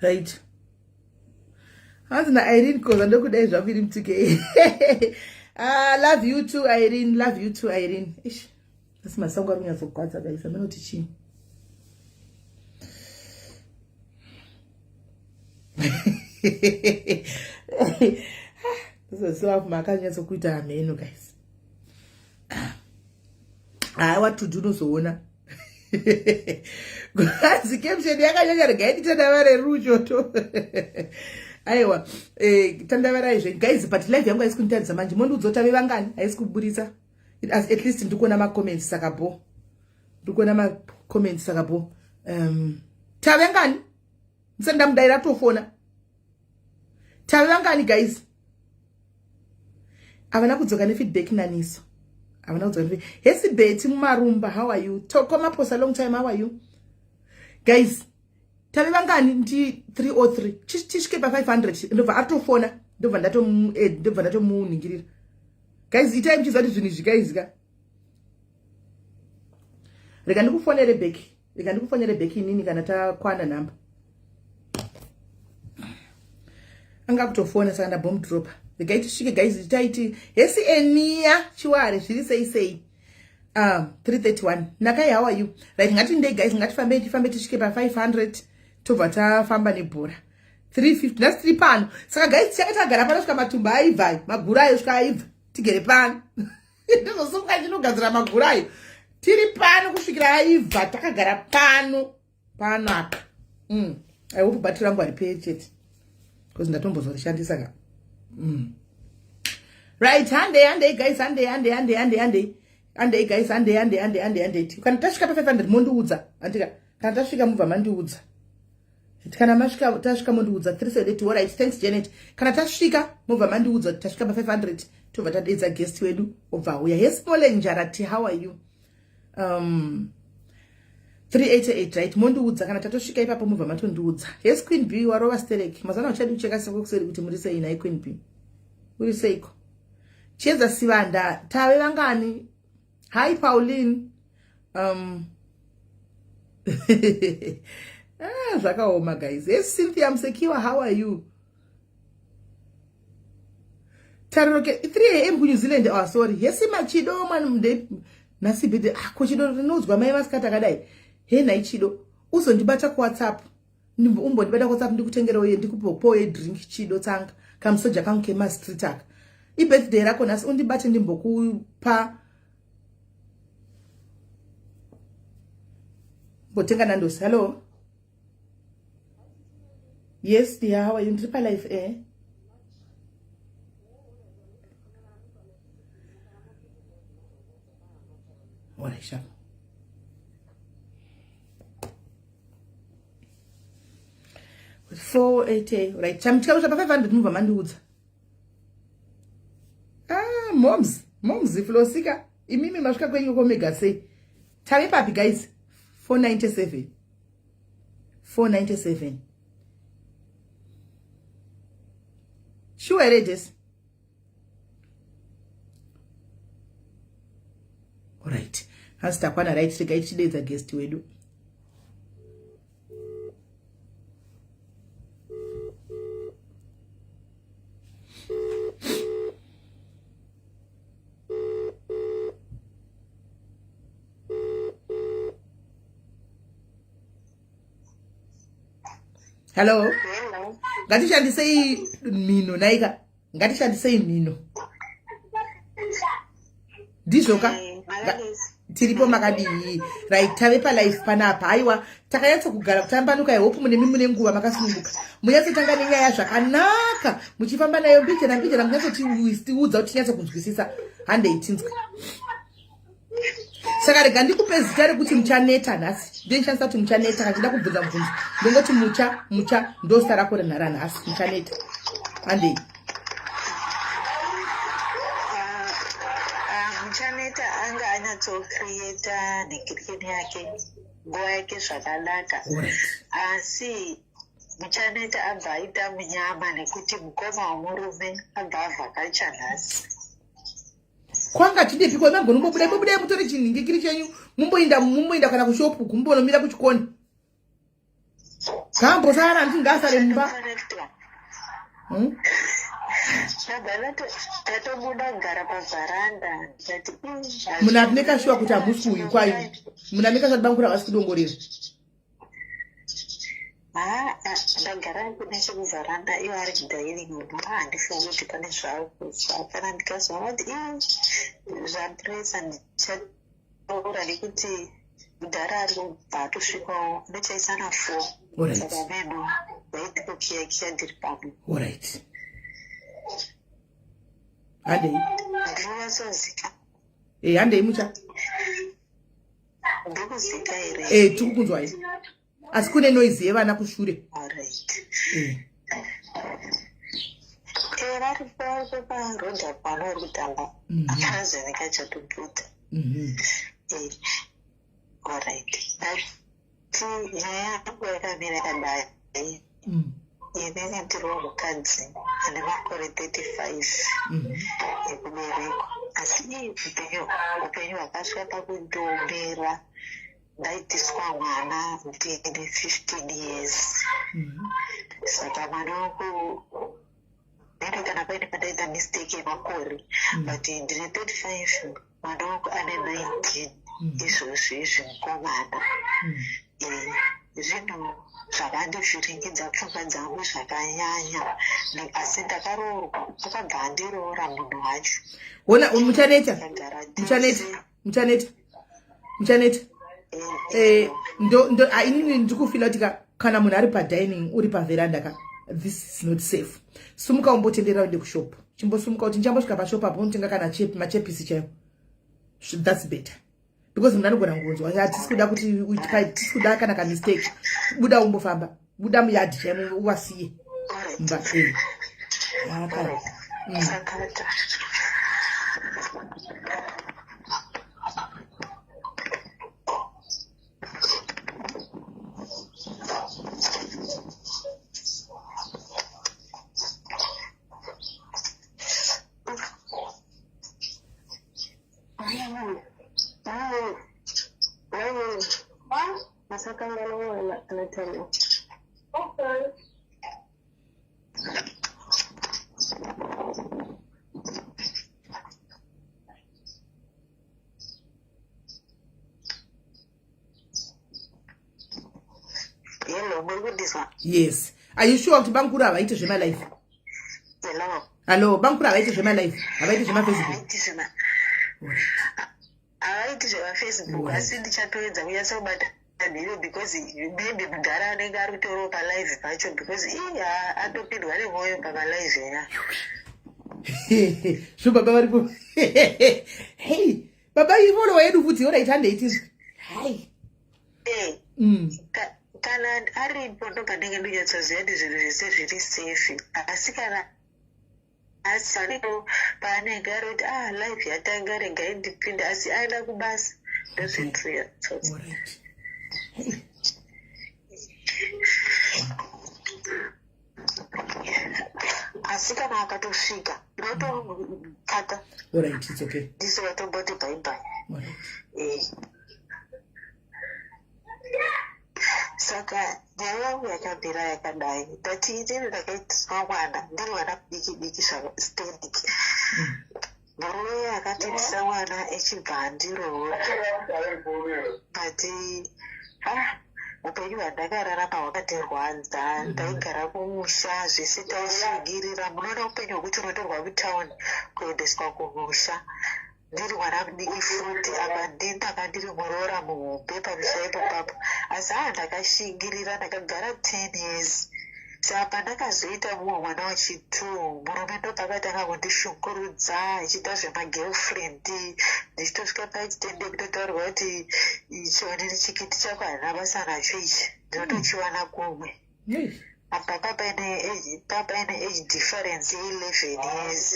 Right. Hanzi na Irene koza ndokudai zvangu iri mutike. Ah, love you too Irene, love you too Irene. Ish. Asi masango ari kunyatsogwadza guys, ameno kuti chii. Makanyatsokuita hameno guys. Hayi what to do unozoona. Hanzi caption yakanyanya regai nditandavare ruchoto. Aiwa, eh tandavarai zve guys but live yangu haisi kunditarisa manje mondiudza kuti tave vangani haisi kuburitsa. At least ndikuona macomments saka bho. Ndikuona macomments saka bho. Um tave ngani? Ndisati ndamudaira tofona. Tave vangani guys? Havana kudzoka nefeedback naniso. Havana kudzoka nefeedback. Hesi Betty mumarumba, how are you? Toko Maposa long time, how are you? Guys, tave vangani ndi 303. Tisvike pa 500 ndobva atofona, ndobva ndatomu eh, ndobva ndatomuningirira. Guys, itai muchiziva kuti zvinhu izvi guys ka. Rega ndikufonere back. Rega ndikufonere back inini kana takwana number. Anga kutofona saka ndabomb dropper. Regai tisvike guys taiti hesi enia chiware zviri sei sei. 331. Nakai how are you? Right ngatindei guys ngatifambe tifambe tisvike pa 500 tobva tafamba nebhora. 350 nhasi tiri pano. Saka guys tichange tagara pano svika matumba aibva magura ayo svika aibva tigere pano. Ndizosumuka ndinogadzira magura ayo. Tiri pano kusvikira aibva takagara pano pano apa. I hope battery rangu hariperi chete. Because ndatombozorishandisa ka. Right, handei handei guys, handei handei handei handei handei. Handei guys, handei handei handei handei handei. Kana tasvika pa 500 mondiudza. Andika kana tasvika mubva mandiudza. Kana masvika tasvika mondiudza 378 alright, thanks Janet. Kana tasvika mobva mandiudza kuti tasvika pa 500 tobva tadeedza guest wedu obva auya. Yes Mole Njarati, how are you? 388 right mondiudza kana tatosvika ipapo mobva matondiudza. Yes Queen B warova sterek. Mazana uchadi kucheka seko kuseri kuti muri sei nhai Queen B. Uri seiko? Chiedza Sivanda tave vangani? Hi Pauline. Zvakaoma guys. Yes Cynthia Musekiwa, how are you? Tariro ke 3 am ku New Zealand. Oh sorry. Yes Machido man mde nasi bede ah ko Chido rinoudzwa mai vasikati akadai. He nhai Chido uzondibata ku WhatsApp. Umbondibata ku WhatsApp ndikutengera uye ndikupopo ye drink Chido tsanga. Kamusoja kangu kema street aka. I birthday rako nhasi undibate ndimbokupa mbotenga Nandos. Hello. Yes dear, how are you? Ndiri pa live eh? Alright, sharp. 480 right. Chamutika kusvika pa 500 mubva mandiudza. Ah, moms, moms Flosika, imimi masvika kwenyu komega sei? Tave papi guys? 497. 497. Sure here Jess? Alright. Hanzi takwana right regai tichideedza guest wedu. Hello. Ngatishandisei mhino naika. Ngatishandisei mhino. Ndizvo ka? Tiripo makadii? Right, tave palife panapa. Aiwa, takanyatsa kugara kutambanuka. I hope mune mune nguva makasununguka. Munyatsotanga nenyaya zvakanaka, muchifamba nayo mbijana mbijana, munyatsotiudza kuti tinyatso kunzwisisa. Handei tinzwe. Saka rega ndikupe zita rekuti Muchaneta nhasi. Ndinoshandisa kuti Muchaneta kana ndichida kubvunza mubvunzo. Ndongoti Mucha, Mucha ndo zita rako renhara nhasi, Muchaneta. Handei. Muchaneta anga anyatsocreata nhingirikini yake nguva yake zvakanaka. Asi Muchaneta abva aita munyama nekuti mukoma wemurume abva avhakacha nhasi. Kwanga chidepi kwa magona mumbobuda mumbobuda mutore chinhingikiri chenyu mumboinda mumboinda kana kushopu kumbonomira kuchikoni. Ngaambosara nditi ngaasare mumba. Ndatobuda kugara pavharanda ndikati munhu atineka shuwa kuti hamusi kuuyu kwayo munhu aneka shuwa kuti bamukuru havasi kudongorera. Haa ndagara nechekuvharanda ivo ari kudining room handifungi kuti pane zvaari kuzwa kana ndikazwa vati ii zvapresa ndichataura nekuti mudhara ari kubva atosvikawo ndochaisana 4 saka meno vaiti kukiyakiya ndiri pano. Alright. Handei. Ndinonyatsozika. Eh, handei mucha. Ndikuzika here? Eh, tiri kukunzwai. Asi kune noise yevana kushure. Alright. Eh. Eh, varipo varipo paroad apo vana vari kutamba. Hapana nekachatobuda. Eh, alright. Ndati nyaya yangu yakamira yakadai. Inini ndiriwo mukadzi ane makore 35 ekuberekwa. Asi ii upenyu upenyu hwakasvika pakundiomera ndaitiswa mwana ndine 15 years. Saka mwana wangu maybe kana paine pandaita mistake yemakore but ndine 35 mwana wangu ane 19 izvozvi izvi mukomana. Zvinhu zvakandivhiringidza pfungwa dzangu zvakanyanya asi ndakaroorwa akabva andiroora munhu wacho. Hona muchaneta Takagara muchaneta tese. Muchaneta muchaneta. Eh, eh, ndo ndo inini ndiri kufila kuti kana munhu ari padining uri paveranda ka, this is not safe. Sumuka umbotendera uende kushop, chimbosumuka kuti ndichambosvika pashop apo unotenga kana chep machepisi chaiwo. That's better because munhu anogona kungonzwa. Hatisi kuda kuti tisi kuda kana kamistake. Buda umbofamba, buda muyadhi chaimo uvasiye mba. Eh. Akara. Sakata. Masakangana mwana anotanga. Hello, muri kundizwa? Yes. Are you sure kuti bamukuru havaiti zvemalife? Hello. Hallo, bamukuru havaiti zvemalife, havaiti zvemafacebook? Havaiti zvemafacebook, asi ndichatoedza kunyatsobata nhiyo because maybe mudhara anenge ari kutorawo palive pacho because ii atopindwa nemwoyo pamalive ena. Zvo baba varipo. Hey, baba ifollower yedu futi. Alright, handei tizwe. Hai. Eh, kana aripo ndo pandenge ndonyatsoziva kuti zvinhu zvese zviri safe, asi kana asaripo paanenge ari kuti ah live yatanga regai ndipinde asi aenda kubasa ndozvindiriya tsotsi. Alright. Hey. Asi kana akatosvika ndinotokata. Alright, it's okay. Ndiso vatomboti bye bye. Alright. Eh. Saka nyaya yangu yakamira yakadai. Ndati inini ndakaitiswa mwana ndiri mwana mudiki diki zvastereki. Murume akatiitisa mwana echibva andiroora, but ah, upenyu hwandakararama hwakandirwadza. Ndaigara kumusha zvese taishingirira. Munoona upenyu hwekuti unotorwa kutauni kuendeswa kumusha ndiri mwana mudiki futi. Apa ndindanga ndiri muroora muhombe pamusha ipopapo, asi haa ndakashingirira ndakagara 10 years. Saka pandakazoita mumwe mwana wechi2 murume ndopakatanga kundishungurudza achiita zvemagirlfriend, ndichitosvika paitende kutotaurirwa kuti chionini chikiti chako handina basa nacho ichi, ndinotochiwana kumwe. Apa papaine age difference ye11 years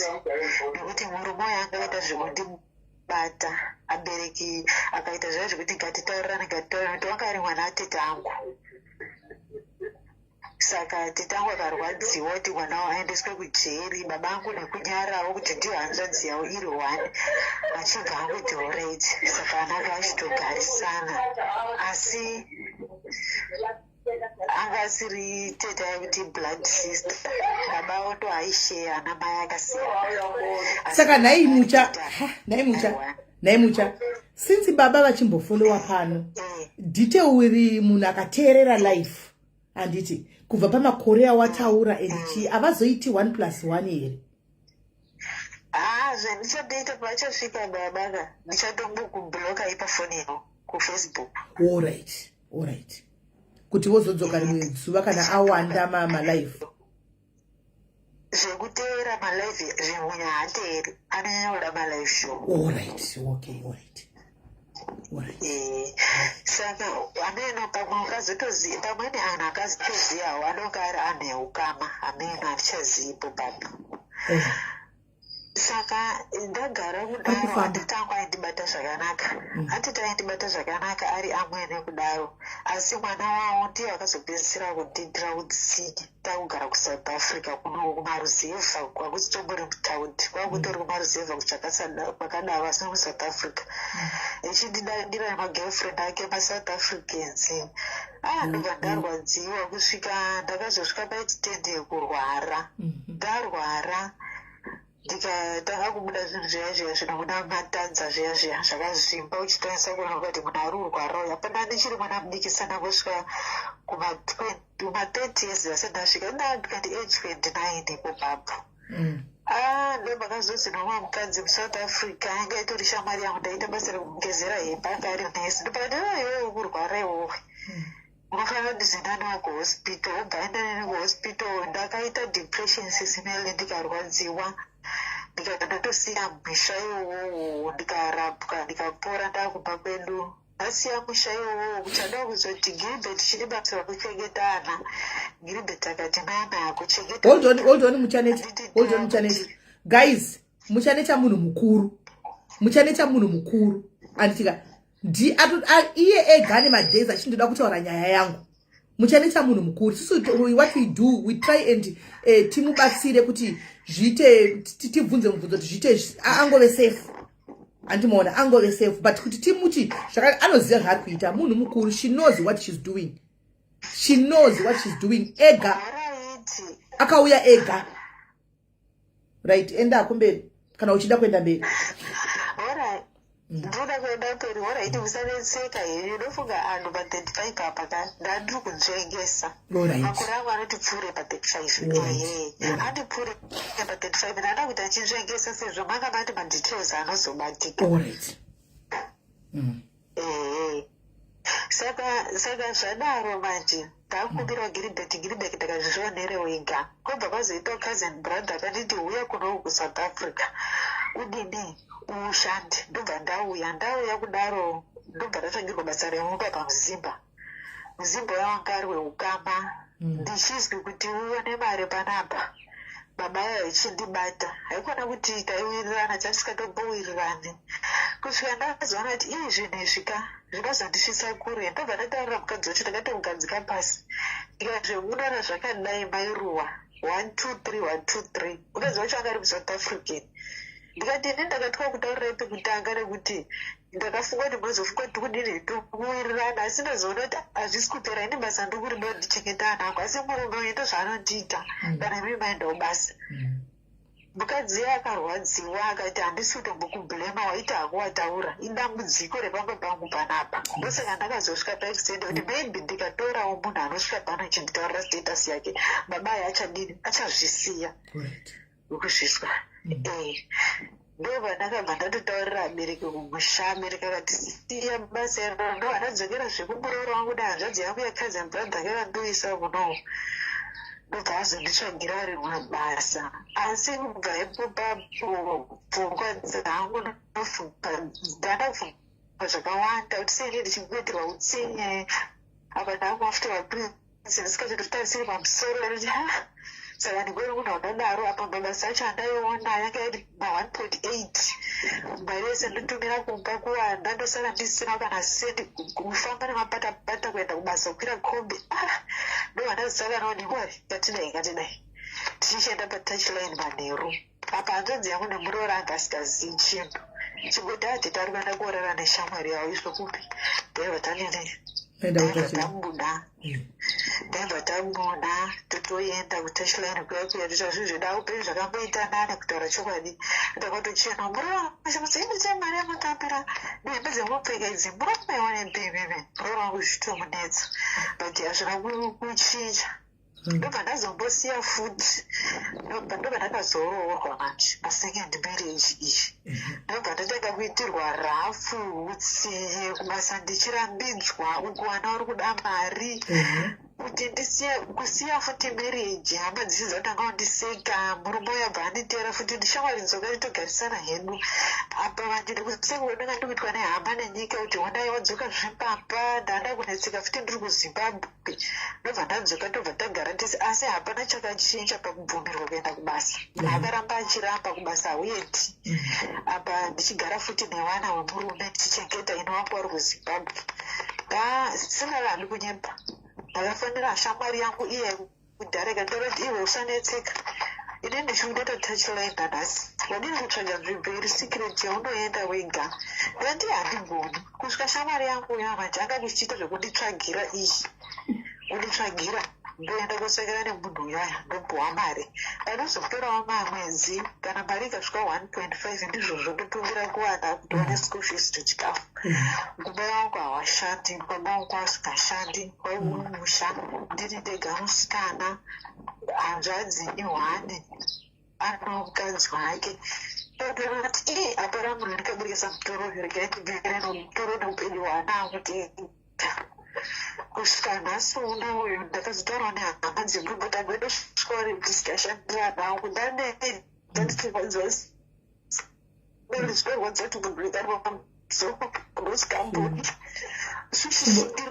nekuti murume uyu anga aita zvekundibata, abereki akaita zviya zvekuti ngatitaurirane, ngatitaurirane, kuti wanga ari mwana atete angu. Saka tete angu akarwadziwa kuti mwana wavo aendeswe kujeri, baba angu nekunyarawo kuti ndiyo hanzvadzi yavo iri one achibva angoti alright. Saka vana anga vachitogarisana asi Anga asiri tete yekuti blood sister, baba avo ndo aisheya ana mai akasiyana. Saka nhai Mucha, nhai Mucha, nhai Mucha, since baba vachimbofollowa pano, detail iri, munhu akateerera life, handiti, kubva pamakore awataura and chii, havazoiti 1 plus 1 here? Haa, zvandichadoita, pachasvika baba ka, ndichatombokubloka ipafoni yavo kuFacebook. Alright, kuti vozodzoka rimwe zuva kana awanda malive. Zvekuteera malive zvimunya haateeri, anonyanya kuda malive show. Alright, okay, alright. Saka ameno pamwe ukazotoziva, pamweni anhu akazotozivawo anonge ari anhu eukama, ameno handichazivipo papo. Saka ndagara kudaro. Kufamba. Atete angu aindibata zvakanaka. Atete aindibata zvakanaka ari amwene kudaro, asi mwana wavo ndiye akazopedzisira kundiitira utsinye. Takugara kuSouth Africa kuno kumaruzevha, kwakuchitombori mutaundi, kwakutori kumaruzevha kwakadaro, asi muSouth Africa echindidandira nemagirlfriend ake maSouth Africans. Ah, ndobva ndarwadziwa kusvika ndakazosvika paextent yekurwara. Ndarwara, ndikatanga kubuda zvinhu zviya zviya zvinobuda matadza zviya zviya zvakazvimba, uchitanisa kuona kuti munhu ari kurwara uyu. Hapana, ndichiri mwana mudiki sana, kusvika kuma30 years asati ndasvika, ndikati age 29 ipopapo. Ah, ndopakazonzi nomwe mukadzi muSouth Africa anga itori shamwari yangu, ndaita basa rekumugezera hembe, anga ari nesi. Ndopakati, "Iwewe kurwara iwowe, unofanira kundizoenda nawo kuhospital." Wobva aenda neni kuhospital. Ndakaita depression sesimele, ndikarwadziwa, ndikabva ndatosiya musha iwowowo. Ndikarapwa, ndikapora, ndakumba kwedu. Ndasiya musha iwowowo, kuchada kuzoti Gilbert chine basa rekuchengeta ana. Gilbert akati, "Nana kuchengeta." Hold on, hold on, Muchaneta, hold on, Muchaneta. Guys, Muchaneta munhu mukuru, Muchaneta munhu mukuru, anditika ndi iye ega ane madays achindoda kutaura nyaya yangu. Muchaneta munhu mukuru. Isusu what we do, we try and timubatsire kuti zviite, tibvunze mubvunzo kuti zviite, angove safe, handimaona, angove safe. But kuti timuti anoziva zvaari kuita, munhu mukuru. She knows what she's doing, she knows what she's doing. Ega akauya ega. Right, enda kumberi kana uchida kuenda mberi. Ndoda kuenda mberi. Alright, musanetseka henyu. Ndofunga anhu pa35 apa ka, ndandiri kunzvengesa. Makore angu anoti pfuure pa35. Ehe, andipfuure pa35. Ndanda kuti achinzvengesa sezvo manga mati madetails anozobatika. Alright. Ehe, saka zvadaro manje, ndakumbirwa Gilbert. Gilbert ndakazvionere wega. Kwobva kwazoita cousin brother akanditi, "Uya kuno kuSouth Africa, udini, ushande." Ndobva ndauya. Ndauya kudaro, ndobva ndatangirwa basa remumba paMuzimba. Muzimba wanga ari weukama. Ndichizwi kuti uone mari panapa, baba aya ichindibata, haikona kuti taiwirirana, tatisingatombowirirani, kusvika ndazoona kuti ii, zvinhu izvi ka zvinozondisvitsa kure. Ndobva ndataurira mukadzi wacho, ndakatomugadzika pasi, ndikazvemudana zvakadai, mairuwa 1 2 3 1 2 3. Mukadzi wacho anga ari muSouth African. Ndikati, "Ini ndakatwa kutaurirai pekutanga nekuti ndakafunga kuti munozofunga kuti kudini, tokuwirirana, asi ndazoona kuti hazvisi kupera. Ini basa ndokurido, ndichengeta ana angu, asi murume uyu ndozvaanondiita. Kana imi maendawo basa." Mukadzi iye akarwadziwa, akati, "Handisi kutombokubhurema, waita hako wataura, idambudziko repamba pangu panapa." Ndosaka ndakazosvika paextent kuti maybe ndikatorawo munhu anosvika pano achinditaurira status yake, baba aya achadini, achazvisiya wekuzviswa. Ndo pandakabva ndatotaurira abereki kumusha. Abereki akati, "Siya basa iro." Ndo andadzokera zvekumuroora wangu nehanzvadzi yangu yacousin brother kakandiuyisa kunowo. Ndobva azonditsvagira rimwe basa. Asi kubva ipopapo, pfungwa dzangu ndofunga ndanda kufunga zvakawanda kuti sei ndichingoitirwa utsinye apa. Ndangu mafuta maprince ndisikatotarisiri pamusoro kuti ha, saka ndingori munhu wakadaro. Apa mabasa acho andaiona yanga iri ma1.8, mari yese ndotumira kumba kuwanda, ndosara ndisina kana sendi, kufamba nemapatapata kuenda kubasa, kukwira kombi. Ah, ndobva ndazosara noningwari, ngatidai, ngatidai, tichichienda patouchline manheru. Apa hanzvadzi yangu nemuroora anga asingazivi chinhu, chingoti ati tari kuenda kuorara neshamwari yavo. Izvo kupi, ndaibva tanini, Enda ndaibva kutouchline. tabuda. Taibva tabuda totoenda kutouchline kuya kuya toita zvinhu zveda upenyu zvakamboita nani kutaura chokwadi. Ndakatochena muroora mari yamutambira nehembe dzemupfeka idzi murume wanepi imimi muroora wangu zvichitomunetsa but hazvina kuchinja. Ndobva ndazombosiya futi ndobva ndakazoroorwa manje pasecond marriage iyi ndobva ndatanga kuitirwa rafu utsinye kubasa ndichirambidzwa uku vana vari kuda mari kuti ndisiye kusiya futi marriage hama dzisi dzatanga kundiseka murume uyo abva anditeera futi ndishamwari dzoka titogarisana hedu apa vandiri kuseka kwandanga ndikuitwa nehama nenyika kuti honai wadzoka zvepapa ndanda kunetseka futi ndiri kuzimbabwe ndobva ndadzoka ndobva tagara tese asi hapana chakachinja pakubvumirwa kuenda kubasa munhu akaramba achiramba kubasa hauendi apa ndichigara futi nevana wemurume ndichichengeta ini wangu wari kuzimbabwe singavanhu kunyepa ndakafanira shamwari yangu iye kudhara ikanditaura kuti iwe usanetseka ini ndichikuda touchline nanhasi wadini kutsvaga nzvimbo iri secret yaunoenda wega ndati handigoni kusvika shamwari yangu uya manje anga kuchiita zvekunditsvagira iyi kunditsvagira ndoenda kosangana nemunhu uyaya ndopuwa mari panozotorawo mamwedzi kana mari ikasvika 1.5 ndizvozvo ndotumira kuwana kuti wane school fees nechikafu Baba vangu havashandi, baba vangu vasingashandi, vaimumusha ndiri ndega musikana, hanzvadzi ihwani ano mukadzi wake. Ndakati ii hapana munhu ndikaburitsa mutoro uyu regai ndigare nomutoro neupenyu hwaanahwo ndega. Kusvika nhasi uno uyu ndakazotaurawo nehama dzemurume kuti amboendosvikawo ndisingashandi vanangu ndaneta ndichirwadziwa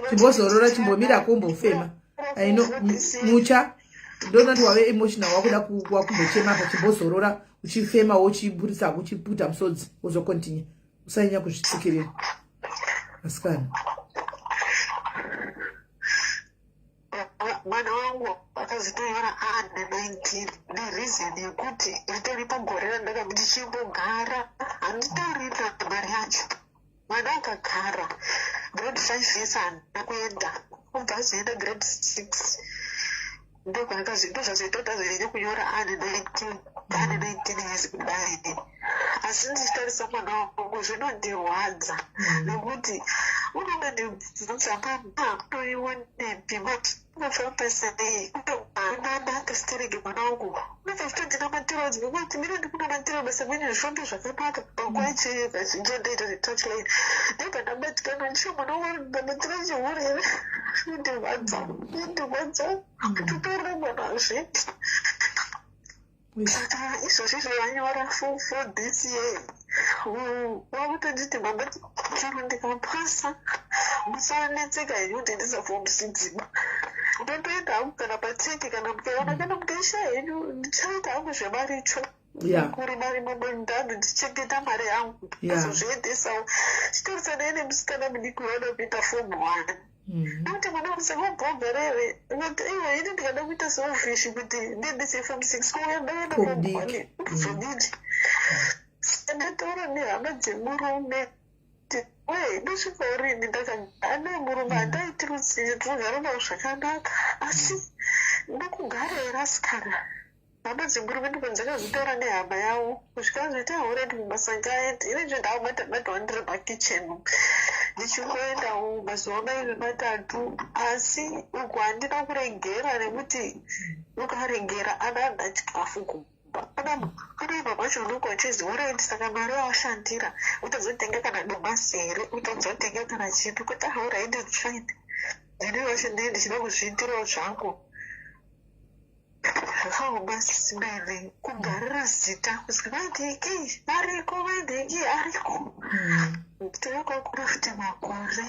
Chimbozorora, chimbomira kumbofema. Aino mucha ndonoti wave emotional wakuda wakumbochema apa chimbozorora uchifema wochiburitsa uchiputa musodzi wozokontinue usanyanya kuzvitsikirira asikana. Mwana wangu akazitoyora aane 19 nereason yekuti ritoripo gore randakati chimbogara handitorina mari yacho. Mwana akagara grade 5 yese handina kuenda obva azoenda grade 6 ndozvazoita kuti azonyanya kunyora aane 19 aane 19 years kudai. Asi ndichitarisa mwana wangu zvinondirwadza nekuti unonga ndibvunza mama unoiwanepi unofamba sei unanaka stereki mwana wangu unobva uchitondinamatira kuti mira ndikunamatira basa kwenyu zvifambe zvakanaka panguva ichii kazhinji ndoita zvetouchline ndobva ndabatikana ndicho mwana wangu ndabatira chihure here zvinondirwadza zvinondirwadza kutotorera mwana hazviti Saka izvozvi zvavanyora for this year vakutonditi mama chero ndikapasa musanetseka henyu kuti ndisa form six ba ndotoenda hangu kana pateki kana mukaona kana mukaishaya henyu ndichaita hangu zvemaricho kurima rima mundani ndichengeta mari yangu azozviendesawo chitorisanai nemusikana mudiki wada kuita form one Nekuti mwana wangu wabhobherere unoti iwe ini ndikada kuita selfish kuti ndiendese form six kuuya ndaenda form one kuzodini ndataura nehama dzemurume we ndosvika rini ndakagara nemurume handaiti rutsinye tinogara navo zvakanaka asi ndokugara here asikana Hama dzemurume ndiko dzakazvitaura nehama yavo kusvika azoita already mabasa ngaaende ini nje ndakubata batawo ndiri pakitchen ndichingoendawo mazuva mairi matatu asi uku handina kuregera nekuti ukaregera anoda chikafu kumba anoibva kwacho unonge uchizi already saka mari yawashandira utozotenga kana domasi here utozotenga kana chii kuti already it's fine ndini wacho ndee ndichida kuzviitirawo zvangu Zvakaoma sisi Mary kugarira zita kuzi vaidiki variko vaidiki ariko tinokakura futi makore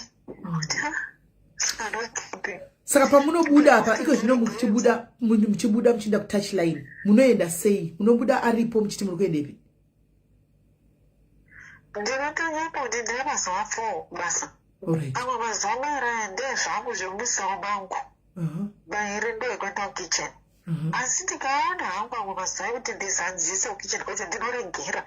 kuti saka pamunobuda apa iko zvino muchibuda muchibuda muchienda kutouch line munoenda sei munobuda aripo muchiti muri kuendepi ndinotonyepa kuti ndine mazuva four basa amwe mazuva mairi ndezvangu zvemusoro mangu Mairi ndoyekuenda kukitchen asi ndikaona hangu amwe mazuva ekuti ndizadzise kukitchen kwacho ndinoregera.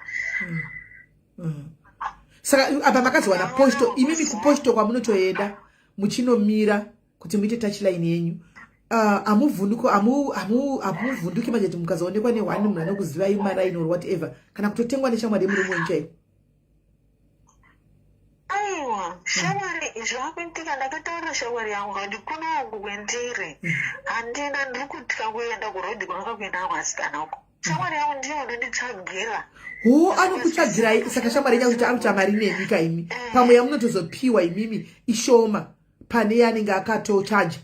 Saka apa makazowana posto imimi kuposto kwamunotoenda muchinomira kuti muite touchline yenyu. Hamuvhunduko hamuvhunduki manje kuti mukazoonekwa nehwani munhu anokuzivai maraini or whatever, kana kutotengwa neshamwari yemurume wenyu chaiyo? Aiwa, shamwari, zvakuitika, ndakataurira shamwari yangu kati kunoku kwendiri handina, ndiri kutya kuenda kurodhi kunonga kuenda vasikana uko. Shamwari yangu ndiyo unonditsvagira. Ho, anokutsvagirai. Saka shamwari yenyu kuti akuita mari nemi kaimi, pamwe yamunotozopiwa imimi ishoma pane yaanenge akatochaja.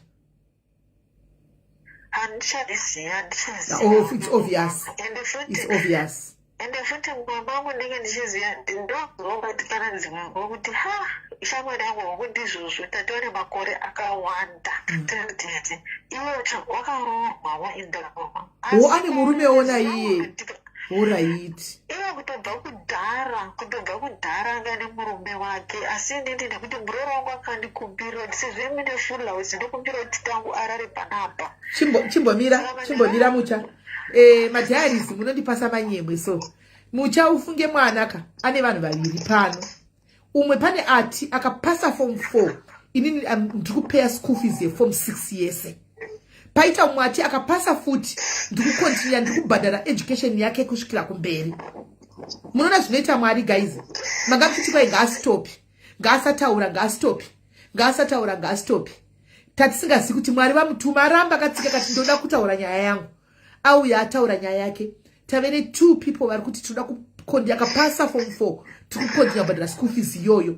Handichaziva, handichaziva. Oh, it's obvious. Ende futi It's obvious. Ende futi mumba mangu ndinge ndichiziva, ndozobatikana dzimwe nguva kuti ha, shamwari yangu hongu ndizvozvo, tatova nemakore akawanda tiri tete, iwe wakaroorwa, waendaroorwa. Ho, ane murumewo naiye. Alright. Iye kutobva kudhara anga nemurume wake, asi inini nekuti muroora wangu akandikumbira kuti sezvo mine full house, ndokumbira kuti tangu arare panapa. Chimbomira, chimbomira, Mucha. Madiaries, munondipasa manyemwe. So Mucha, ufunge mwana ka ane vanhu vaviri pano. Umwe pane ati akapasa form 4, inini ndiri kupeya school fees yeform 6 yese. Paita umwe ati akapasa futi, ndiri kucontinua, ndiri kubhadhara education yake kusvikira kumberi. Munoona zvinoita Mwari, guys. Manga muchiti kwai ngaastopi, ngaasataura, ngaastopi, ngaasataura, ngaastopi. Tatisingazivi kuti Mwari vamutuma. Aramba akatsika kati ndoda kutaura nyaya yangu. Auya ataura nyaya yake. Tave netwo people vari kuti tinoda kukondi akapasa form 4, tiri kucontinua kubhadhara school fees iyoyo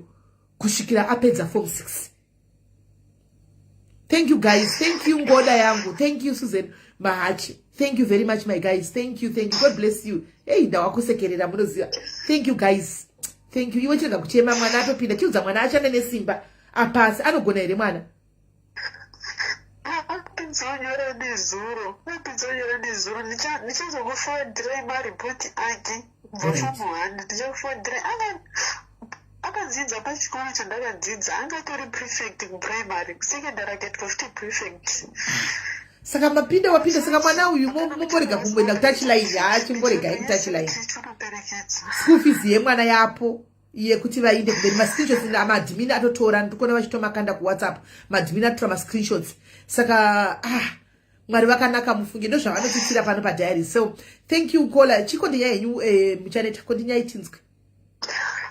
kusvikira apedza form 6. Thank you, guys. Thank you, ngoda yangu. Thank you, Susan Mahachi. Thank you very much, my guys. Thank you, thank you. God bless you. Hey, ndawakusekerera, munoziva. Thank you, guys, thank you. Iwe chirega kuchema, mwana atopinda. Chiudza mwana achane nesimba apasi. Anogona here mwana? Apinzonyora nezuro, apinzonyora nezuro. Ndichazokufowadhirai maripoti ake bva form 1, ndichakufowadhirai. Akadzidza pachikoro chandakadzidza, angatori prefect kuprimary, kusecondary akaitwa futi prefect. Saka mapinda, wapinda. Saka mwana uyu mumborega kumboenda kutouchline. Haachimboregai kutouchline. Tichinoperekedza. School fees yemwana yapo yekuti vainde kumberi. Mascreenshots maadmin atotora, ndikuona vachitomakanda kuWhatsApp. Maadmin atora mascreenshots. Saka ah, Mwari vakanaka, mufunge. Ndo zvavanotitsira pano padiary. So thank you, caller. Chikondinyai henyu, Muchaneta, kondinyai tinzwe.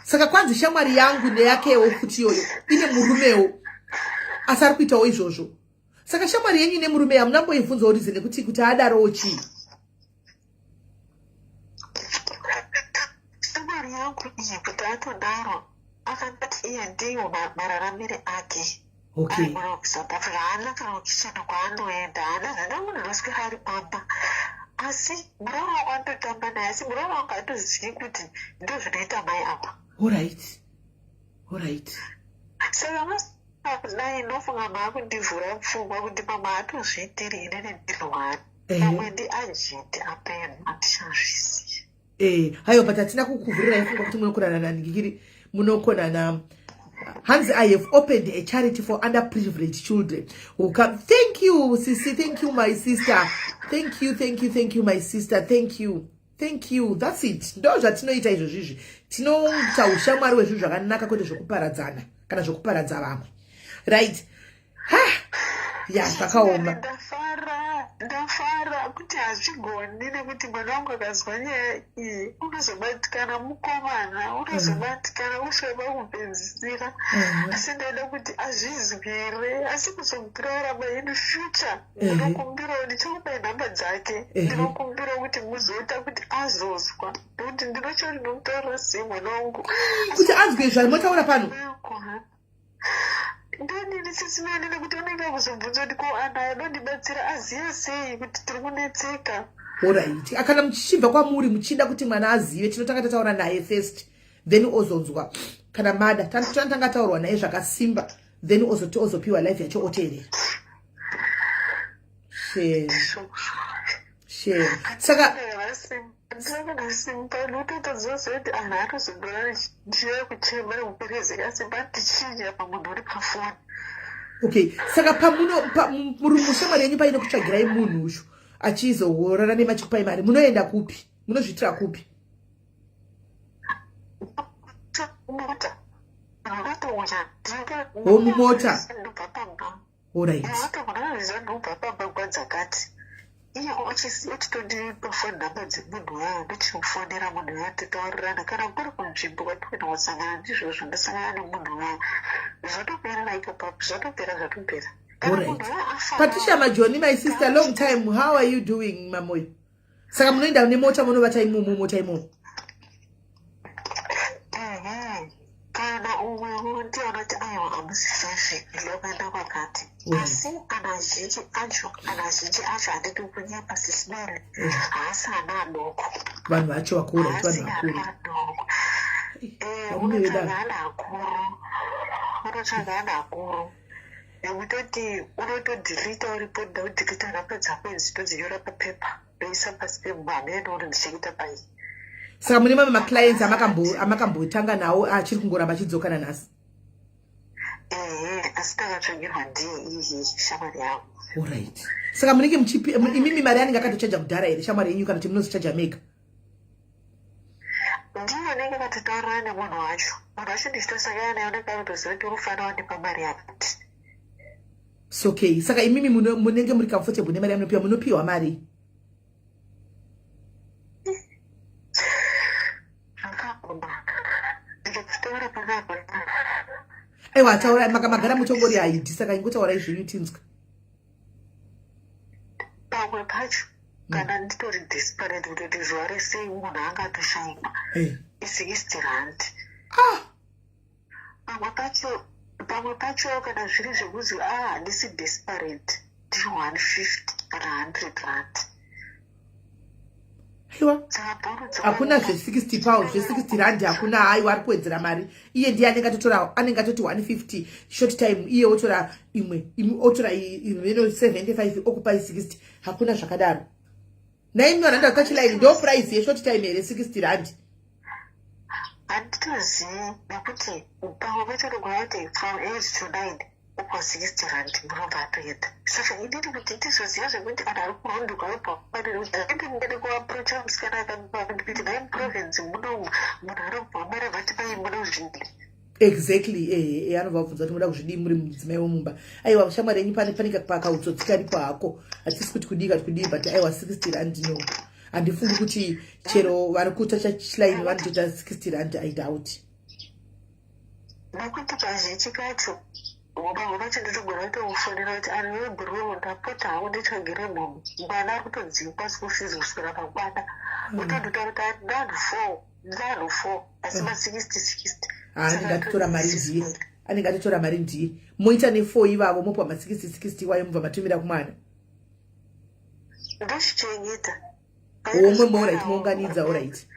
Saka kwanzi shamwari yangu neyakewo futi iyoyo ine murumewo, asi ari kuitawo izvozvo. Saka shamwari yenyu ine murume, hamunamboibvunzawo reason nekuti kuti adarowo chii? Shamwari yangu iyi kuti atodaro, akangati iye ndiyo mararamire ake. Ari kuSouth Africa, haana kana kukicheni kwaanoenda, haana zvana, munhu anoswera ari pamba. Asi muroora wangu anototamba naye, asi muroora wangu hatozivi kuti ndo zvinoita mai ava. Alright. Saka kudai ndofunga maakundivhura pfungwa kuti pamwe hatozviitiri inini ndirwari, pamwe ndiagent apeno, handichazvizivi. Haiwa, but hatina kukuvhurirai pfungwa kuti munokonana naningikiri, munokonana. Hanzi I have opened a charity for underprivileged children who come. Thank you, sisi. Thank you, my sister. Thank you, thank you, thank you, my sister. Thank you, thank you. That's it. Ndo zvatinoita izvozvizvi. Tinoita ushamwari hwezvinhu zvakanaka, kwete zvokuparadzana kana zvokuparadza vamwe. Right. Ha, ya, zvakaoma. Ndafara, ndafara kuti hazvigoni, nekuti mwana wangu akazwa nyaya iyi unozobatikana, mukomana unozobatikana kusvika pakupedzisira. Asi ndaida kuti azvizwire, asi kuzogirarama in future. Ndinokumbirawo, ndichakupai nhamba dzake. Ndinokumbirawo kuti muzoita kuti azozwa, nekuti ndinochiva ndinomutaurira sei mwana wangu. Kuti anzwe zvamotaura pano. Ndonini sisimene, nekuti unenge kuzobvunza kuti ko anhu anondibatsira aziva sei kuti tiri kunetseka? Alright, kana muchibva kwamuri muchida kuti mwana azive, tinotanga tataura naye first, then ozonzwa. Kana mada, tinotanga taurwa naye zvakasimba, then ozoti ozopiwa life yacho, oteerera. Shame, shame. Saka Ndinoda simba, ndinototoziva kuti anhu atozogara ndichiya kuchema nekuperezeka simba ndichinja pamunhu uri pafoni. Okay, saka pamuno muri mushamwari yenyu paine kutsvagirai munhu uyu achizorara nemachikupai mari, munoenda kupi? Munozviitira kupi? Mota, ndinotouya. Ho, mumota. Ndobva pamba. Alright. Watogona kuziva ndobva pamba nguva dzakati. Iye ochitondipa phone number dzemunhu wayo ndochimufonera munhu wayo totaurirana kana kuri kunzvimbo kwatinoenda kosangana ndizvozvo ndosangana nemunhu wayo zvatoperera ipapapo zvatopera zvatopera. Kana Alright. munhu wayo afara Patricia Majoni, my sister, long time. How are you doing, Mamoyo? Saka munoenda nemota munovata imomo mota imomo. Ehe, kana umwe ndiye anoti aiwa hamusi safe ndokuenda kwakati asi kana azhinji acho kana azhinji acho handidi kunyepa sisimere haasi ana adoko. Vanhu vacho vakura, vanhu haasi vakuru. ana adoko. Varume Unotsvaga vedaro. ana akuru, unotsvaga ana akuru nekutoti unotodhilita uripo ndodhilita nhamba dzako idzi todzinyora papepa ndoisa pasi pemhameno unondichengeta pai. Saka mune mamwe maclients amakambotanga nawo achiri kungoramba achidzoka nanhasi? Ehe, asi ndakatsvagirwa ndiye iyi shamwari yangu. Alright. Saka munenge muchipi imimi mari anenge akatochaja kudhara here shamwari yenyu kana kuti munozochaja mega? Ndiye anenge akatotaurira nemunhu wacho, munhu wacho ndichitosangana naye unenge akutoziva kuti unofanira wandipa mari yakati. So okay. Saka imimi munenge muri comfortable nemari yamunopiwa, munopiwa mari? Zvakaoma ndikakutaura panapa. Aiwa, taurai magara mutongori haidi saka ingotaurai zvenyu tinzwe. Pamwe pacho kana nditori desperate kutoti zuva rese munhu anga atoshaikwa i60 rand. Ah! Pamwe pacho kana zviri zvekuzi a handisi desperate ndiri 150 kana 100 rand. Aiwa. Saka bhuru Hakuna zve60 pound, zve60 rand hakuna. Aiwa, ari kuwedzera mari. Iye ndiye anenge atotora, anenge atoti 150 short time, iye otora imwe, imwe otora imwe 75 okupai 60. Hakuna zvakadaro. Naimi vanhu ndakachiline ndo price yeshort time here 60 rand? Handitozivi nekuti pamwe pacho ndogona kuti from 8 to 9 upo 60 rand munobva atoenda. Saka inini kuti ndizoziva zvekuti kana ari kurunduka webva ndende kuaprocha musikana akanditi nai muprovince munomu munhu anobva mari vati mai munozvidi. Exactly, anobva abvunza kuti muda kuzvidii muri mudzimai wemumba. Aiwa, shamwari yenyu pane pakautsotsi karipo hako. Hatisi kuti kudii kati kudii, but aiwa, 60 rand no, handifungi kuti chero vari kutacha chiline vanotoita 60 rand, I doubt. Nekuti kazhinji kacho pamwe pacho ndinogona kutomufonera kuti ani webhuruwu ndapota hangu nditsvagire munhu mwana ari kutodzingwa school fees kuswera mangwana, utondotaura kuti ndanhu four, ndanhu four, asi ma60 60. Anenge atotora mari ndiye, anenge atotora mari ndiye. Moita nefour ivavo mopiwa ma60 60 iwayo mubva matumira kumwana. Ndochichengeta. Omwe morit mounganidza, alright.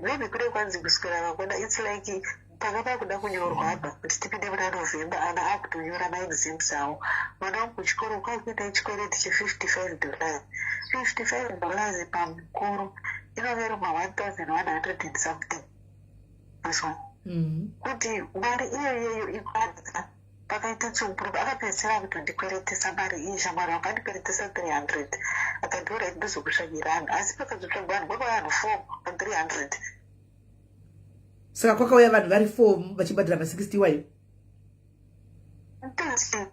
Maybe kune kwanzi kuswera mangwana it's like panga pakuda kunyorwa apa kuti tipinde muna November, ana akutonyora maexams avo. Mwana wangu kuchikoro kwakuita chikwereti che$55, $55 pamukuru inove ruma 1100 and something azwa. Kuti mari iyoyoyo ikwanisa pakaita tsunguru akapedzisira kutondikweretesa mari iyi. Shamwari wangu andikweretesa 300 akati alright ndozokutsvagira vanhu, asi pakazotsvagwa vanhu kwakauya vanhu four pa300. Saka kwakauya vanhu vari four vachibhadhara ma60 iwayo?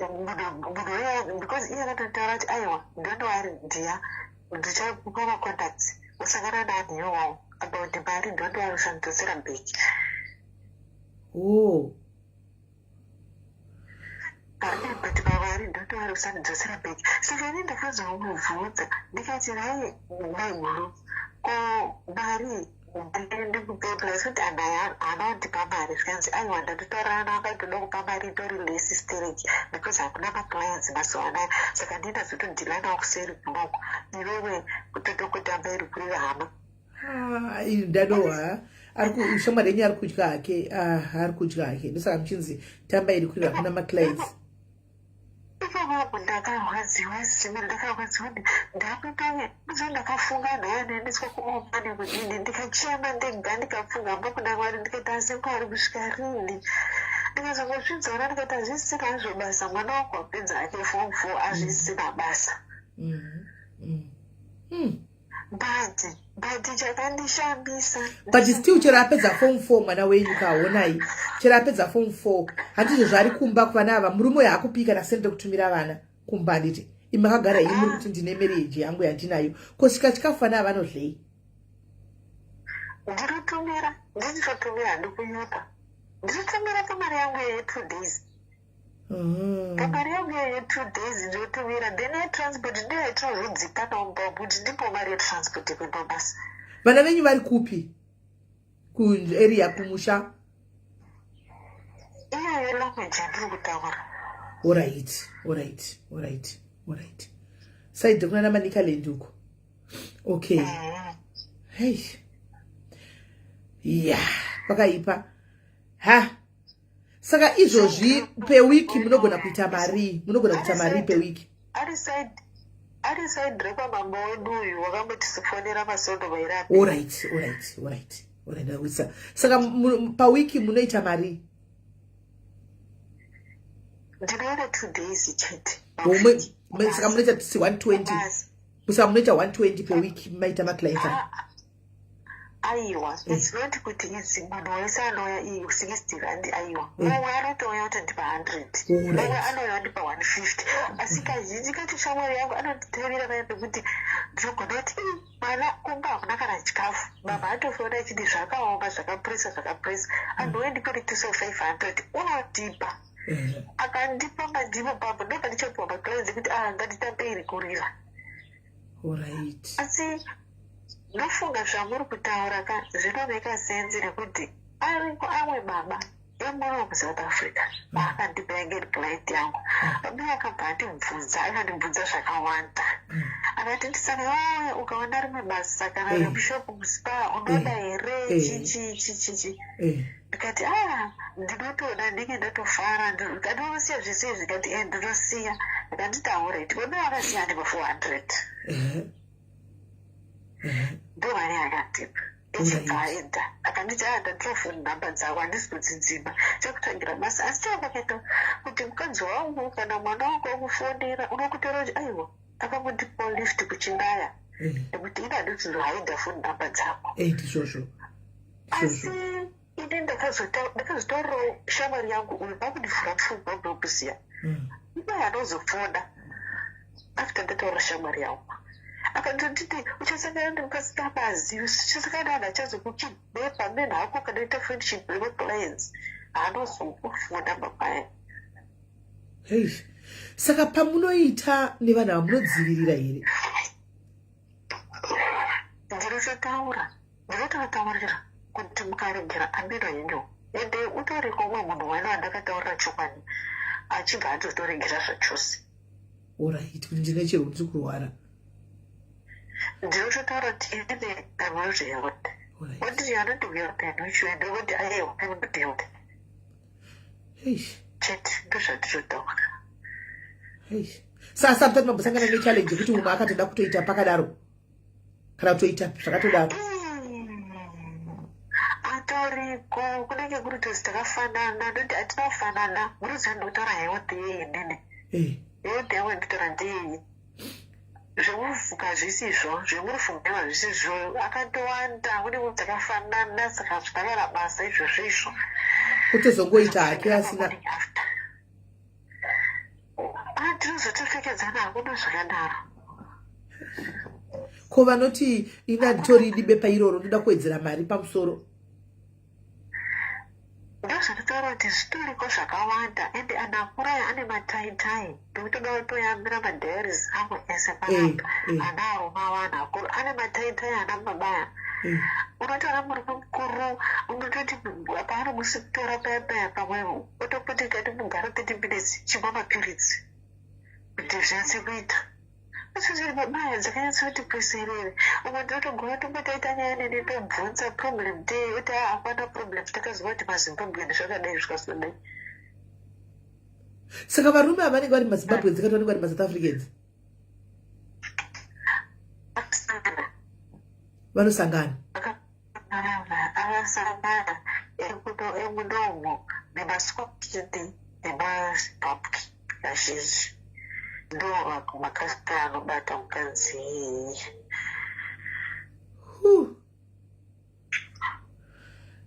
Munhu because iye akatotaura kuti aiwa ndondoari ndiya ndichakupa macontacts usangana naanhu iwawo about mari ndondoari usandidzosera back. Oh. But mavari ndotovari usandidzosera back. Saka ini ndakazomubvunza ndikati rai maiguru ko mari ndikupe plus kuti haana kundipa mari. Zvikanzi aiwa ndatotaurana akatoda kupa mari itori less stereki because hakuna maclients mazuva anaya, saka ndinazotodhila nawo kuseri kunoku iwewe kutotokutamba iri kurira hama. Ndadoha ari shamwari yenyu ari kudya hake. Ah, ari kudya hake, ndosaka muchinzi tamba iri kurira hakuna maclients. Ipapo ndakarwadziwa sime, ndakarwadziwa ndakuita uzo ndakafunga nhaya ndaendeswa kuomani kudini, ndikachema ndega ndikapfugama kuna Mwari ndikati asi Mwari kusvika rini? Ndikazongozvidzora ndikati hazvisina hazvo basa, mwana wangu wapedza ake form four, hazvisina basa. But chakandishambisa But still, chero apedza Form 4 mwana wenyu kaonai, chero apedza Form 4, handizvo zvaari kumba kuvana ava? Murume uyo haakupika nasende kutumira vana kumba, handiti? Imi makagara ii, muri kuti ndine marriage yangu yandinayo, kosvika chikafu vana ava vanodlei? Ndinotumira, ndinototumira, handikunyepa, ndinotumira pamari yangu ye2 days. Pamari yangu ye2 days ndinotumira, then yetransport ndiyo yatinozodzipa naumba kuti ndipo mari yetransport yekuenda basa. Vana venyu vari kupi, kuarea kumusha? Iyoyo language yandiri kutaura. Alright, side kunana Manicaland uko, okay. Hei, ya, pakaipa ha. Saka izvozvi pewiki munogona kuita mari, munogona kuita mari pewiki? Ari side rekwamambo wedu uyu wakambotisifonera masondo mairapi. Alright, ndawisa. Saka pawiki munoita mari? Ndinoita 2 days chete. Saka munoita 120, saka munoita 120 pewiki maita maclients aya? Aiwa, it's not kuti idzi munhu wese anouya iyi R60, aiwa. Mumwe anotouya kutondipa 100, mumwe anouya kundipa 150, asi kazhinji kacho shamwari yangu anonditaurira paya pekuti ndinogona kuti, "Ii, mwana kumba hakuna kana chikafu, baba atofona achiti zvakaoma, zvakapurisa, zvakapurisa, anhuwe ndikweretiso 500," unondipa. Akandipa mandipo papo ndo pandichapiwa maclients ekuti a ngatitambe iri kurira. Asi ndofunga zvamuri kutaura ka zvinomeka sense, nekuti ariko amwe baba emuno muSouth Africa akandipa yange iri client yangu. Baba akabva andibvunza, akandibvunza zvakawanda. Akati, "Ndisaka iwewe ukaona rimwe basa kana remushopu muSpar unoda here?" Chichi chichichi. Ndikati, "A, ndinotoda, ndinge ndatofara." Ndikati, "Unosiya zvese izvi?" Ndikati, "E, ndinosiya." Ndikanditi, "Alright." Baba vakasiya andipa 400. Ndo mari yakandipa. Echibva aenda, akanditi, "A, ndatora phone number dzako, handisi kudzidzima, chakutangira basa." Asi chavakaita kuti mukadzi wangu kana mwana wangu akufonera, unokutora kuti aiwa, akangondipawo lift kuchingaya, nekuti ina handiti ndohaidha phone number dzako. Ndizvozvo. Asi ini ndakazotaurirawo shamwari yangu uyu pakundivhura pfungwa ndokuziya. Iye anozofona after ndataura shamwari yangu, akandotiti, "Uchasangana nemukasitamazi, uchasangana nevanhu achazokukinepa mene hako kanoita friendship nemaclients, haanozokufona mapaya." Hei, saka pamunoita nevanhu ava munodzivirira here? Ndinototaura, ndinototaurira kuti mukaregera ameno henyu. Ende utoriko umwe munhu wani wandakataurira chokwadi, achibva atotoregera zvachose. Alright, kuti ndine chero ndiri kurwara. Ndinototaura kuti inini I'm not healed. Kuti you are not healed and ndokuti aiwa, I'm not healed. Chete, ndozvatinotaura. Hei, sasa mutati mambosangana nechallenge yekuti mumwe akatoda kutoita pakadaro kana kutoita zvakatodaro? Atoriko, kunenge kuri tozi takafanana, ndoti hatina kufanana. Muruziva, ndinotaura health yei inini? Health yangu ndinotaura ndeyei? Zvekufuka zvisizvo, zvemurifungewa zvisizvo, akatowanda kune munhu takafanana, saka zvinakana basa izvozvo izvo. Kutozongoita hake asina. Tinozotopfekedzana, hakuna zvakadaro. Ko vanoti, "Ini handitoridi bepa iroro, ndoda kuwedzera mari pamusoro"? Ndozvanditaura kuti zvitoriko zvakawanda, ende anhu akura aya ane mataitai, ndikutoda kutoyambira madiaries angu ese panapa. Ana arume avanhu akuru ane mataitai, ana babaya. Unotoona murume mukuru, unototi paanomusitora paya paya, pamwe otopoti kati mugara 30 minutes, chimwa mapiritsi kuti zvinyatse kuita. Asizviri babaya dzakanyatsoti kweserere. Umwe ndinotogona tombotaita nyaya neni, ndobvunza problem ndei, oti, "A, hapana problem, takaziva kuti maZimbabwean zvakadai, zvikazodai." Saka varume ava vanenge vari maZimbabweans kati vanenge vari maSouth Africans? Akasangana. Vanosangana. Akasangana emunomo nemaSwatini nemaZimbabwe kazhinji ndo makasita anobata mukadzi iyeye.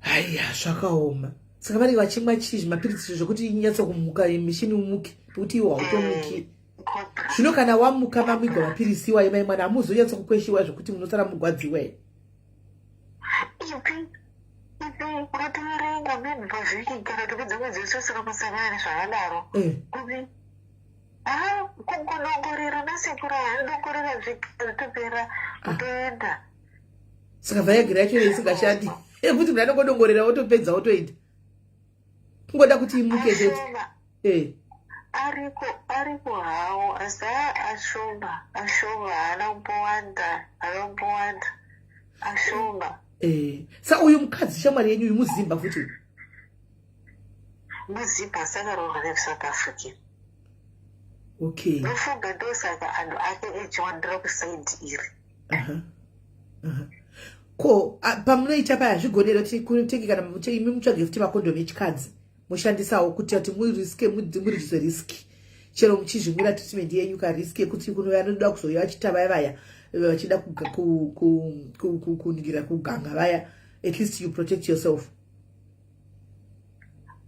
Haiya, zvakaoma. Saka vanenge vachimwa chii, zvimapiritsi zvokuti inyatso kumuka, mishini umuke, nekuti iwo hautomuki. Zvino kana wamuka mamwigwa mapirisi iwayo, mai mwana, hamuzonyatso kukweshiwa zvekuti munosara mugwadziwa here? Unotoverenga maybe pavhiki kana topedza mwedzi wese usina kusangana nezvakadaro. Kupi kungodongorera nasekuru, adongorera zvitopera, kutoenda. Saka Viagra yacho isingashandi yekuti munhu anongodongorera wotopedza wotoenda, kungoda kuti imuke chete. Ariko, ariko hawo, asi ashoma, ashoma, haana kumbowanda, haana kumbowanda, ashoma. Sa uyu mukadzi shamwari yenyu uyu muZimba futi? MuZimba, sakaroorwa nekuSouth Africa. Ndofunga ndosaka anhu ake echiwandira kuside iri. Ko pamunoita paya, hazvigonera kuti kutenge kana imi mutsvage futi makondomu echikadzi mushandisawo, kuti ati muriske, mureduce risk, chero muchizvimwira treatment yenyu, karisk yekuti kuno vanoda kuzouya vachita vaya vaya vachida kuningira kuganga vaya, at least you protect yourself.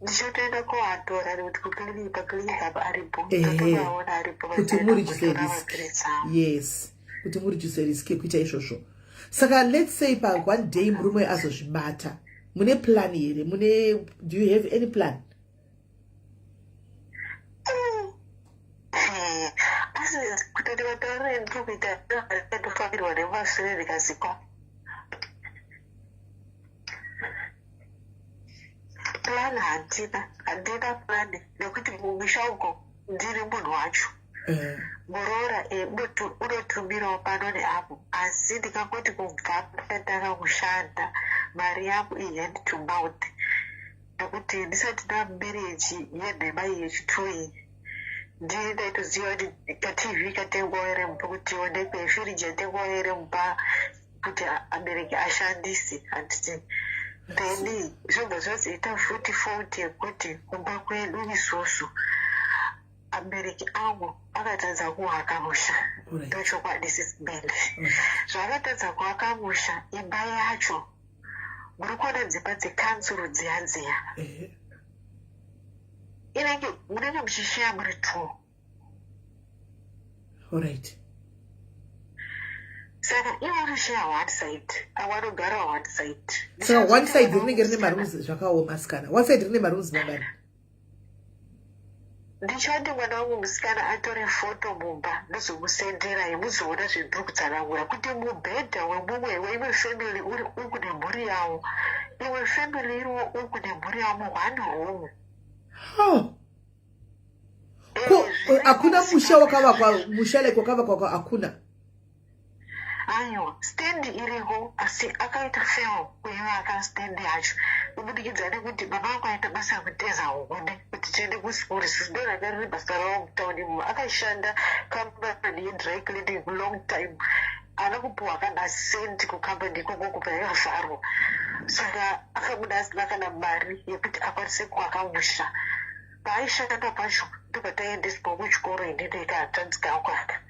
Ndichatoenda koatora nekuti kuclinic, paclinic apa aripo. Totovaona aripo. Kuti mureduce risk, yes, kuti mureduce risk yekuita izvozvo. Saka let's say pa one day murume azozvibata, mune plan here? Mune, do you have any plan? Asi kutoti vataurire, ndiri kuita ndofanirwa nemashure ndikazikwa plan. Handina, handina plan, nekuti mumisha uko ndiri munhu wacho. Muroora unotumirawo pano neapo, asi ndikangoti kubva ndatanga kushanda, mari yangu ihand to mouth, nekuti ndisati ndamumarriage yenhema iyi yechitwo iyi, ndini ndaitoziva kuti kaTV katengwawo here mumba, kuti ionekwe, firiji yatengwawo here mumba kuti abereki ashandise, handiti? Then zvobva zvazoita futi fault yekuti kumba kwedu isusu abereki angu akatadza kuwaka musha. Ndochokwadi, sisibende, zvaakatadza kuwaka musha, imba yacho, muri kuona dzimba dzekanzuru dziya dziya, inenge munenge muchisheya muri two. Saka ivo unosheya one side, avo anogara one side. Saka one side rinenge rine marooms. Zvakaoma, sikana. One side rine marooms mangani? Ndichati mwana wangu musikana atore foto mumba, ndozomusendera yemuzoona zvendiri kutsanangura, kuti mubhedha wemumwe weimwe family uri uku nemhuri yavo, imwe family iriwo uku nemhuri yavo, muone room. Oh. Ko hakuna musha wakavakwa, musha like wakavakwa hakuna? Aiwa, stand iriko, asi akaita fail kuivaka stand yacho kubudikidza nekuti baba vangu aita basa rekuteza huni kuti tiende kusikuru isusu. Ndo ranga riri basa ravo mutauni imo. Akashanda kambani yedry cleaning long time, haana kupiwa kana sendi kukambani ikoko kubva yakavharwa. Saka akabuda asina kana mari yekuti akwanise kuaka musha. Paaishanda pacho ndopataiendeswa kuchikoro inini kahanzvadzi kangu aka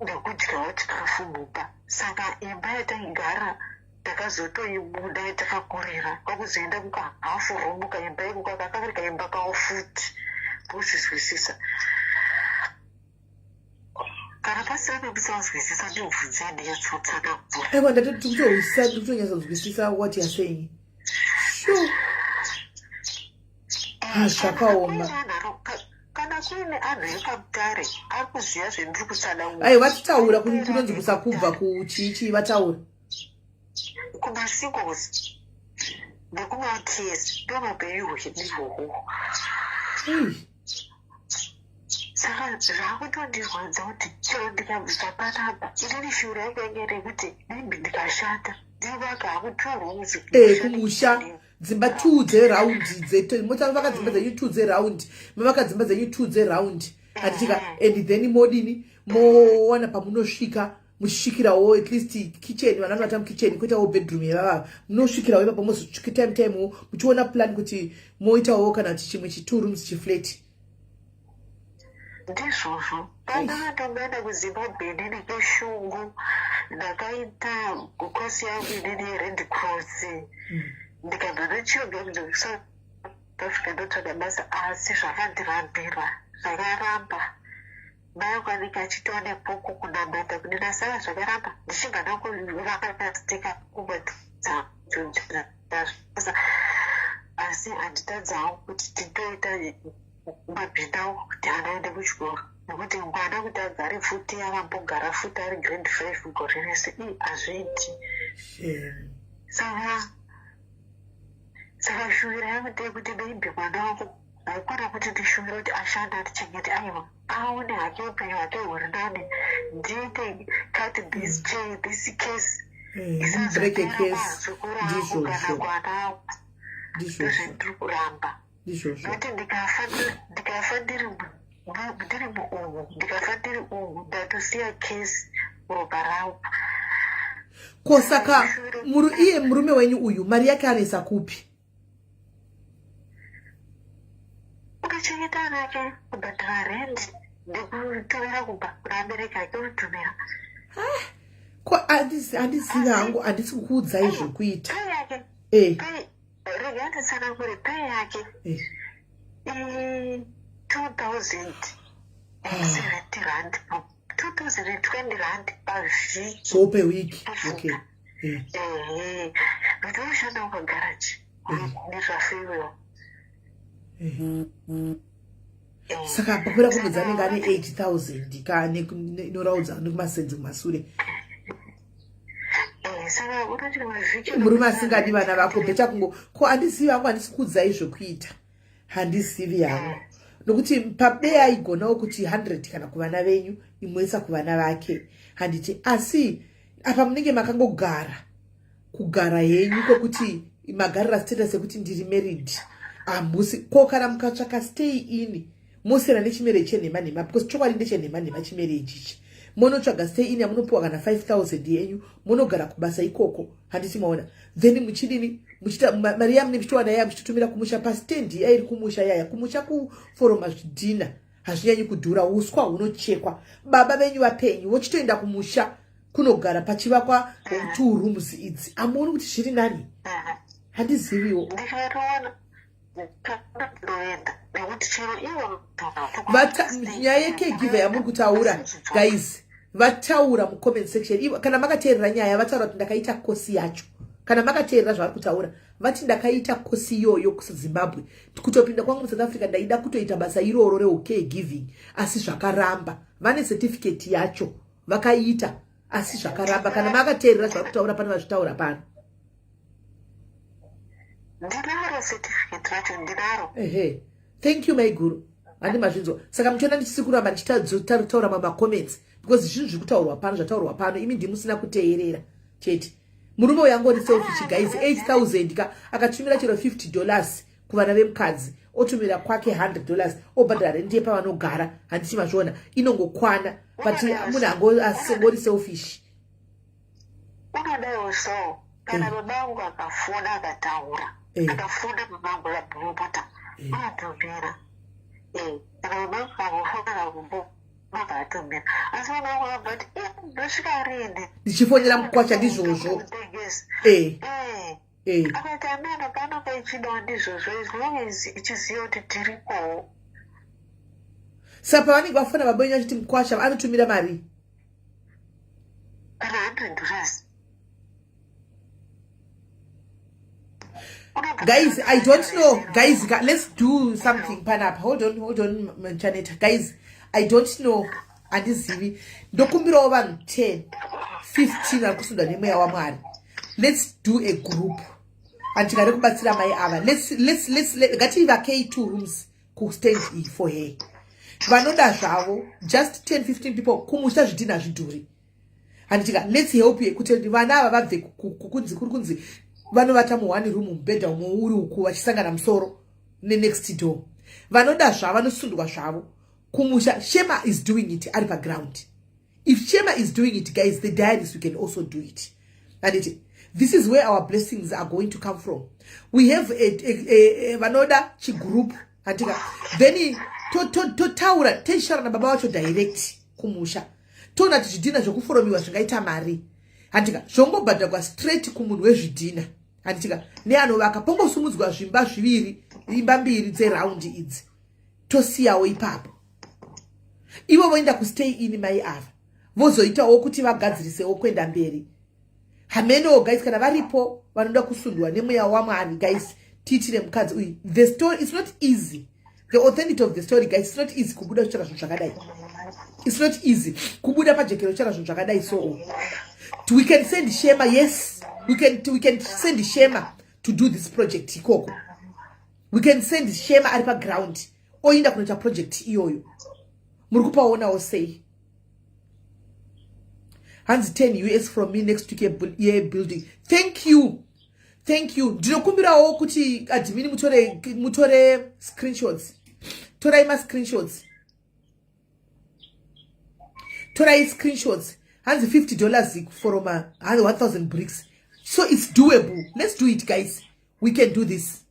nekudyawo chikafu mumba. Saka imba yataigara takazotoibuda yatakakurira, kwakuzoenda kukahalf room, kaimba ikoko kakari kaimba kawo futi. Kuzvizwisisa, kana pasina pemusanzwisisa, ndibvunzei ndinyatsotsanangura. Aiwa, ndatotikutohwisisa, ndikutonyatsonzwisisa what you are saying. Sure. Ah, zvakaoma. Kana kuine anhu epaMutare ari kuziva zvendiri kutsanangura. Ai, vatitaura kunonzi kusakubva kuchichi, vataura. Kumasingles nekumaOTS, ndo mapenyu hwedu ihwohwo. Saka zvakutondirwadza kuti chero ndikabvisa panapa, inini shuro yangu yange rekuti maybe ndikashanda ndivaka hakutorwa. Kumusha dzimba two dzeround, motavaka dzimba dzenyu two dzeround, mavaka dzimba dzenyu two dzeround, handitika? And then modini, mowana pamunosvika muchisvikirawo at least kitchen, vana vanovata mukitchen, kuitawo bedroom yevavava, munosvikirawo ipapo, mozosvika time time muchiona plan kuti moitawo kana kuti chimwe chi two rooms chiflat. Ndizvozvo. Pandakatomboenda kuZimbabwe inini keshungu, ndakaita kosi yangu inini yeRed Cross. Ndikabva ndachioga kuSouth Africa ndotsvaga basa asi zvakandirambira, zvakaramba. Mai vangu anenge achitova nepoko kunamata kudina saka zvakaramba ndichibva ndangovaka kubatidza asi handitadzi hangu kuti tindoita mabhindauko kuti ana aende kuchikoro nekuti mwana kuti agare futi akambogara futi ari grade 5 gore rese ii hazviiti. Saka shuviro yangu ndeyekuti maybe mwana wangu haikona kuti ndishuvire kuti ashande atichengete, aiwa, aone hake upenyu hwake huri nani, ndiite cut this chain, this case. Break a case. Isazopera kana Ndizvozvo. kwana Ndizvozvo. ndozvendiri kuramba. Ndizvozvo. Nokuti ndikafa ndiri muumu, ndikafa ndiri umu, ndatosiya case muropa rangu. Ko saka iye murume wenyu uyu mari yake anoisa kupi? Ukachengeta ana ake, kubhadhara rent nekutumira kubva kuna abereki ake unotumira. Ko handizivi hangu, handisi kukuudzai zvekuita. Pay yake, pay, rega nditsanangure, pay yake R2070, R2020 pavhiki. So per week, okay. Ehe, but unoshanda pagaraji nezvafiwewo. Saka papera kumwedzi anenge ane 8000 ka inoraudza nekumasenzi kumasure. Saka unoti mavhiki Murume asingadi vana vako, better kungo, ko handizivi hangu, handisi kuudzai zvekuita, handizivi hangu, nokuti pabeya aigonawo kuti 100 kana kuvana venyu, imwesa kuvana vake, handiti? Asi apa munenge makangogara kugara henyu kwekuti magarira status ekuti ndiri married, hamusi. Ko kana mukatsvaka stay in, mosiyana nechimarriage chenhema nhema, because chokwadi ndechenhema nhema chimarriage ichi. Munotsvaga stay in yamunopiwa kana 5000 yenyu, munogara kubasa ikoko, handiti maona? Then muchidini? Muchiita mari yamune muchitowana yaya, muchitotumira kumusha pastendi iya iri kumusha yaya. Kumusha kuforoma zvidhina hazvinyanyi kudhura, uswa hunochekwa. Baba venyu vapenyu, vochitoenda kumusha kunogara pachivakwa two rooms idzi. Amuoni kuti zviri nani? Handiziviwo. Ndikatoona ndoenda nekuti chero ivo. Nyaya yecaregiver yamuri kutaura, guys, vataura mucomment section. Kana makateerera nyaya, vataura kuti ndakaita kosi yacho. Kana makateerera zvavari kutaura, vati ndakaita kosi iyoyo kuZimbabwe. Kutopinda kwangu muSouth Africa ndaida kutoita basa iroro recaregiving, asi zvakaramba. Vane certificate yacho, vakaita, asi zvakaramba. Kana makateerera zvavari kutaura pano, vazvitaura pano. Ndinaro certificate racho, ndinaro. Ehe, thank you, maiguru, handi mazvinzwa? Saka muchiona ndichisi kuramba ndichitaura mamacomments because zvinhu zviri kutaurwa pano, zvataurwa pano, imi ndimusina kuteerera chete. Murume uyu angori selfish, guys. 8000 ka, akatumira chero $50 kuvana vemukadzi, otumira kwake $100, obhadhara rent yepavanogara, handiti mazviona? Inongokwana, but munhu angori selfish. Unodaiwo so kana baba vangu akafona akataura, akafona baba vangu vabhurupota, unotumira. Kana baba vangu akafona akakumbo baba atumira, asi baba vangu vabva kuti, "Ndosvika rini?" Ndichifonera mukwacha, ndizvozvo. Akati ameno pano paichidawo ndizvozvo, as long as ichiziva kuti tirikowo. Saka pavanenge vafona baba venyu achiti mukwasha, anotumira mari? Kana $100. Guys, I don't know. Guys, let's do something panapa. Hold on, hold on, Chaneta. Guys, I don't know, handizivi. Ndokumbirawo vanhu 10 15 vari kusundwa nemweya waMwari, let's do a group handikare kubatsira mai ava. Ngativakei two rooms kustand iyi for her. Vanoda zvavo just 10 15 people. Kumusha zvidhina zvidhuri, handitika? Let's help you kuti vana ava vabve kukunzi kuri kunzi vanovata muone room, mubhedha umwe uri uku, vachisangana musoro nenext door. Vanoda zvavo, vanosundwa zvavo kumusha. Shema is doing it ari paground. If Shema is doing it, guys, the diaries, we can also do it, anditi? This is where our blessings are going to come from. We have a vanoda chigroup, andika? Then Totaura tichitaura nababa vacho direct kumusha, toona kuti zvidhina zvekuforomiwa zvingaita mari, handika? Zvongobhadhagwa straight kumunhu wezvidhina, handitika? Neanovaka, pongosumudzwa zvimba zviviri, imba mbiri dzeraundi idzi, tosiyawo ipapo. Ivo voenda kustay in, mai ava vozoitawo kuti vagadzirisewo kuenda mberi. Hamenowo guys, kana varipo vanoda kusundwa nemweya waMwari, guys, tiitire mukadzi uyu. The story is not easy, the authenticity of the story, guys. It's not easy kubuda kuchara zvinhu zvakadai. It's not easy kubuda pajekero kuchara zvinhu zvakadai. So we can send Shema. Yes, we can send Shema to do this project ikoko. We can send Shema ari paground, oinda kunoita project iyoyo. Muri kupaonawo sei? Hanzi 10 US from me next week yebuilding. Thank you, thank you. Ndinokumbirawo kuti admin mutore screenshots. Torai mascreenshots, torai screenshots. Hanzi $50 for ma 1000 bricks, so it's doable. Let's do it, guys. We can do this.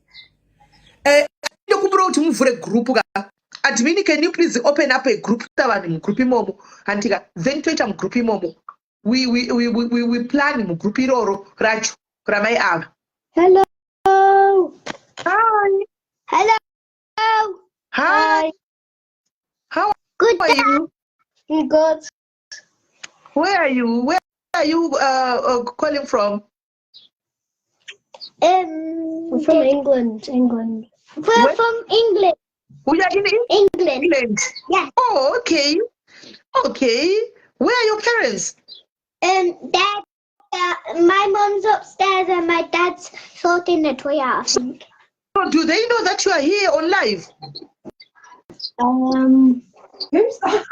Ndokumbira kuti muvhure group ka. Admin, can you please open up a group? Vanhu mugroup imomo, handika? Then toita mugroup imomo, we plan mugroup iroro racho ramai ava. Hello. Hi. Hello. Hi. How Good. are you? Good. Where are you? Where are you calling from? We're from England. England. We're Where? from England. We are in England. England? Yeah. Oh, okay. Where are your parents? Dad. My mum's upstairs and my dad's sorting the toy out, I think. So do they know that you are here on live? Who's that?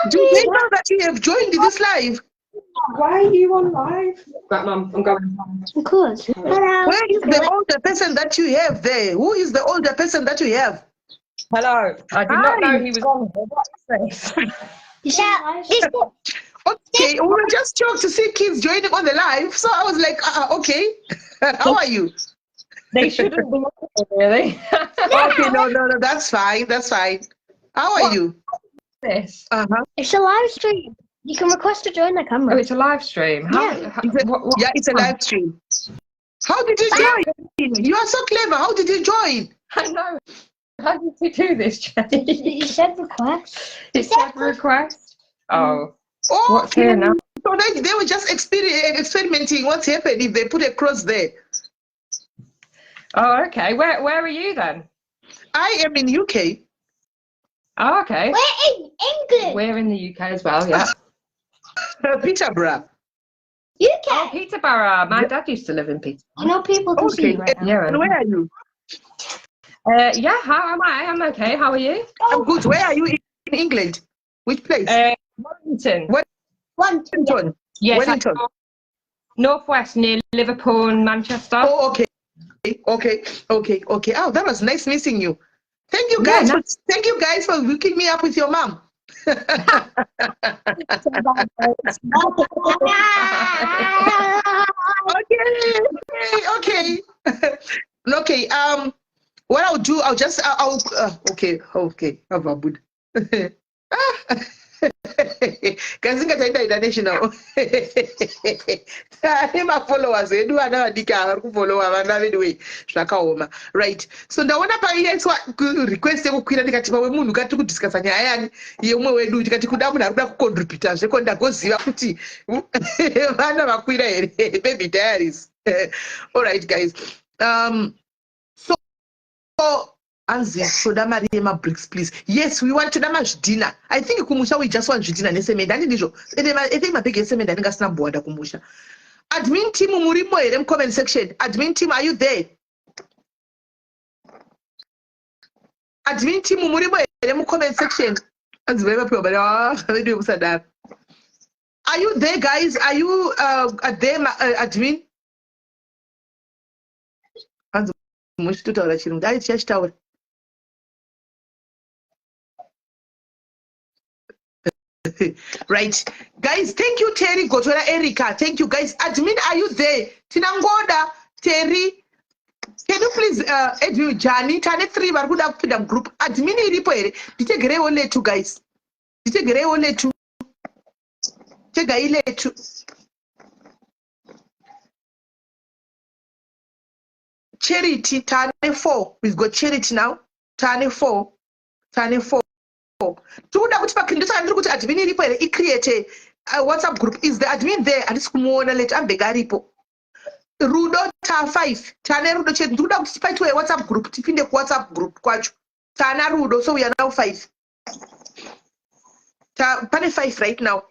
Do they know that you have joined this live? Why are you on live? Right, Mum, I'm going. Of course. Hello. Where is the older person that you have there? Who is the older person that you have? Hello. I did not Hi. know he was on here. What is this? Yeah, this Okay, we were just shocked to see kids joining on the live. So I was like, okay. How are you? They shouldn't be on here, really. Okay, no, that's fine. That's fine. How are What? you? This. It's a live stream. You can request to join the Oh, camera. it's a live stream. How, Yeah. how, Is it- what, Yeah, it's a live stream. How did you join? You are so clever. How did you join? I know. How did you do this, Jay? You said request. It said request. Oh, Oh, what's here now? So they were just experimenting what's happened if they put a cross there. Oh, okay. Where are you then? I am in UK. Oh, okay. We're in England. We're in the UK as well, yeah. Peterborough. UK. Oh, Peterborough. My dad used to live in Peterborough. You know people can see you right now. Yeah. And where are you? Yeah, how am I? I'm okay. How are you? I'm good. Where are you in England? Which place? Wellington. What? One. Wellington. Yes, Wellington. Northwest near Liverpool and Manchester. Oh, okay. Okay. Oh, that was nice meeting you. Thank you Yeah, guys. Thank you guys for hooking me up with your mom. Okay. What I'll do, I'll just, I'll, okay. Have kazinga taita international tane mafollowers edu, vana vadiki ava vari kufollowa vana vedu wei, zvakaoma. Right, so ndaona paiiswa request yekukwira, ndikati pamwe munhu katiri kudiscussa nyaya yani yeumwe wedu, tikati kuda munhu ari kuda kucontributa zveko. Ndagoziva kuti vana vakwira here. Baby Diaries. Alright guys, so anzi toda mari yemabricks, please. Yes, we want, toda mazvidhina. I think kumusha we just want zvidhina nesemende, handi ndizvo? Ende I think mabhegi esemende anenge asina mbowanda kumusha. Admin team, murimo here mucomment section? Admin team, are you there? Admin team, murimo here mucomment section? Anzi vai vapiwa mari. Ah, vedu vemusadaro. Are you there, guys? Are you there, admin? Hanzi muchitotaura chirungu ai, tichachitaura. Right guys, thank you, Terry Gotora, Erica, thank you guys. Admin, are you there? Tinangoda Terry. Can you please add you Jani? Tane 3 vari kuda kupinda mugroup. Admin iripo here? Nditegereiwo letu, guys. Nditegereiwo letu. Tegai letu. Charity tane 4. We've got Charity now. Tane 4. Tane 4. Tikuda kuti pakindosaka ndiri kuti admin iripo here icreate a WhatsApp group. Is the admin there? Handisi kumuona late ambenge aripo. Rudo ta 5. Tane rudo chete. Ndikuda kuti paitwe WhatsApp group tipinde kuWhatsApp group kwacho. Tana rudo, so we are now 5. Ta pane 5 right now.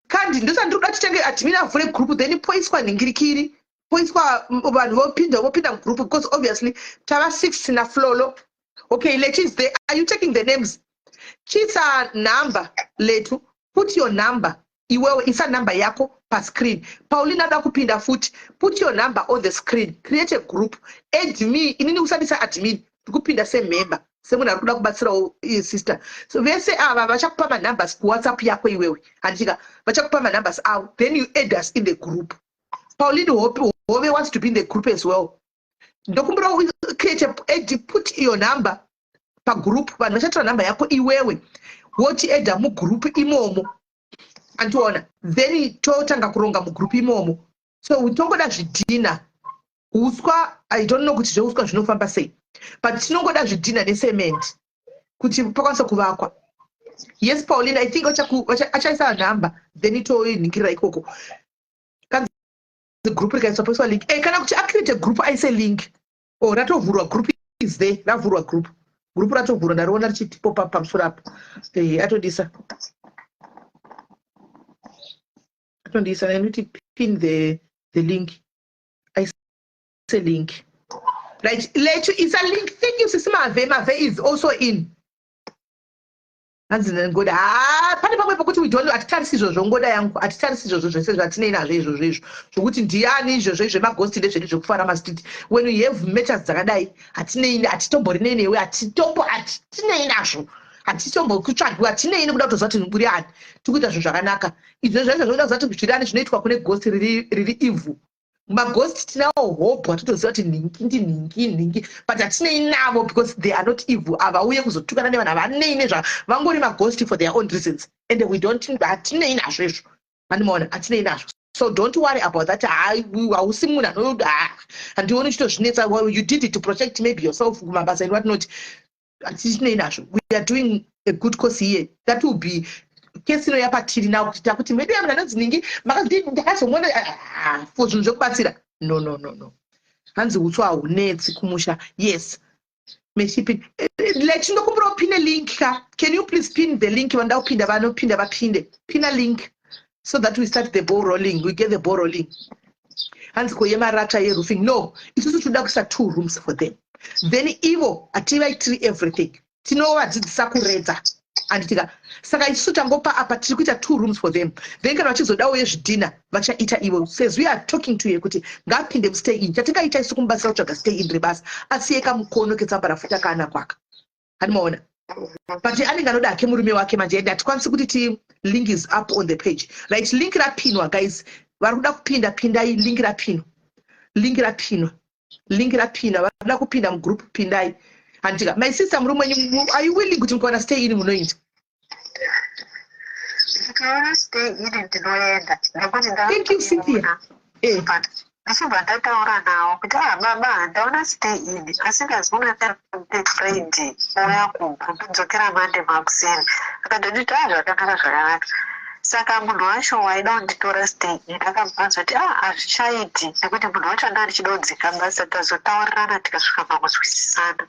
Kandi ndosaka ndiri kuda titenge admin avhure group, then poiswa nhingirikiri, poiswa vanhu vopinda mugroup, because obviously tava 6 naflolo. Okay, Letu is there. Are you taking the names? Chisa number, Letu. Put your number. Iwewe isa number yako pascreen. Paulina ada kupinda futi. Put your number on the screen. Create a group. Add me. Inini usandisa admin. Ndikupinda semember. Semunhu ari kuda kubatsirawo sister. So vese ava vachakupa manumbers kuWhatsApp yako iwewe. Handika vachakupa manumbers avo. Then you add us in the group. Pauline Hope Hove wants to be in the group as well. Ndokumbira create a, add, put your number pagroup. Vanhu vachatora number yako iwewe woti adda mugroup imomo, andiona? Then totanga kuronga mugroup imomo. So tongoda zvidhina, uswa. I don't know kuti zveuswa zvinofamba sei, but tinongoda zvidhina necement kuti pakwanise kuvakwa. Yes, Paulina, I think achaisa number, then toinhingirira ikoko. Kanzi group rikaiswa, poiswa link. Kana kuti acreate group, aise link. Oh, ratovhurwa. Group is there. Ravhurwa group. Group ratovhurwa, ndariona richitipopa pamusoro apo. Atondisa, atondisa nekuti pin the link, aise link. Right, Letu, isa link. Thank you, sisi Mave. Mave is also in. Hanzi ngoda. Ha, pane pamwe pokuti we don't, hatitarisi izvozvo, ngoda yangu. Hatitarisi izvozvo zvese zvatinei nazvo izvozvo, izvo zvokuti ndiani izvozvo zvemaghost ndezvedu zvekufara mastreet. When we have matters dzakadai, hatinei, hatitomborinei newe, hatitombo, hatitinei nazvo, hatitombokutsvagiwa, hatinei nekuda kutoziva kuti uri ani. Tikuita zvinhu zvakanaka. Izvo zvese zvokuda kuziva kuti zviri ani zvinoitwa kune ghost riri evil. Maghost tinawo hope, hatitoziva kuti nhingi ndinhingi nhingi, but hatinei navo because they are not evil. Havauye kuzotukana nevanhu, havanei nezva, vangori maghost for their own reasons, and we don't, hatinei nazvo izvo, handimaona? Hatinei nazvo, so don't worry about that. Hausi munhu ano, handioni uchitozvinetsa. You did it to protect maybe yourself kumabasa and what not. Hatichinei nazvo. We are doing a good cause here. That will be kesi inoya patiri now kuti takuti medu yamunhu anonzi ningi ndakazomuona for zvinhu zvekubatsira. No, no, no, no. Hanzi utswa haunetsi kumusha. Yes, meshipin let ndokumbira upine link ka. Can you please pin the link? Vanoda kupinda vanopinda, vapinde. Pina link so that we start the ball rolling, we get the ball rolling. Hanzi ko yemarata yeroofing? No, isusu tinoda kuisa two rooms for them, then ivo hativaitiri everything, tinovadzidzisa kuredza, handitika? Saka isusu tangopa apa, tiri kuita two rooms for them, then kana vachizodawo yezvidhina vachaita ivo. Says we are talking to ye kuti ngaapinde mustay in. Chatingaita isu kumubatsira kutsvaga stay in rebasa, asiye kamukono ketsamba rafuta kaana kwaka, handimaona? But anenge anoda hake murume wake manje, and hatikwanisi kuti ti link is up on the page. Right, link rapinwa, guys. Vari kuda kupinda, pindai. Link rapinwa, link rapinwa, link rapinwa. Vari kuda kupinda mugroup, pindai, handitika? My sister, murume wenyu, are you willing kuti mukawana stay in munoita? Ndikaona stay in ndinoenda nekuti Thank you, Cynthia. Ndichibva ndataura nawo kuti, "Ah baba, ndaona stay in, asi ndazoona friend ouya kumba, ndodzokera Monday makuseni." Akatonditi, "A, zvakanaka, zvakanaka." Saka munhu wacho waida kunditora stay in akabva azoti, "A, hazvichaiti," nekuti munhu wacho anga ndichida kudzika basa. Tazotaurirana, tikasvika pakunzwisisana,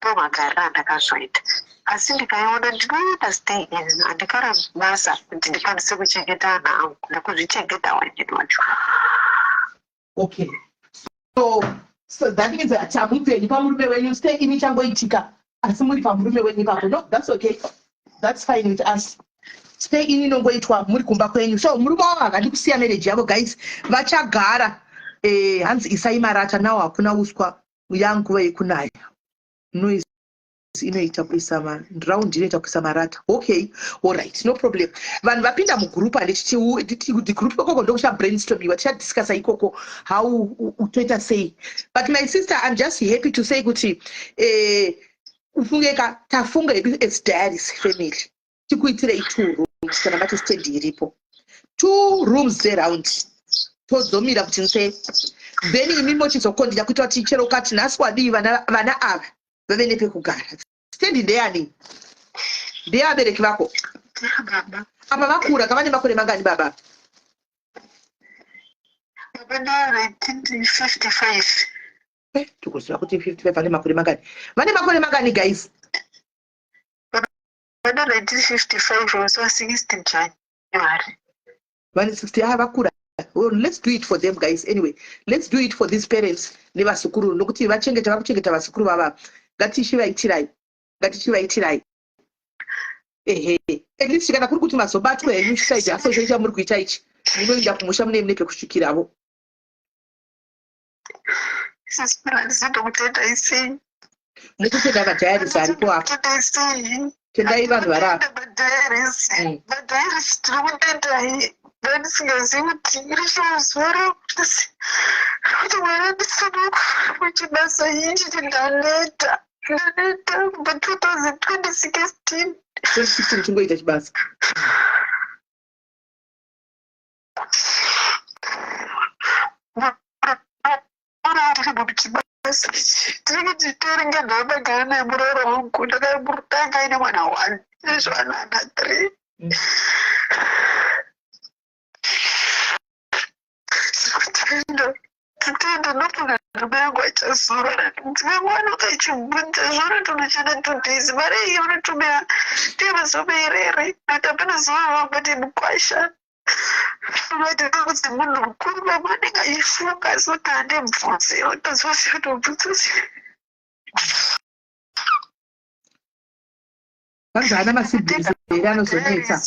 ndomagariro andakazoita. Asi ndikaiona ndinoenda stay in, handikara basa kuti ndikwanise kuchengeta ana angu nekuzvichengeta wanyini wacho. Okay, so that means that hamubveni pamurume wenyu. Stay in ichangoitika, asi muri pamurume wenyu ipapo. No, that's okay, that's fine with us. Stay in inongoitwa muri kumba kwenyu. So murume wavo havadi kusiya marriage yavo, guys, vachagara. Hanzi isai marata nawo, hakuna uswa, yanguva yekunaya. Noise Inoita kuisa round, inoita kuisa marata. Okay, alright, no problem. Vanhu vapinda mugroup, handiti? Group ikoko ndokuchabrainstormiwa, tichadiscussa ikoko how toita sei. But my sister, I'm just happy to say kuti ufungeka tafunga hedu as Diaries family, tikuitirei two rooms. Kana mati stand iripo, two rooms dzeround, todzomira kuti nse, then imi mochizokondinya kuita kuti chero ukati nhasi wadii, vana ava vave nepekugara. Stand ndeyani? Ndeyabereki vako? Baba. Apa vakura, kava nemakore mangani baba? Baba nda 1955. Tikuziva kuti 55 vane makore mangani? Vane makore mangani, guys? Vana 1955, musi wa 16 January. Vane 60. Ah, vakura. Well, let's do it for them, guys. Anyway, let's do it for these parents nevasukuru, nokuti vachengeta, vakuchengeta vasukuru vava. Ngatichivaitirai, ngatichivaitirai. Ehe, at least kana kuri kuti mazobatwa henyu, chisaidi aso choita muri kuita ichi, munoenda kumusha, mune pekusvikiravo. Ndokutendai sei? Mukutenda maDiaries aripo apa. Kutendai sei? Tendai vanhu vari apa. MaDiaries, maDiaries, tiri kutendai. Ndandisingazivi kuti rishuwa zuva rekuti mwana ndisina kuchibasa ichi. Ndaneta, ndaneta kubva 2016. 2016 chingoita chibasa. Chibasa tinenge tichitoerenga ndavagara naye muroora wangu. Ndakamurutanga aine mwana one, izvo ana 3. Kutenda, kutenda. Ndofunga ndume yangu achazorora. Mudzimai wangu akachibvunza zvoro, tonoshanda 2 days, mari iyi unotumira ndeyemazuva maerere, nokuti hapana zuva vangati mukwasha vati kuti munhu mukuru. Baba anenge achifunga, asi kuti handibvunze, otazosiyotobvunza. Vanzi haana masiblings here anozonetsa?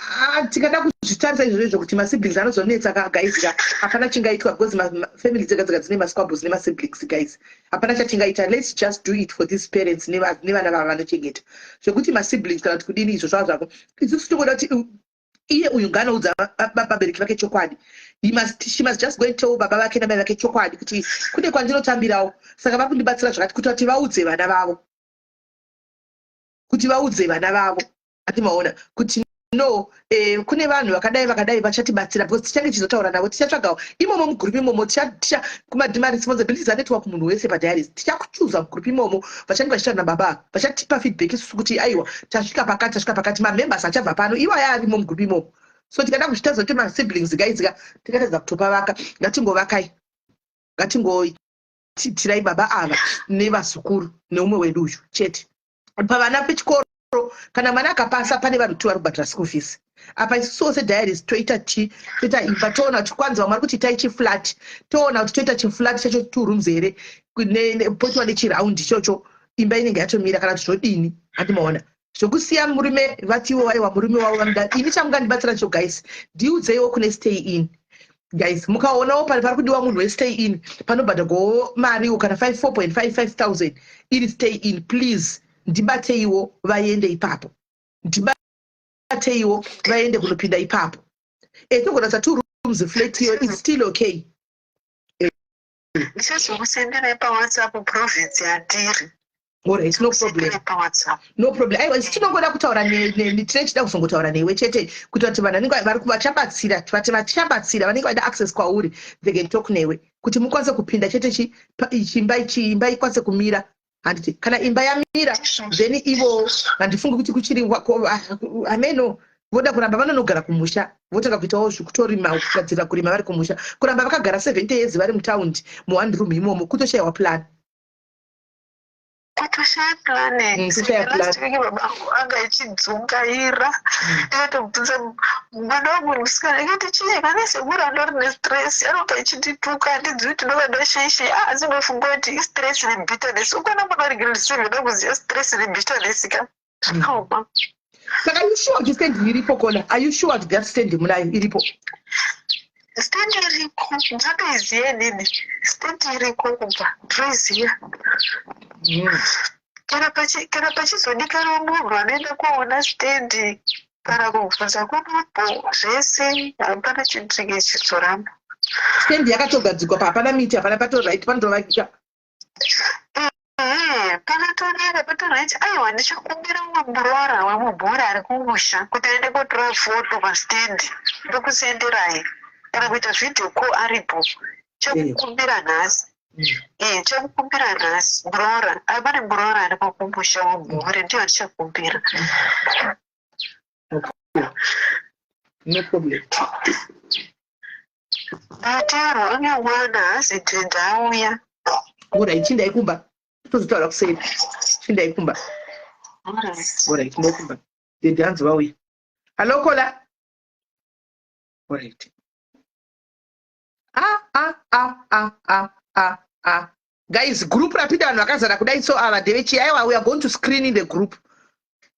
Ah, tikada kuzvitarisa izvozvo izvo kuti masiblings anozonetsa ka, guys ka, hapana chingaitwa, because family dzega dzega dzine masquabbles nemasiblings, guys. Hapana chatingaita. Let's just do it for these parents nevana vava vanochengeta. Zvekuti masiblings kana kuti kudini, izvo zvava zvako. Isusu tingoda kuti iye uyu ngaanoudza vabereki vake chokwadi. She must just go and tell baba vake namai vake chokwadi kuti kune kwandinotambirawo, saka vari kundibatsira zvakati, kuti vati vaudze vana vavo, kuti vaudze vana vavo ati maona kuti no, kune vanhu vakadai vakadai vachatibatsira, because tichange tichizotaura navo. Tichatsvagawo imomo mugroup imomo, maresponsibilities anoitwa kumunhu wese paDiaries. Tichakuchuza mugroup imomo vachange vachitaura nababa, vachatipa feedback isusu kuti aiwa, tasvika pakati, tasvika pakati. Mamembers achabva pano iwaya arimo mugroup imomo. So tikada kuzvitaridza kuti masiblings, guys ka, tikatadza kutopavaka. Ngatingovakai, ngatingoitirai baba ava nevazukuru neumwe wedu uyu chete. Pavana pechikoro, kana mwana akapasa, pane vanhu tu vari kubhadhara school fees. Apa isusuwo seDiaries toita chi toita imba. Toona kuti kwanzi vamwe vari kuti itai chiflat, toona kuti toita chiflat chacho two rooms here, poitwa nechiround ichocho, imba inenge yatomira, kana kuti zvodini? Handimaona zvokusiya murume, vatiwo vaiwa murume wavo vanoda. Ini chamungandibatsira cho, guys, ndiudzeiwo kune stay in. Guys, mukaonawo pari kudiwa munhu westay in, panobhadhagwawo mariwo kana 4.55 thousand iri stay in, please ndibateiwo vaende ipapo, ndibateiwo vaende kunopinda ipapo. Togona sa two rooms flat iyo, it's still okay. Ndichazokusenderai paWhatsApp province yandiri. Alright, no problem. Kusenderai paWhatsApp. No problem. Aiwa, isu tinongoda kutaura tine chida kuzongotaura newe chete, kuitira kuti vanhu vanenge vari vachabatsira, vati vachabatsira vanenge vaida access kwauri, they can talk newe kuti mukwanise kupinda chete. Chimba ichi, imba ikwanise kumira, handiti? Kana imba yamira, then ivo handifungi kuti kuchiri ameno voda kuramba vanonogara kumusha, votanga kuitawo zvekutorima, kugadzirira kurima vari kumusha. Kuramba vakagara 70 years vari mutaundi muone room imomo, kutoshayiwa plan. Kutoshaya plan. Kutoshaya plan. Last week baba angu anga achidzungaira. Ndikatobvunza mwana wangu musikana, ikati chii kana sekuru andori nestress, anonga achindituka, handizivi kuti ndova ndoshaishei. Ah, asi ndofunga kuti istress nebitterness. Ukona mwana uri grade 7 akuziva stress nebitterness ka, zvakaoma. Saka are you sure kuti stand iripo kona? Are you sure kuti that stand munayo, iripo? Stand iriko, ndatoiziva inini. Stand iriko kubva, ndinoiziva. Kana pachi kana pachizodikanwa munhu anoenda koona stendi kana kubvunza kwamambo zvese hapana chinhu chinge chichizoramba. Stendi yakatogadzikwa pa hapana miti hapana pato right panotovakika. Ehe, pakatonaka patoright aiwa ndichakumbira umwe muroora wemubhora ari kumusha kuti aende kotora foto pastendi ndokusenderai kana kuita video call aripo chakukumbira nhasi Eh, chakukumbira nhasi muroora apane muroora aripo kumusha wemubhora ndiyo andichakumbira. No problem. Ndateerwa une mwana hazi dhedha auya. Alright, chindai kumba. Tozotaura kuseri. Chindai kumba. Alright, chindai kumba. Dhedha hanzi vauya. Hello Kola. Alright. Ah ah ah ah ah ah ah. Guys, group rapinda vanhu vakazara kudai so ava ndevechi aiwa we are going to screen in the group.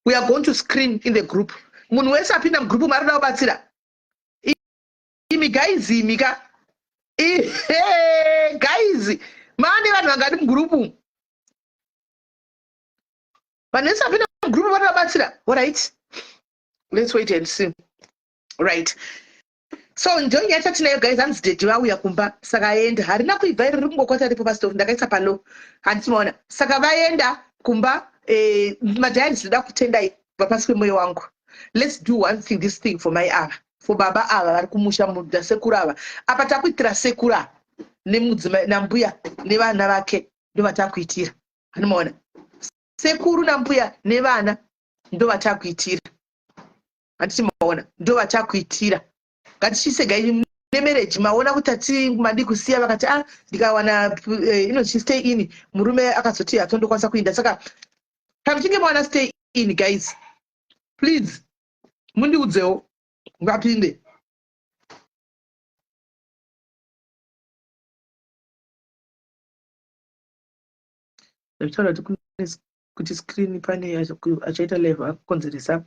We are going to screen in the group. Munhu wese apinda mugroup mari kuda kubatsira. Imi guys imi ka. Ihe guys, maane vanhu vangani mugroup umu? Vanhu vese vapinda mugroup vari vabatsira. All right. Let's wait and see. Right. So ndonyaya tatinayo guys, hanzi daddy vauya kumba saka aenda. Harina kuibva iri riri kungokwata ripo pastove ndakaisa palo. Handiti maona. Saka vaenda kumba eh, madiaries ndoda kutendai kubva pasi pemoyo wangu. Let's do one thing this thing for mai ava. For baba ava vari kumusha mudda sekuru ava. Apa takuitira sekuru ava nemudzimai nambuya nevana vake ndovatakuitira. Anomaona. Sekuru nambuya nevana ndovatakuitira. Handiti maona ndovatakuitira. Ngatichisegai nemarriage maona kuti ati madi kusiya vakati ah ndikawana eh, inonzi stay in murume akazoti hatondokwanisa kuinda saka kana muchinge mawana stay in guys please mundiudzewo ngapinde ndataura kuti kuti screen pane achaita live akukonzeresa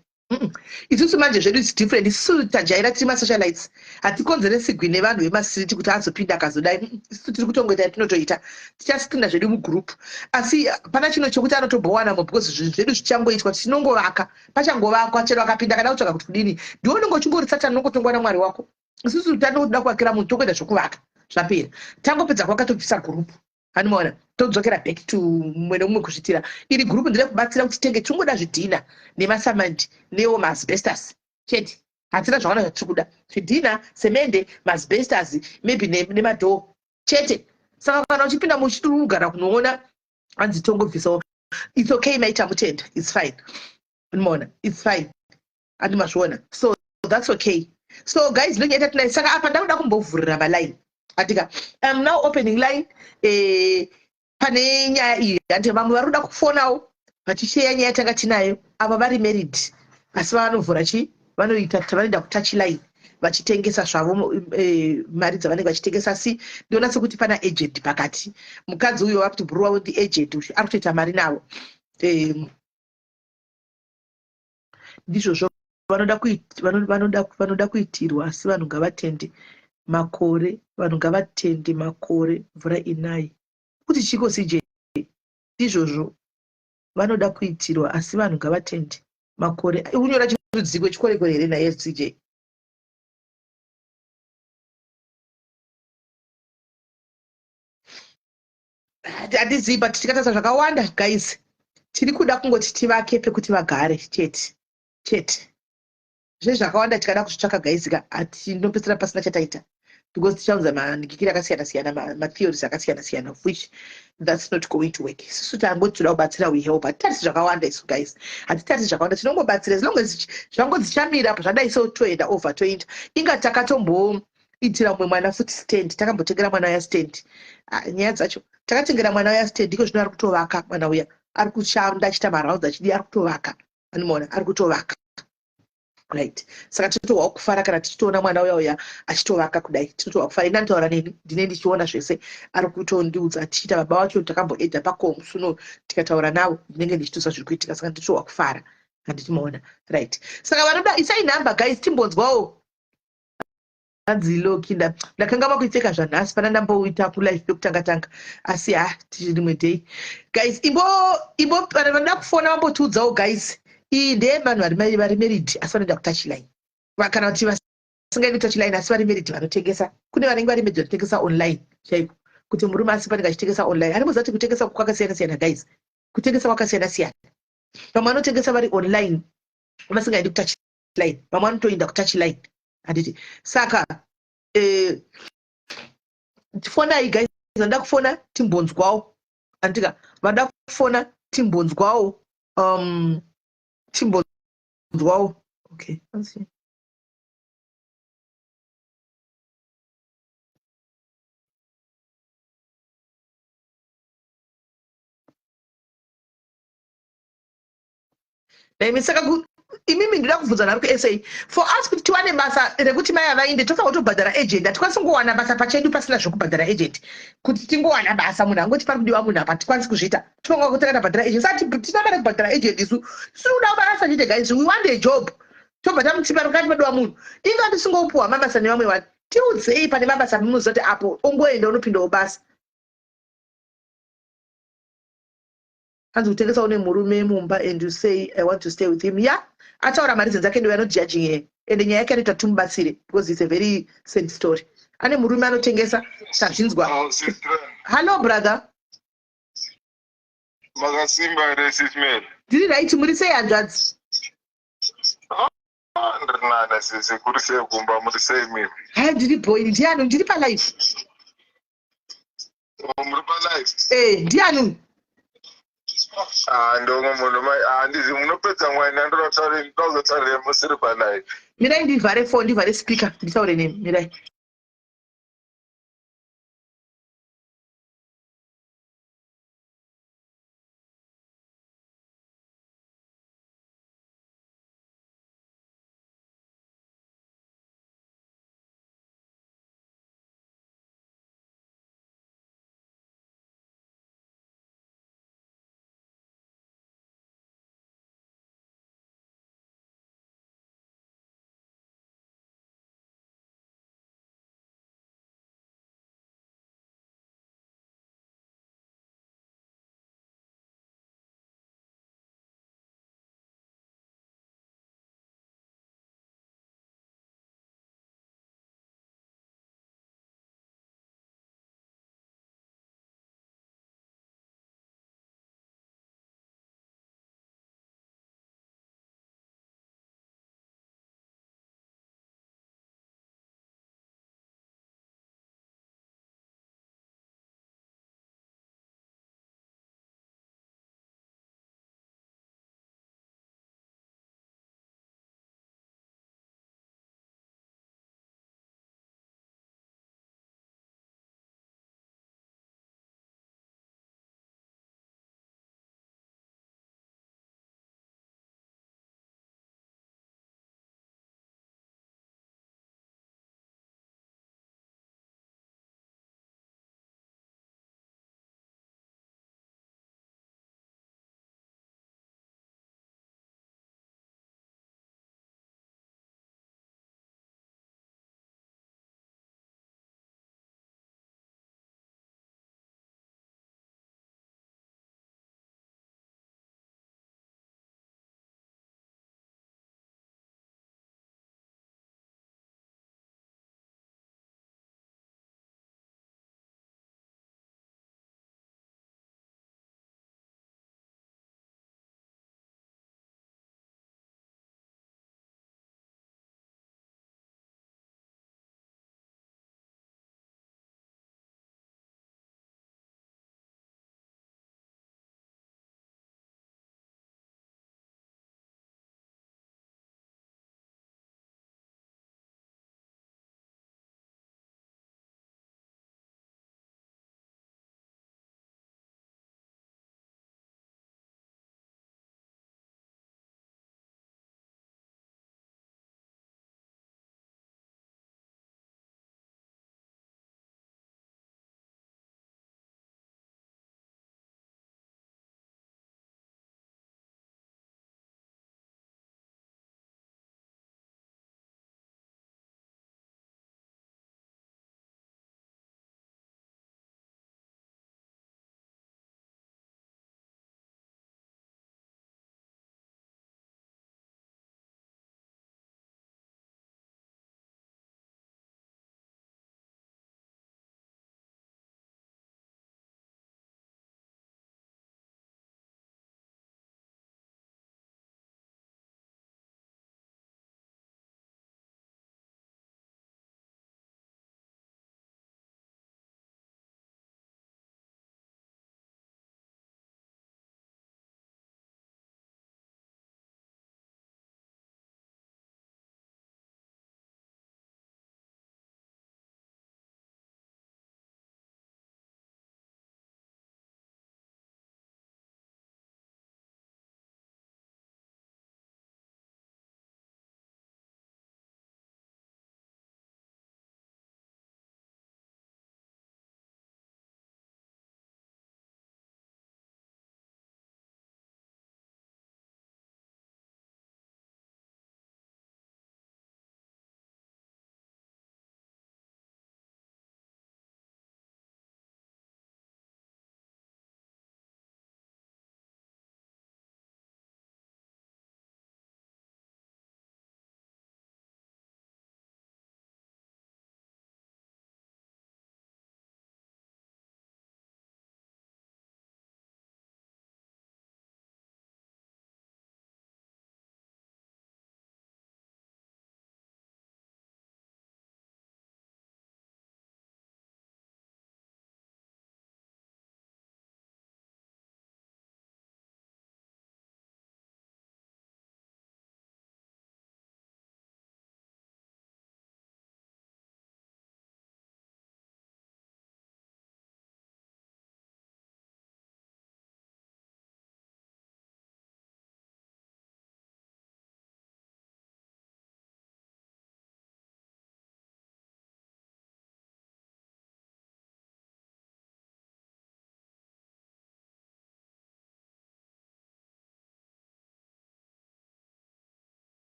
isusu manje zvedu its different isusu tajaira tiri masocialites hatikonzeresigwi nevanhu vemasiriti kuti azopinda akazodai isusu tiri kutongoita yatinotoita tichascreena zvedu mugroup asi pana chino chekuti anotobhowanamo because zvinhu zvedu zvichangoitwa tinongovaka pachangovakwa chero akapinda akada kutsvaga kuti kudini ndiwe unenge uchingori satani unongotongwa namwari wako isusu tanoda kuvakira munhu tongoita zvokuvaka zvapera tangopedza kuvaka tobvisa group Anomaona todzokera back to mumwe nemumwe kuzvitira iri group nderekubatsira kuti tenge tingoda zvidhina nemasamandi newo maasbestos chete hatina zvakawanda zvatiri kuda zvidhina semende maasbestos maybe nemadhoo chete saka kana uchipinda muchituru kugara kunoona hanzi tongobvisawo it's okay maita mutenda it's fine unomaona it's fine andi mazviona so that's okay so guys ndonyaya tatinayo saka apa ndakuda kumbovhurira maline andika im now opening line eh, pane nyaya iyi andi vamwe vari kuda kufonawo vachisheya nyaya tanga tinayo ava vari married asi vanovhura chi vanoita vanoenda kutouch line vachitengesa zvavo eh, mari dzavanenge vachitengesa asi ndiona sekuti pana agent pakati mukadzi uyo vakuti bhuru wavo ndi agent uyu ari kutoita mari navo eh, ndizvozvo vanoda vanoda vanoda kuitirwa asi vanhu ngavatende makore vanhu ngavatende makore mvura inayi kuti chiko cj ndizvozvo vanoda kuitirwa asi vanhu ngavatende makore kunyora chirudziko chikorekore here naye cj handizivi but tikatarisa zvakawanda guys tiri kuda kungoti tivake pekuti vagare chete chete zvezvakawanda tikada kuzvitsvaka guys ka hatinopedzisira pasina chataita because tichaunza manhikikiri akasiyana siyana matheories akasiyana siyana of which that's not going to work isusu tangoti toda kubatsira we help hatitarisi zvakawanda isu guys hatitarisi zvakawanda tinongobatsira as long as zvango dzichamira apo zvadai so toenda over toenda inga takatombo itira mumwe mwana futi stand takambotengera mwana uya stand ah, nyaya dzacho takatengera mwana uya stand iko zvino ari kutovaka mwana uya ari kushanda achiita marounds achidii ari kutovaka anomaona ari kutovaka right saka tinotohwa kufara kana tichitoona mwana uya uya achitovaka kudai tinotohwa kufara ini anotaura neni ndine ndichiona zvese ari kutondiudza tichiita baba wacho takamboedha pakomusuno tikataura navo ndinenge ndichitoziva zviri kuitika saka ndinotohwa kufara handiti maona right saka vanoda isai number guys timbonzwawo. Hanzi Loki ndakanga vakuipfeka zvanhasi pana ndamboita kulife pekutanga tanga asi ha tiri rimwe day. Guys, imbo imbo vanoda kufona vambotiudzawo guys. Iyi ndeye vanhu vari vari married asi vanoenda kutouch line. Kana kuti vasingaendi kutouch line asi vari married vanotengesa. Kune vanenge vari married vanotengesa online chaiko. Kuti murume asi panenge achitengesa online. Anomuziva kuti kutengesa kwakasiyana siyana guys. Kutengesa kwakasiyana siyana. Vamwe vanotengesa vari online vasingaendi kutouch line. Vamwe vanotoenda kutouch line. Handiti saka fonai guys, vanoda kufona timbonzwawo. Handika vanoda kufona timbonzwawo, timbonzwawo. Okay, let's see. Naimi saka imimi ndinoda kubvunza nhari kuSA for us kuti tiwane basa rekuti mai avainde tofanira kutobhadhara agent. Hatikwanisi kungowana basa pachedu pasina zvekubhadhara agent. Kuti tingowana basa munhu angoti pari kudiwa munhu apa hatikwanisi kuzviita. Tinonga kutanga tabhadhara agent. Saka tisina mari yekubhadhara agent isu. Tiri kuda basa chete guys. We want a job. Tobva tamuti pari kati padiwa munhu. Inga tisingopuwa mabasa nevamwe vanhu. Tiudzei pane mabasa munoziva kuti apo ongoenda unopindawo basa. Hanzi kutengesa une murume mumba and you say I want to stay with him. Yeah, ataura mari dzake we are not judging her. And nyaya yake anoita tumubatsire because it's a very sad story. Ane murume anotengesa tazvinzwa. Oh, sister. Hello brother. Makasimba here sis Mary? Ndiri right, muri sei hanzvadzi? Ah, ndiri nana sisi, kuri sei kumba, muri sei mimi? Hai ndiri boy, ndiani ndiri pa live. Oh, muri pa live? Ndiani? Ah, ndomwe munhu mai, ah, ndizi munopedza mwana ndoda kuzotaurira musiri pa live. Mirai ndivhare phone, ndivhare speaker, nditaure nemi, mirai.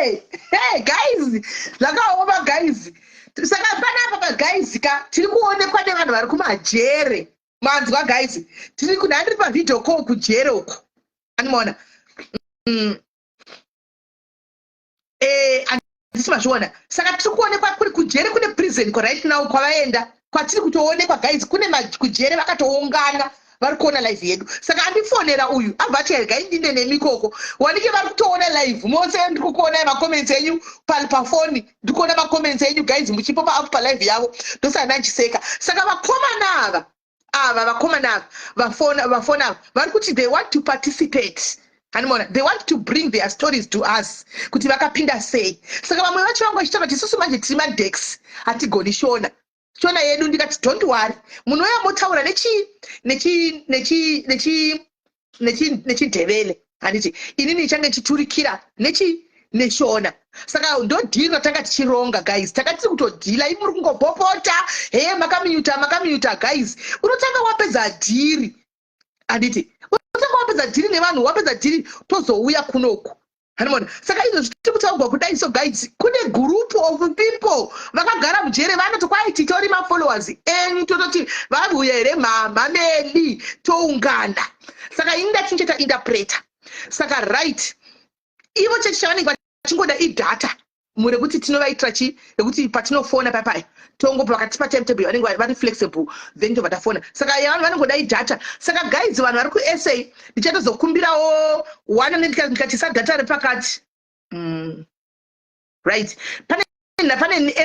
Hey, hey, guys, zvakaoma, guys. Saka panapa paguys ka, tiri kuonekwa nevanhu vari kumajere. Manzwa, guys? Tiri kuna, ndiri pavideo call kujere uko, animaona? Handisi mazviona? Saka tiri kuonekwa kuri kujere, kune prison kwa right now kwavaenda, kwatiri kutoonekwa, guys. Kune kujere vakatoungana, vari kuona live yedu. Saka andifonera uyu, abva ati, "Regai ndinde nemi ikoko." Wanike vari kutoona live mose. Ndiri kukuonai macomments enyu pafoni, ndiri kuona macomments enyu, guys, muchipopa up palive yavo. Ndosaka ndachiseka. Saka vakomana ava, vakomana ava vafona ava, vari kuti they want to participate. Hanimona, they want to bring their stories to us, kuti vakapinda sei. Saka vamwe vacho vangu vachitaura kuti isusu manje tiri madex, hatigoni Shona, Shona yedu. Ndikati, "Don't worry, munouya motaura nechi nechi nechi nechi nechi nechiNdebele, handiti? Inini ichange ndichiturikira neShona." Saka ndo deal ratanga tichironga, guys. Taka tiri kutodhila. Imi muri kungopopota, "He, makamuta, makamuta." Guys, unotanga wapedza deal, handiti? Unotanga wapedza deal nevanhu, wapedza deal, tozouya kunoku, hanimona? Saka izvo zvitiri kutaurwa kudai so, guys, kune group of people vakagara mujere, vanoti kwai titori mafollowers enyu, tototi vavuya here mhamha meli, toungana. Saka ini ndachincheta interpreter. Saka right, ivo chechi chavanenge vachingoda idata murekuti tinovaitira chi rekuti patinofona papaya, tongopa vakatipa timetable, vanenge vari flexible, then tobva tafona. Saka yavanhu vanongoda idata. Saka guys, vanhu vari kuSA, ndichatozokumbirawo one, ndikatisa data repakati. Right, pane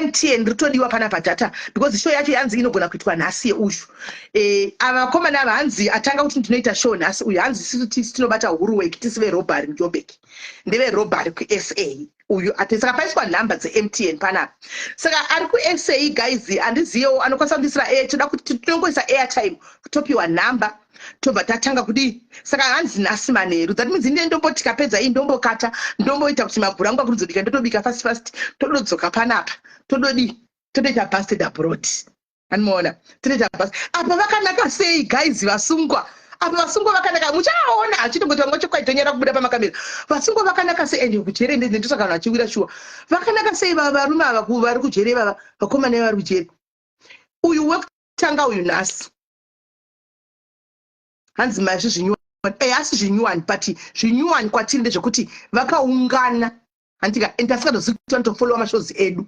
MTN ritodiwa panapa data, because show yacho yanzi inogona kuitwa nhasi yeushu. Ava vakomana ava, hanzi atanga kuti ndinoita show nhasi uyu, hanzi sisu tisi tinobata huruwek, tisi verobbery muJobek, ndeverobbery kuSA uyu ati. Saka paiswa nhamba dzeMTN panapa. Saka ari kuSA, guys, handiziyewo anokwanisa kundisira air, toda kuti tinongoisa airtime, topiwa nhamba, tobva tatanga kudii. Saka hanzi nhasi manheru. That means ine ndombo, tikapedza iyi ndombokata, ndomboita kuti mabhuru angu akurudzobika, ndotobika fast fast, tododzoka panapa, tododii, totoita Busted Abroad. Anomaona totoita bust apa. Vakanaka sei, guys, vasungwa apa? Vasungwa vakanaka, muchaona achitongoti vamwe vacho kwaitonyara kubuda pamakamera. Vasungwa vakanaka sei? Ende kujere ndosaka vanhu vachiwira shuwa. Vakanaka sei varume ava vari kujere vava, vakomana vari kujere? Uyu wekutanga uyu nhasi, hanzi mazvi zvinyuwani. Asi zvinyuwani, but zvinyuwani kwatiri ndezvekuti vakaungana, handika? And tasingazozivi kuti vanotofollowa mashows edu.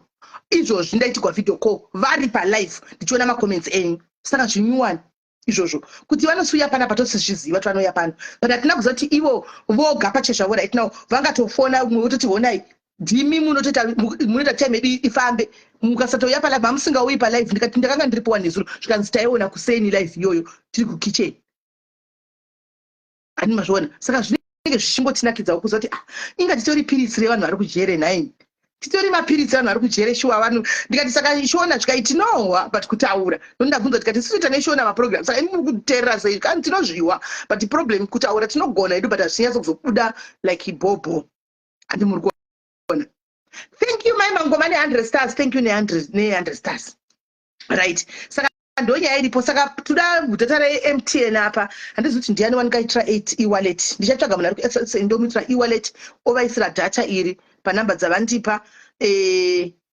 Izvozvi ndaitigwa video call, vari palive, ndichiona macomments enyu. Saka zvinyuwani izvozvo kuti vanosiuya panapa, tosizviziva kuti vanouya pano, but hatina kuziva kuti ivo voga pachezvavo. Right now vangatofona mumwe wototi, "Honai, ndimi munotoita, munoita time yedu ifambe. Mukasatouya palive, mamusingauyi palive." Ndikati, "Ndakanga ndiripo wanezuro." Zvikanzi, "Taiona kuseni live iyoyo tiri kukitchen." Hani mazviona? Saka zvinenge zvichingotinakidzawo kuziva kuti, ah, inga titori piritsi revanhu vari kujere nhaini, titori mapiritsi evanhu vari kujere shuwa. Vanhu, ndikati, "Saka Shona?" Zvikai, "Tinohwa, but kutaura." Nondabvunza, tikati, "Isusu tane Shona maprogram, saka imi muri kuteerera sei?" Kani, "Tinozviwa, but problem kutaura tinogona hedu, but hazvinyatso kuzobuda like bhobho." Handi muri kuona? Thank you, mai Mangoma, ne100 stars. Thank you ne100 stars. Right, saka ndonyaya iripo. Saka toda data reMTN apa. Handizi kuti ndiani wandingaitira e-wallet. Ndichatsvaga munhu ari kuSA, ndomuitira e-wallet, ovaisira data iri panhamba dzavandipa.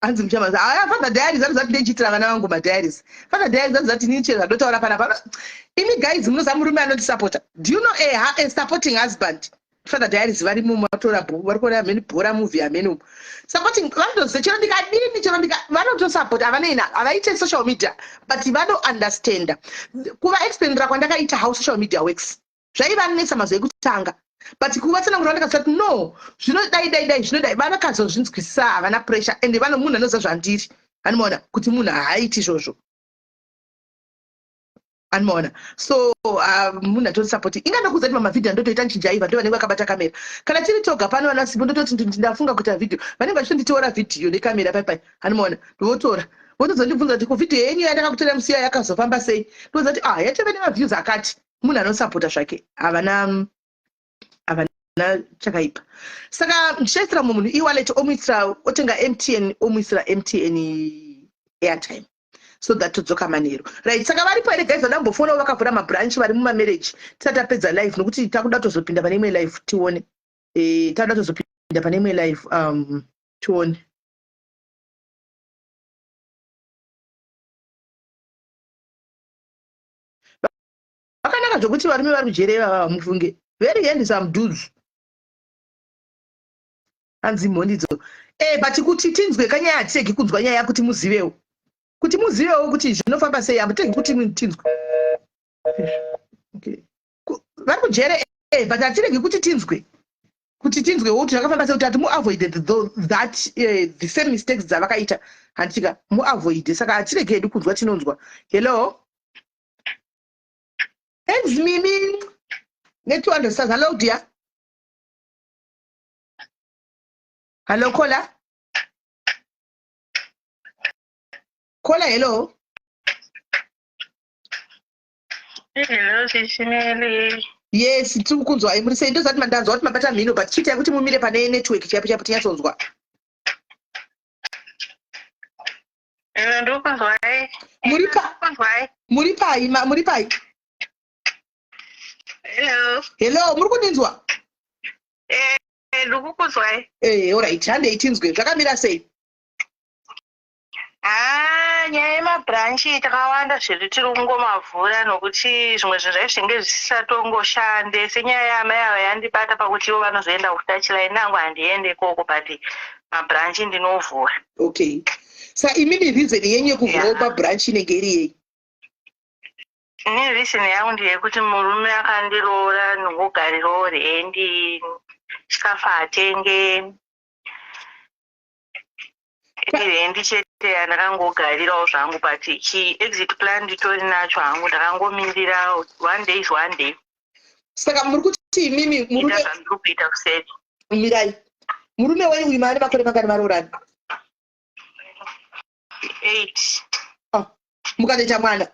Hanzi muchama, aya Father Diaries anozati ndechiitira vana vangu madiaries. Father Diaries anozati nini chero zvandotaura panapa. Imi guys, munoziva murume anondisapota? Do you know a supporting husband? Father Diaries varimo, matora vari kuona hameni bhora movie hameni umu. Supporting, vanotoziva chero ndikadini, chero ndika vanotosapota. Havanei, havaite social media, but vanounderstanda kuvaexplainira kwandakaita how social media works. Zvaivanetsa mazuva ekutanga, but kuvatsanangura ndakazati, "No, zvinodai dai dai, zvinodai," vanakazozvinzwisisa. Havana pressure, and vano munhu anoziva zvandiri. Anomaona kuti munhu haaiti izvozvo, anomaona? So munhu atosapoti. Inga ndokuzati mamavhidhio andotoita nchijaivha, ndo vanenge vakabata kamera. Kana tiri toga pano, vana sipo, ndototi ndafunga kuita vhidhio, vanenge vachitonditora vhidhiyo nekamera paipai, anomaona? Votora, votozondibvunza kuti, "Kuvhidhiyo yenyu yandakakutora musiya yakazofamba sei?" Ndoza kuti, "Ah, yatove nemaviews akati." Munhu anosapota zvake, havana chakaipa. Saka ndichaisira mumwe munhu e-wallet, omuisira, otenga MTN, omuisira MTN airtime, so that todzoka manheru. Right, saka varipo here, guys, vandambofonawo vakavhura mabranch, vari mumamarriage, tisati tapedza live, nokuti takuda tozopinda pane imwe live, tione. Takuda tozopinda. Kupinda pane imwe life tione. Vakanaka zvokuti varume vari kujere ivava, mufunge, very handsome dudes. Hanzi mhondidzo but kuti tinzwe kanyaya, hatiregi kunzwa nyaya kuti muzivewo kuti zvinofamba sei. Hamutiregi kuti tinzwe. Okay. Vari kujere but hatiregi kuti tinzwewo kuti zvakafamba sei, kuti hati muavoide that the same mistakes dzavakaita, handitika muavoide. Saka hatiregi hedu kunzwa, tinonzwa. Hello, thanks Mimi ne-200 stars. Hello dear, hello caller, caller, hello. Hello, Sisi Melly. Yes, tiri kukunzwai. Muri sei? Ndozati mandanzwa kuti mabata mhino, but chiitai kuti mumire pane network chaipo chaipo tinyatsonzwa. Hello, ndirikunzwai. Muri pa Ndirikunzwai. Muri pai? Muri pai? Hello. Hello, muri kundinzwa? Eh, ndikukunzwai. Alright, handei tinzwe zvakamira sei. Ah, nyaya yemabranch takawanda zvedu tiri kungomavhura, nokuti zvimwe zvinhu zvacho zvinenge zvisisatongoshande, senyaya yaamai ava yandibata pakuti ivo vanozoenda kutouchline nangu handiende ikoko, but mabranch ndinovhura. Okay, sa imimi reason yenyu yekuvhurawo pabranch inenge iri yei? Ini reason yangu ndeyekuti murume akandiroora ndingogarirawo rendi, chikafu hatenge, rendi chete yandakangogarirawo zvangu, but chi exit plan nditori nacho hangu, ndakangomirira one day is one day. Saka muri kuti imimi ita murume zvandiri kuita kuseti. Mirai, murume wenyu uyu maane makore mangani maroorani? 8. Ah, mukatoita mwana?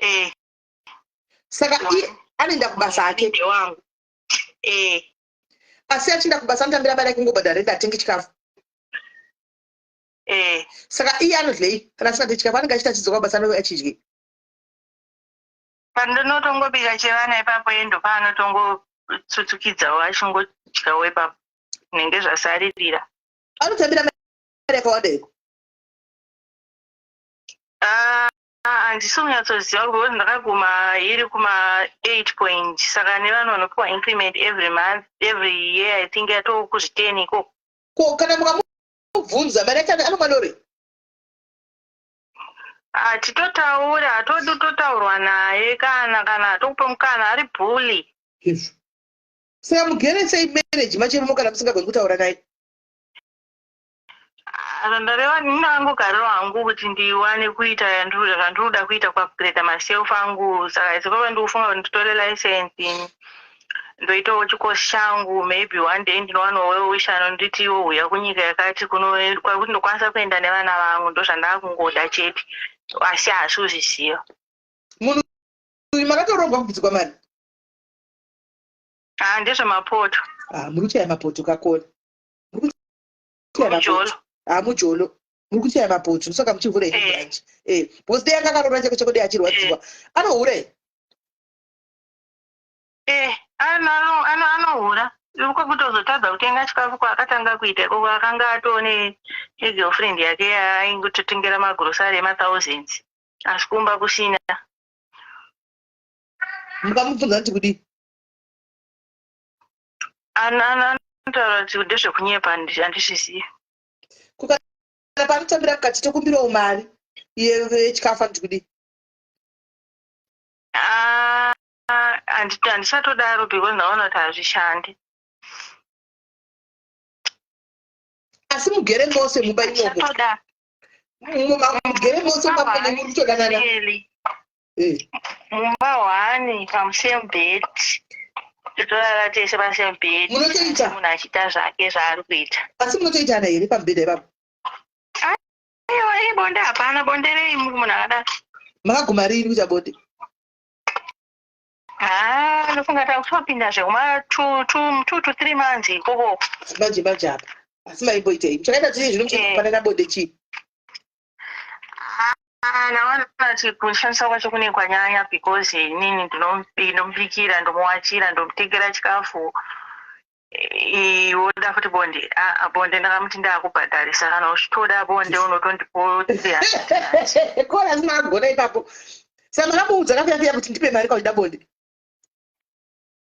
Eh. Saka iye anoenda kubasa ake? Wangu, eh. Asi achienda kubasa anotambira mari yake, kungobhadhara rendi, atenge chikafu? Eh. Saka iye anodyei kana asingatei chikafu? Anenge achiita achidzoka kubasa, anenge achidyi? Pandinotongobika chevana ipapo, endo paanotongotsutukidzawo achingodyawo ipapo nenge zvasaririra. Anotambira mari yakawanda iko? Ah, handisi kunyatsoziva because ndakaguma iri kuma 8 point, saka nevanhu vanopiwa increment every month, every year, I think yatoo kuzvi10 ikoko. Ko kana mukamubvunza mari yacho, anomwa dore? Hatitotauri, hatodi kutotaurwa naye, kana hatokupa mukana, ari bully. Izvo, saka mugere sei marriage macherumo kana musingagoni kutaura naye? Ndareva ndinangogariro hangu kuti ndiwane kuita zvandinoda kuita, kuupgrade myself angu. Saka sepapa ndikufunga kuti nditore license, ndoitawo chikosi changu, maybe one day ndinowanawo well-wisher anonditiwo huya kunyika yakati kwakuti ndokwanisa kuenda nevana vangu. Ndo zvandakungoda chete, asi haasi kuzviziva. Munhu uyu makatorongwa kubviswa mari? Ah, ndezvemapoto. Ah, muri kuchaya mapoto kakona, muri kuchaya Mujolo. mapoto. Ah, mujolo, muri kuchaya mapoto, saka muchivhura ine branch because dei anga akaroora chako chako, dei achirwadziwa. Anohura here? Eh, anohura. Uko kutozotadza kutenga chikafu kwaakatanga kuita ikoko, akanga atone negirlfriend yake yaaingototengera magrosari emathousands, asi kumba kusina. Mukamubvunza kuti kudii? Anotaura kuti ndezvekunyepa, handizvizivi. Kana paanotambira mukati, tokumbirawo mari yechikafu, anoti kudii? Ah, handisatodaro because ndaona kuti hazvishandi. Asi mugere mose mumba imomo? Handisatodaro. Mugere mose mumba mene, muri kutodanana? Really. Eh. Mumba one, pamusame bed, totorara tese pasame bed. Munotoita? Munhu achiita zvake zvaari kuita. Asi munotoitana here pamubhedha ipapo? Aiwa, bonde hapana, bonde rei munhu akadaro? Makaguma rini kuita bonde? Ha, ndofunga takutopinda zvekuma 2 to 3 months ikoko. Manje manje apa, asi maimboitei? Muchakaita chii zvino? Muchapanana bonde chii? Ah, ndaona kuti kushandisa kwacho kune kwanyanya because inini ndinomubikira, ndomuwachira, ndomutengera chikafu. Woda futi bonde? Aa, bonde ndakamuti ndakubhadharisa, kana uchitoda bonde unotondipo 300. Kora asina agona ipapo. Saka makamuudza kafeya kuti ndipe mari kauchida bonde?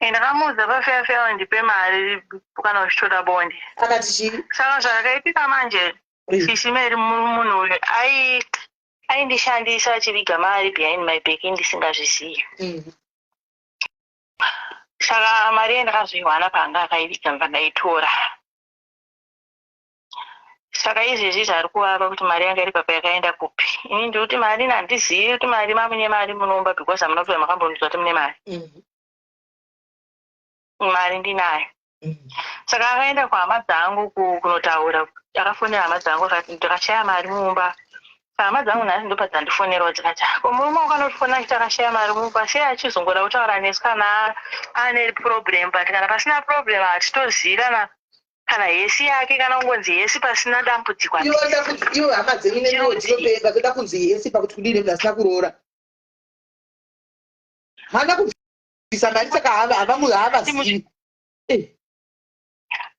Ndakamuudza pafeya, ndipe mari kana uchitoda bonde. Akati chii? Saka zvakaitika manje, Sisi Mary, munhu uyu aindishandisa achiviga mari behind my back ndisingazvizivi. Saka mari yandakazoiwana paanga akaiviga, mva ndaitora. Saka izvezvi zvari kuvava kuti mari yanga iri papa yakaenda kupi. Ini ndikuti mari handizivi kuti mari mamune mari munomba, because hamuna kuva makambonzwa kuti mune mari. Mari ndinayo. Saka akaenda kuhama dzangu kunotaura, akafonera hama dzangu akati ndakashaya mari mumba. Saka hama dzangu nhasi ndopadzandifonerawo dzikati, "Ko murume wakanotifona achiti akashaya mari mumba, sei achizongoda kutaura nesu kana ane problem? But kana pasina problem hatitozivi kana hesi yake, kana kungonzi hesi pasina dambudziko." Iwe oda kunzi, iwe hama dzenyu neniwo dzinopenga, toda kunzi hesi pakuti kudini? Munhu asina kuroora haana kubvisa mari, saka havazivi.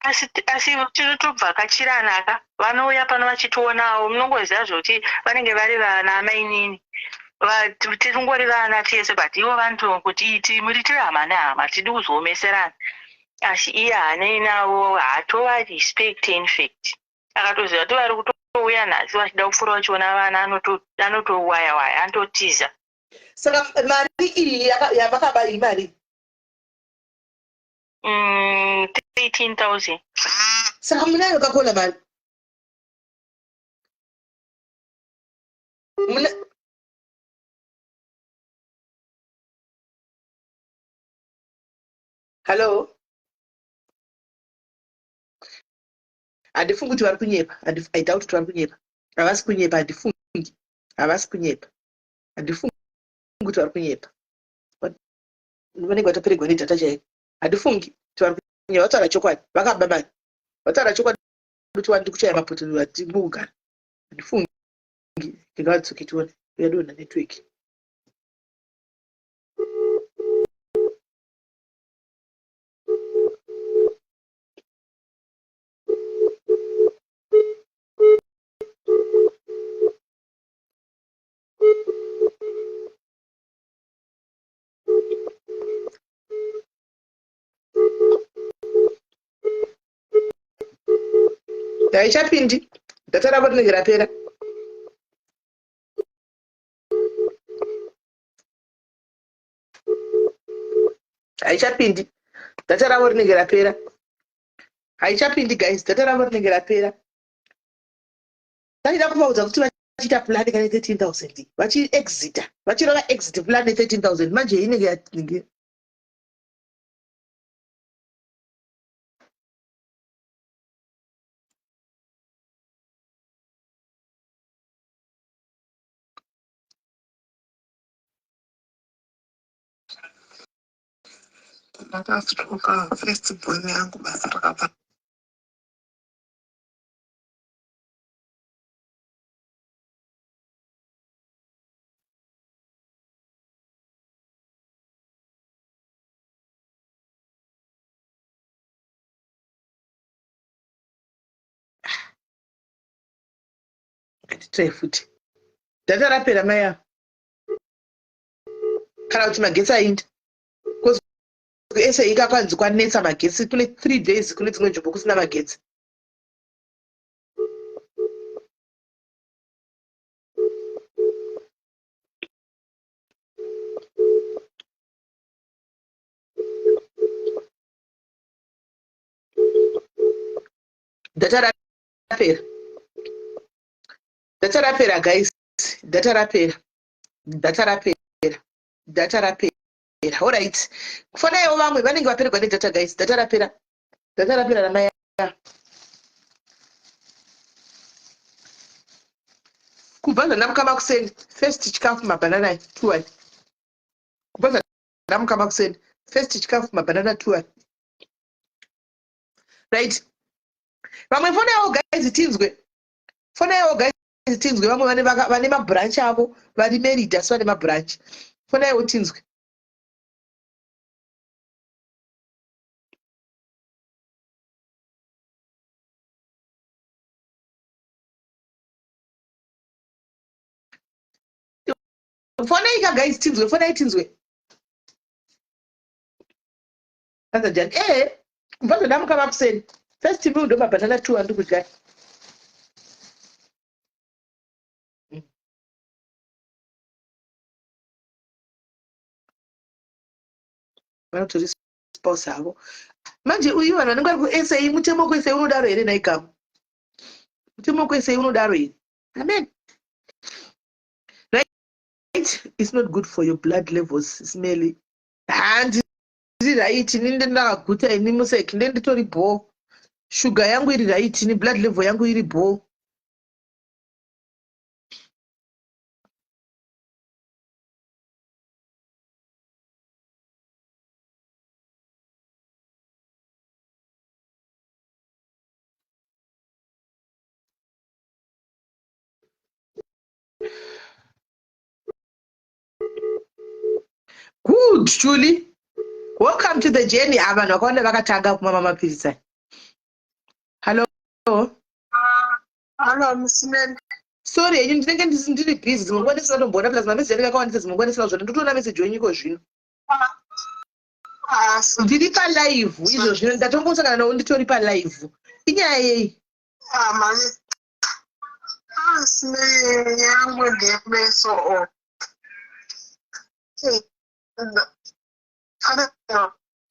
Asi tinotobvakachiranaka, vanouya pano vachitionawo, munongoziva zvokuti vanenge vari vana mainini, tingori vana tese, but ivo vanotokuti iti muri tiri hama nehama, tidi kuzoomeserana. Asi iye haanei navo, haatova respect. In fact akatoziva kuti vari kutouya nhasi vachida kupfuura vachiona vana, anotowaya waya, anototiza. Saka mari iyi yamakaba iyi mari? 13,000. Saka munayo kakona mari? Muna hallo? Handifungi kuti vari kunyepa. I doubt kuti vari kunyepa. Havasi kunyepa, handifungi. Havasi kunyepa, handifungi kuti vari kunyepa. Vanenge vatoperegwa nedata chaiko. Handifungi kuti vari kunyepa, vataura chokwadi. Vakaba mari, vataura chokwadi kuti wandi kuchaya mapoto vatimugara. Handifungi. Ndingavatsoke tione yadonha network. Haichapindi, data ravo rinenge rapera. Haichapindi, data ravo rinenge rapera. Haichapindi guys, data ravo rinenge rapera. Vaida kuvaudza kuti vachiita plan kane 13,000, vachiexita, vachirova exit plan ne13,000. Manje inenge yatinge Ndakastroka first born yangu, basa rakabva. Ngatitrai futi. Data rapera mai ava, kana kuti magetsi ainda ese. Ikakwanzi kwanetsa magetsi, kune 3 days kune dzimwe nzvimbo kusina magetsi. Data rapera, data rapera guys, data rapera, data rapera, data rapera. Alright, kufanaiwo vamwe vanenge vaperegwa nedata guys. Data rapera, data rapera ramai. Kubva zvandamuka makuseni, first chikafu mabhanana two. Kubva zvandamuka makuseni, first chikafu mabhanana two. Right, vamwe fonaiwo guys tinzwe, fonaiwo guys tinzwe. Vamwe vane mabranch avo, vari married asi vane mabranch, fonaiwo tinzwe. Fonai ka guys tinzwe, fonai tinzwe. Azajani eh kubva zvandamuka makuseni. First meal ndo mabhanana 2 andiri kudya. Vanotori spouse havo. Manje uyu vanhu vanenge vari kuSA mutemo kuSA unodaro here nhai Gamu? Mutemo kuSA unodaro here? Amen. Right? It's not good for your blood levels, smelly. Handiri right, ini ndakaguta ini musek, ndenditori bho. Sugar yangu iri right, ini blood level yangu iri bho. Good, Julie. Welcome to the journey. Ah, vanhu vakawanda vakatanga kumwa mamapiritsi aya. Hello. Hello, Miss Mary. Sorry henyu ndinenge ndiri busy dzimwe nguva ndisina tomboona plus mameseji anenge akawandisa dzimwe nguva ndisina kuzviona ndotoona meseji wenyu iko zvino. Ah, Ndiri palive izvo zvino ndatongosangana nawo nditori palive. Inyaya yei? Ah, mami. Ah, Miss yangu ndeyekumeso o.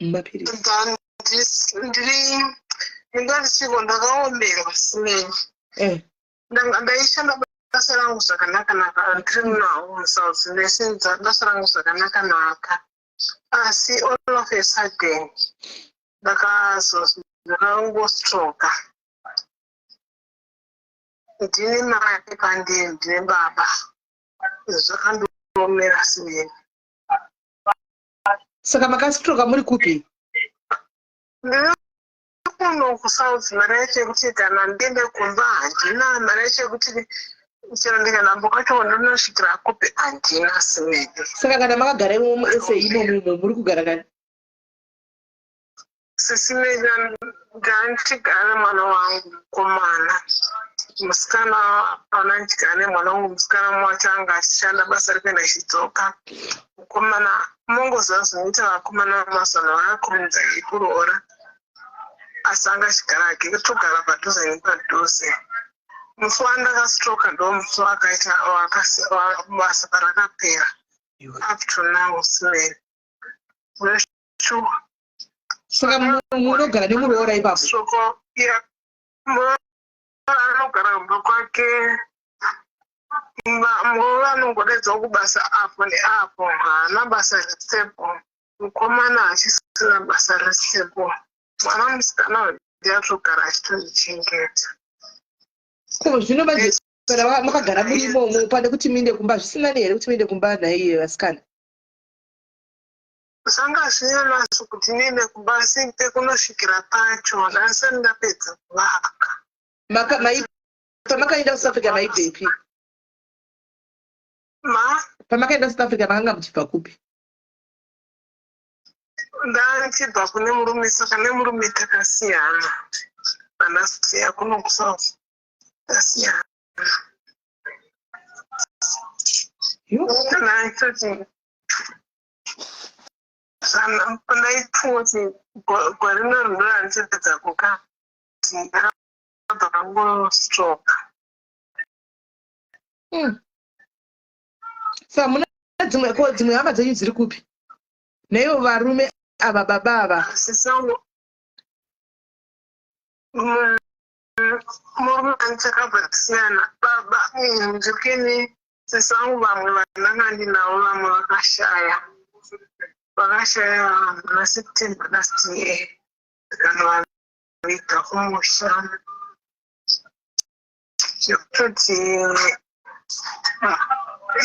Mapiritsi. Ndiri ndingarisiko ndakaomerwa simeni. Eh. Ndaishanda basa rangu zvakanaka-naka until now musouth ndaishanda basa rangu zvakanaka-naka asi all of a sudden ndakangostroka ndine mai pandiri ndine baba zvakandiomera simeni. Saka makastroka muri kupi? Ndiri kuno kusouth mari yacho yekuti kana ndiende kumba handina mari yacho yekuti chero ndikanambo kwacho ndonosvikira kupi handina simeni. Saka kana makagara imomo muSA imomo imomo muri kugara nani? Sisi ndandigara mwana wangu mukomana musikana hapana ndichigara nemwana wangu musikana wacho anga achishanda basa rekuenda achidzoka mukomana mongoziva zvinoita vakomana vamazano vakakurumidza kuroora asi anga achigara hake togara padhuze nepadhuze musi wandakastroka ndo musi wakaita basa parakapera up to now simeni shuwa. Saka munogara nemuroora ipapo? Soko ya muroora anogara kumba kwake. Muroora anongodaidzwa kubasa apo neapo, haana basa restable. Mukomana achisina basa restable. Mwana musikana ndiye atogara achitozvichengeta. Ko zvino manje kana makagara muri imomo pane kuti muinde kumba zvisina here kuti muinde kumba nhaiye vasikana? Zvanga zvine nazvo kuti ndiende kumba asi pekunosvikira pacho ndasati ndapedza kuvaka. Maka mai pamakaenda kuSouth Africa maibvepi? Ma? Pamakaenda kuSouth Africa makanga muchibva kupi? Ndandichibva kune murume saka nemurume takasiyana. Andasiya kuno kuSouth tasiyana. Yo. Ndachoti ndaipfuti gore rino rinorandichipedza kuka ndakabva kangostroka. Saka muna dzimwe ko dzimwe hama dzenyu dziri kupi? Naivo varume ava baba ava. Sisangu murume andichakabva kusiyana baba ndikini Sisi vangu vamwe vandanga ndinavo vamwe vakashaya vakashaya muna September last year ndikanovaviga kumusha zvekutoti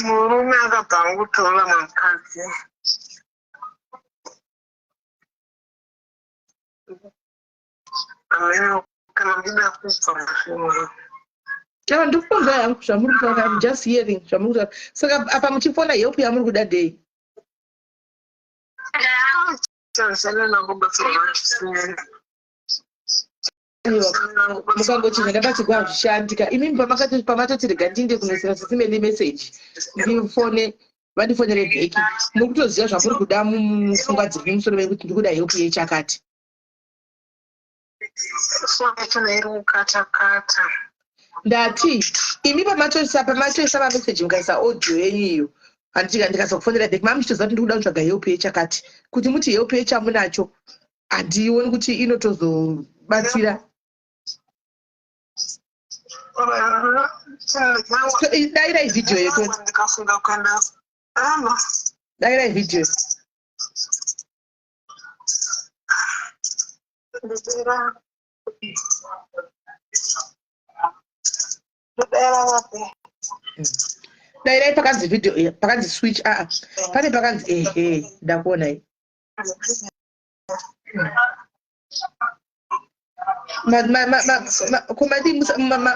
murume akabva angotora mumwe mukadzi ameno kana muchida kubva zvimwe. Chava ndikukunzwa hangu zvamuri kutaura, I'm just hearing zvamuri kutaura. Saka apa muchifona help yamuri kuda ndei? Mukangoti zvenda pachigwa hazvishandika. Imimi pamatoti rega ndiinde kunoisira sisi Melly message ndifone. Vandifonere back. Muri kutoziva zvamuri kuda mupfungwa dziri mumusoro menyu kuti ndikuda help yechakati. Foni yacho iri kukatakata. Ndati imi pamatoisa mameseji mukaisa audio yenyu iyo, handiti? Ndikazokufonera back, mamuchitoziva kuti ndikuda kutsvaga help yechakati. Kuti muti help yechamunacho, handioni kuti inotozobatsira. So, dairai vhidhiyo yetu. Ndikafunga kuenda ano. Dairai vhidhiyo. Ndodera vapi? Dairai pakanzi vhidhiyo, pakanzi switch. Aa, pane pakanzi, ehe, ndakuonai. Komadi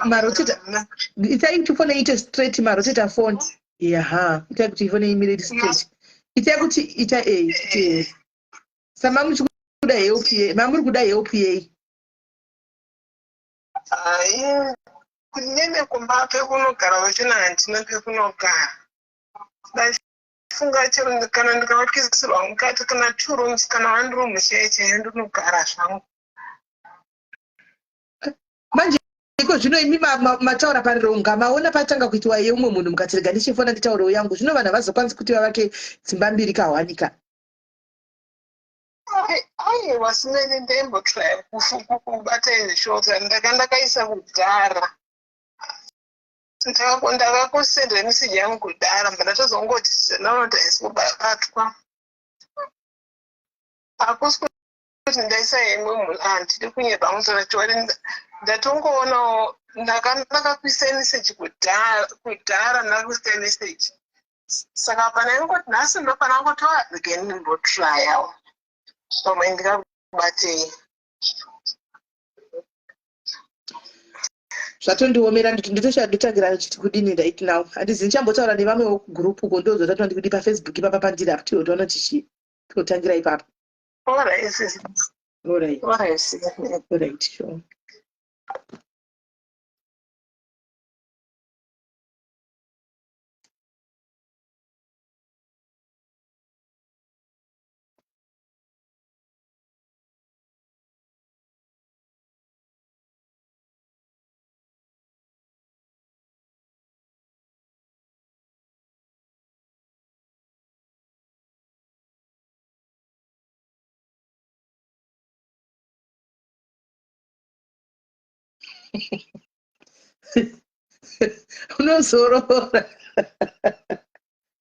maroteta, itai kuti fone iite straight, maroteta phone. Yaha, itai kuti ifone imire iri straight. Itai kuti ita e sama muchikuda help ye, mamuri kuda help yei? Hai, kunene kumba pekunogara vachina, handina pekunogara. Ndachifunga chero kana ndikavakisirwa mukati, kana two rooms kana one room chaiyo chaiyo, ndinogara zvangu. Manje iko zvino imi mataura parironga, maona patanga kuitiwa yeumwe munhu, mukati rega ndichifona nditaurewo yangu. Zvino vanhu havazokwanisi kuti vavake dzimba mbiri kahwanika. Aiwa, sinene ndaimbotraya kubata izvishota ndaka ndakaisa kudhara. Ndakakusendera meseji yangu kudhara, mba ndatozongoti naona haisi kubatwa. Hakusi kuti ndaisa imwe munhu, handidi kunyepa mutora chiwari. Ndatongoonawo ndakakuisai meseji kudhara kudhara, ndakakuisai meseji, saka pana ingoti nhasi ndofana ngoti rege ndimbotrayawo, pamwe ndingakubatei. Zvatondiomera, nditotangira chiti kudini right now? Handizi ndichambotaura nevamwewo kugurupu uko, ndozotatwa ndikudi paFacebook ipapa pandiri apo, tigotoona tichi totangira ipapo. Alright. Alright. Alright. Alright, sure. Unozorora,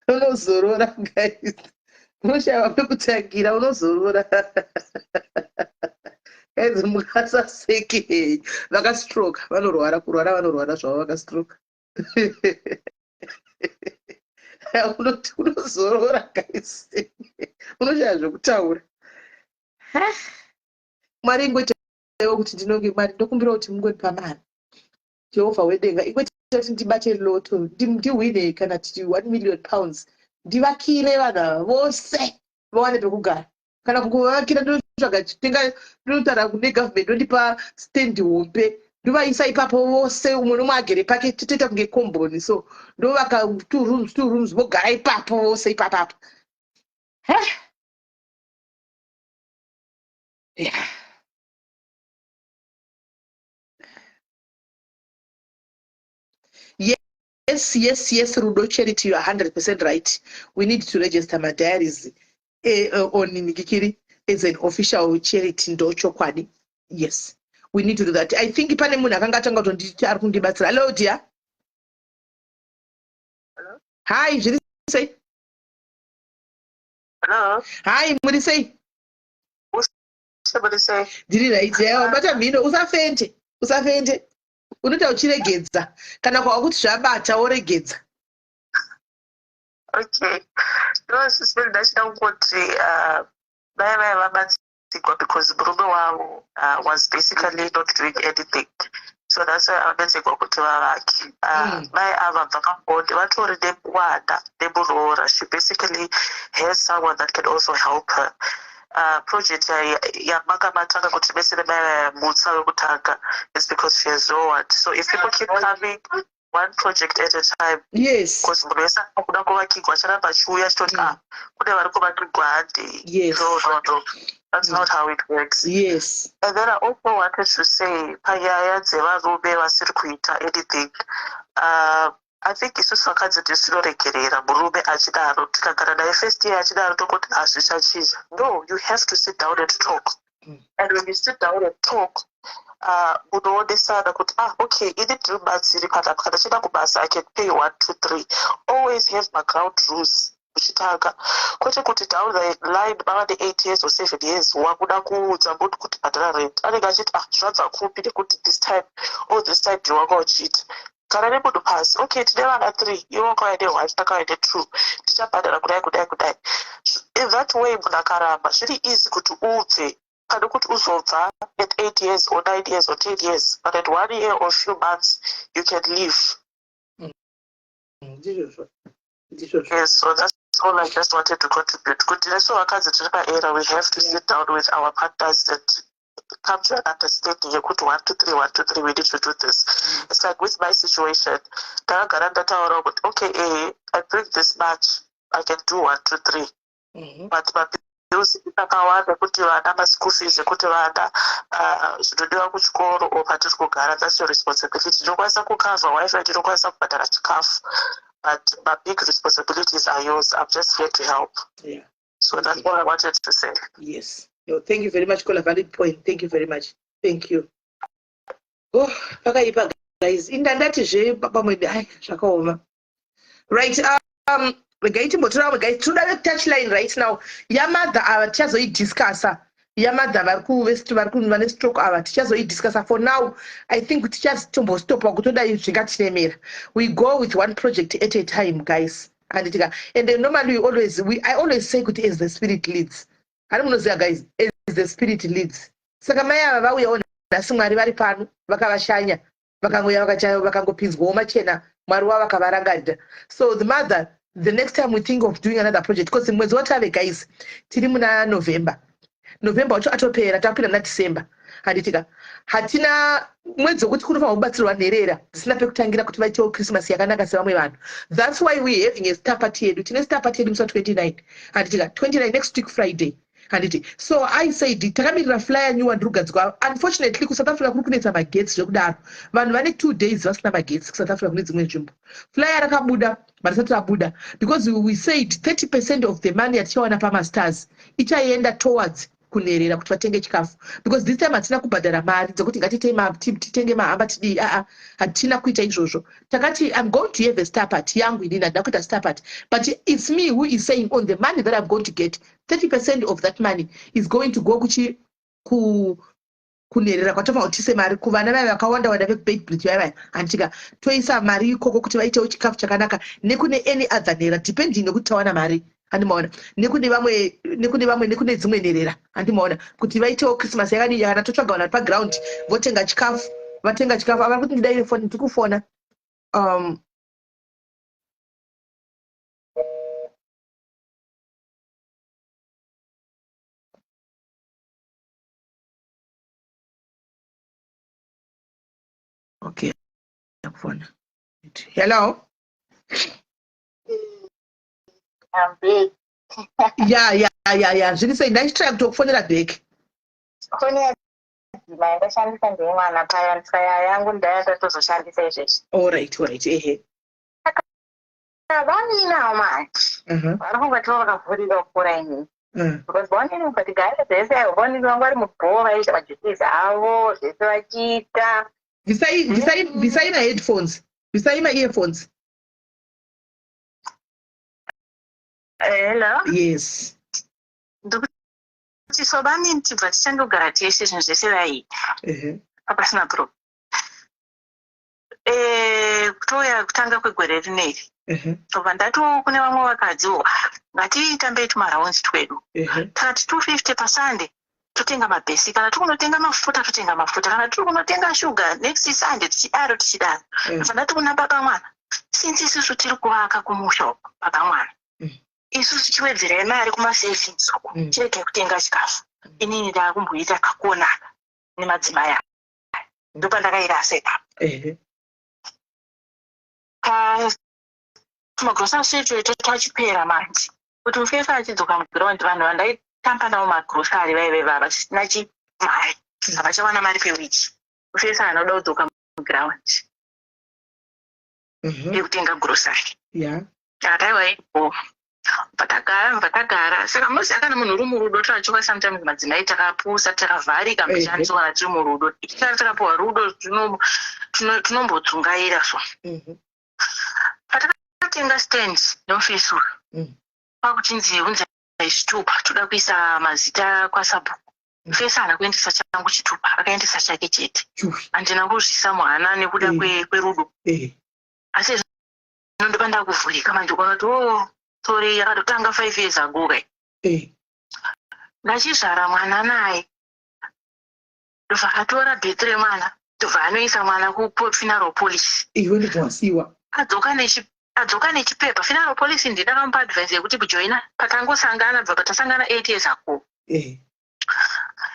unozorora guys, unoshaiwa pekutangira. Unozorora guys, mukasaseke. Vakastroke vanorwara, kurwara vanorwara zvavo vakastroke. Unoti unozorora guys, unoshaya zvekutaura. Mwari ingoitaiwo kuti ndinonge, Mwari ndokumbira kuti mungondipa mari. Jehovha wedenga, ingoita kuti ndibate lotto, ndihwine kana titi £1 million, ndivakire vanhu ava vose vawane pekugara. Kana kukuvakira, ndotsvaga chitenga, ndinotaura kune government, ndondipa stand hombe, ndovaisa ipapo vose, umwe nomwe agere pake, totoita kunge komboni. So ndovaka two rooms, two rooms, vogara ipapo vose ipapapo. Yeah. Yes, Rudo Charity, you are 100% right. We need to register madiaries on Nikikiri as an official charity. Ndochokwadi. Yes, we need to do that. I think pane munhu akanga atanga kutonditi ari kundibatsira. Hello, dear. Hello? Hi, zviri sei? Hello? Hi, muri sei? Somebody say, Ndiri right. Yawa, bata mhino, usafente. Usafente. Unoita uchiregedza. Kana kwawa kuti zvabata woregedza. Okay. No, sisi ndachida kungoti mai vaya vabatsirwa because murume wavo was basically not doing anything. So that's why vabatsirwa kuti vavake. Mai ava bva pabonde vatori nemwana nemuroora. She basically has someone that can also help her. Project yamakamatanga kuti mese nemai vaya mutsa wekutanga is because she has no one. So if people keep coming, One project at a time. Yes. Because munhu wese akuda kuvakigwa acharamba achiuya achitoti, ah, kune vari kuvakigwa, handei. Yes. No, no, no, that's not how it works. Yes. And then I also wanted to say, panyaya dzevarume vasiri kuita anything, I think isusu vakadzi tisinoregerera murume achidaro. Tikagara naye first year achidaro, tokoti hazvichachinja. No, you have to sit down and talk. And when you sit down and talk, munoonesana kuti, ah, okay, ini ndiri mubatsiri panapa. Kana chienda kubasa, I can pay one two three. Always have maground rules uchitanga, kwete kuti down the line mava ne8 years or 7 years, wakuda kuudza munhu kuti bhadhara rent. Anenge achiti, ah, zvabva kupi? Nekuti this time, all this time ndiwanga uchiita. Gara nemunhu pasi. Okay, tine vana three, iwe wakauya ne1, takauya ne2, tichabhadhara kudai, kudai, kudai. In that way, munhu akaramba, zviri easy kuti ubve pane kuti uzobva at 8 years or 9 years or 10 years. But at one year or few months, you can leave. Ndizvozvo, ndizvozvo. Yes, so that's all I just wanted to contribute, kuti nesu vakadzi tiri paera, we have to sit down with our partners and come to an understanding yekuti one two three, one two three, we need to do this. It's like with my situation, ndakagara ndataurawo kuti, okay, I bring this much, I can do one two three, but mabills akawanda, kuti vana maschool fees, ekuti vana zvinodiwa kuchikoro or patiri kugara, that's your responsibility. Ndinokwanisa kucover WiFi, ndinokwanisa kubhadhara chikafu, but my big responsibilities are yours. I'm just here to help. So that's all I wanted to say. Yes, no, thank you very much, caller. Valid point. Thank you very much. Thank you. Oh, pakaipa, guys. Indandatizve pamwe, ai, zvakaoma. Right, regai timbotora vamwe, guys. Tinoda touchline right now. Yamadha ava tichazoidiscussa, yamadha vari vane stroke ava tichazoidiscussa. For now, I think tichatombostopa kutodai zvingatiremera. We go with one project at a time, guys, handitika? And then normally we always we, I always say kuti as the spirit leads. Hani munoziva, guys, as the spirit leads. Saka mai ava vauyawo nhasi, Mwari vari pano vakavashanya, vakangoya vakangopinzwawo machena, Mwari wavo vakavarangarira. So the mother, the next time we think of doing another project, because mwedzi watave, guys, tiri muna November. November wacho atopera, takupinda muna December, handitika? Hatina mwedzi wekuti kunofanira kubatsirwa nherera dzisina pekutangira kuti vaitewo Christmas yakanaka sevamwe vanhu. That's why we having a star party yedu. Tine star party yedu musi wa29, handitika? 29, next week Friday, handiti? So I said takamirira flyer new wandiri kugadzirwa. Unfortunately, kuSouth Africa kuri kunetsa magetsi zvekudaro. Vanhu vane 2 days vasina magetsi kuSouth Africa, kune dzimwe nzvimbo. Flyer rakabuda, marisati rabuda, because we said 30% of the money yatichawana pamastars ichaenda towards kunherera kuti vatenge chikafu, because this time hatina kubhadhara mari dzekuti ngatitenge mahamba tidii. Aa, hatina kuita izvozvo. Takati I'm going to have a star party yangu. Inini handina kuita star party, but it's me who is saying on the money that I'm going to get, 30% of that money is going to go kuchi ku kunherera kwatofanira kuti tiise mari kuvana vaya vakawanda wanda vekuBeitbridge vaya vaya, handitika? Toisa mari ikoko kuti vaitewo chikafu chakanaka, nekune any other nherera, depending nekuti tawana mari, handimaona? Nekune vamwe, nekune vamwe, nekune dzimwe nherera, handimaona, kuti vaitewo Christmas yakadii, yakana. Totsvaga vanhu vari paground votenga chikafu, vatenga chikafu. Avari kuti ndidaire foni, ndiri kufona. Okay, akufona. Hello? I'm back. Ya, zviri sei? Ndachitry kutokufonera back. Foni yadzima, ndashandisa ndemwana paya, saka yangu ndaya ndatozoshandisa izvezvi. Alright, ehe. Vaninawo manje vari kungativo vakavhurira kupfuura inini, because vaonini ukati gare zvese, vaonini vangu vari mubhoo, vaiita majuices avo zvese vachiita. Bvisai, bvisai, bvisai maheadphones, bvisai maearphones. Hello? Yes. Ndikuti so vanini tibva tichandogara tese, zvinhu zvese vaiita papasina problem. Kutouya kutanga kwegore rineri, tobva ndatiwo kune vamwe vakadziwo, ngatitambei tumarounds twedu. Takati 250 paSunday totenga mabhesi, kana tiri kunotenga mafuta totenga mafuta, kana tiri kunotenga shuga next Sunday, tichidaro tichidaro. Tobva ndati kuna baba mwana, since isusu tiri kuvaka kumusha uku, baba mwana, isusu tichiwedzerai mari kumasavings uku, chiregai kutenga chikafu. Inini ndaakumboita kakonaka nemadzimai aya. Ndopandakairasa ipapo. Tumagrocery twetu twachipera manje, kuti mufefe achidzoka muground, vanhu vandaitamba navo magrocery vaive vavasina chimari, havachawana mari pewiki. Mufefe anoda kudzoka muground yekutenga grocery. Takataiwa ipo patagara, patagara. Saka munoziva, kana munhu uri murudo, tvachoka sometimes madzimai takapusa, takavharika mbichanso. Kana tiri murudo, tisati takapiwa rudo, tinombodzungaira. So patakatenga stand nemufesi uyu, kwakuchinzi unzai zvitupa, toda kuisa mazita kwasabhuku. Mufesi haana kuendesa changu chitupa, akaendesa chake chete. Handina kuzvisa muhana nekuda kwerudo. Asi zvino ndopa ndakuvhurika manje kuona kuti, o sorry, yakatotanga 5 years ago kai. Ndachizvara mwana naye, ndobva atora birth remwana, ndobva anoisa mwana kufuneral policy. Iwe ndobva wasiwa. Adzoka nechipepa funeral policy. Ndindakamupa advice yekuti kujoina patangosangana, bva patasangana 8 years ago.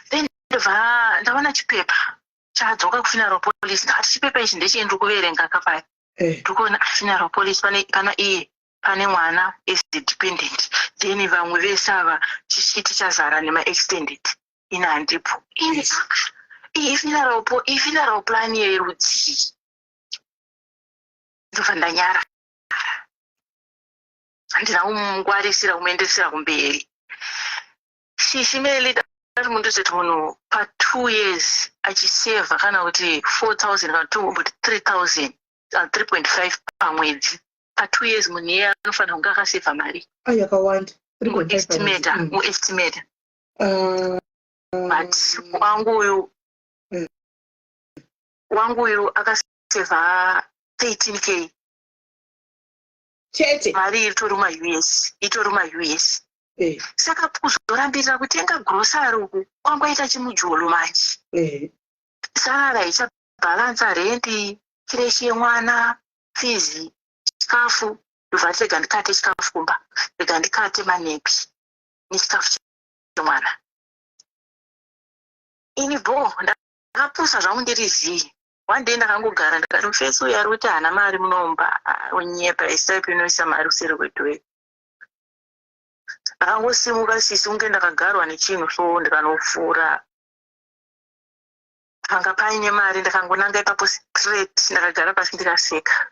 Then ndobva ndaona chipepa chadzoka kufuneral policy. Ndakati, "Chipepa ichi ndechei?" Ndiri kuverenga kapaya, ndikuona funeral policy pane pana iye, pane mwana as a dependent, then vamwe vese ava chishiti chazara nemaextended, ini handipo. Ini iyi funeral iyi funeral plan yerudzii? Ndobva ndanyarara, handina kumungwarisira kumuendesera kumberi. Sisi Melly, ari mundozoti munhu pa2 years achisevha kana kuti 4000 kana two but 3000, 3.5 pamwedzi, pa2 years munhu iyeye anofanira kunge akasevha mari Ai, yakawanda. 3.5 muestimata. pamwedzi. Muestimata. But wangu uyu, wangu uyu akasevha 13K. Chete? Mari itori maUS, itori maUS. Saka kuzorambirira kutenga grocery uku kwangoita chimujolo manje. Salary ichabhalansa rendi, creche yemwana, fees, chikafu. Ndobva ati, "Rega ndikate chikafu kumba, rega ndikate manepi nechikafu chemwana." Ini bho, ndakapusa zvangu, ndiri zii. One day ndakangogara, ndikati, "Mufesi uyu ari kuti haana mari munomba, unyepa. Isaipi inoisa mari kuseri kwedhweri." Ndakangosimuka sisi, kunge ndakagarwa nechinhu. So ndikanofura panga paine mari, ndakangonanga ipapo straight, ndakagara pasi, ndikaseka.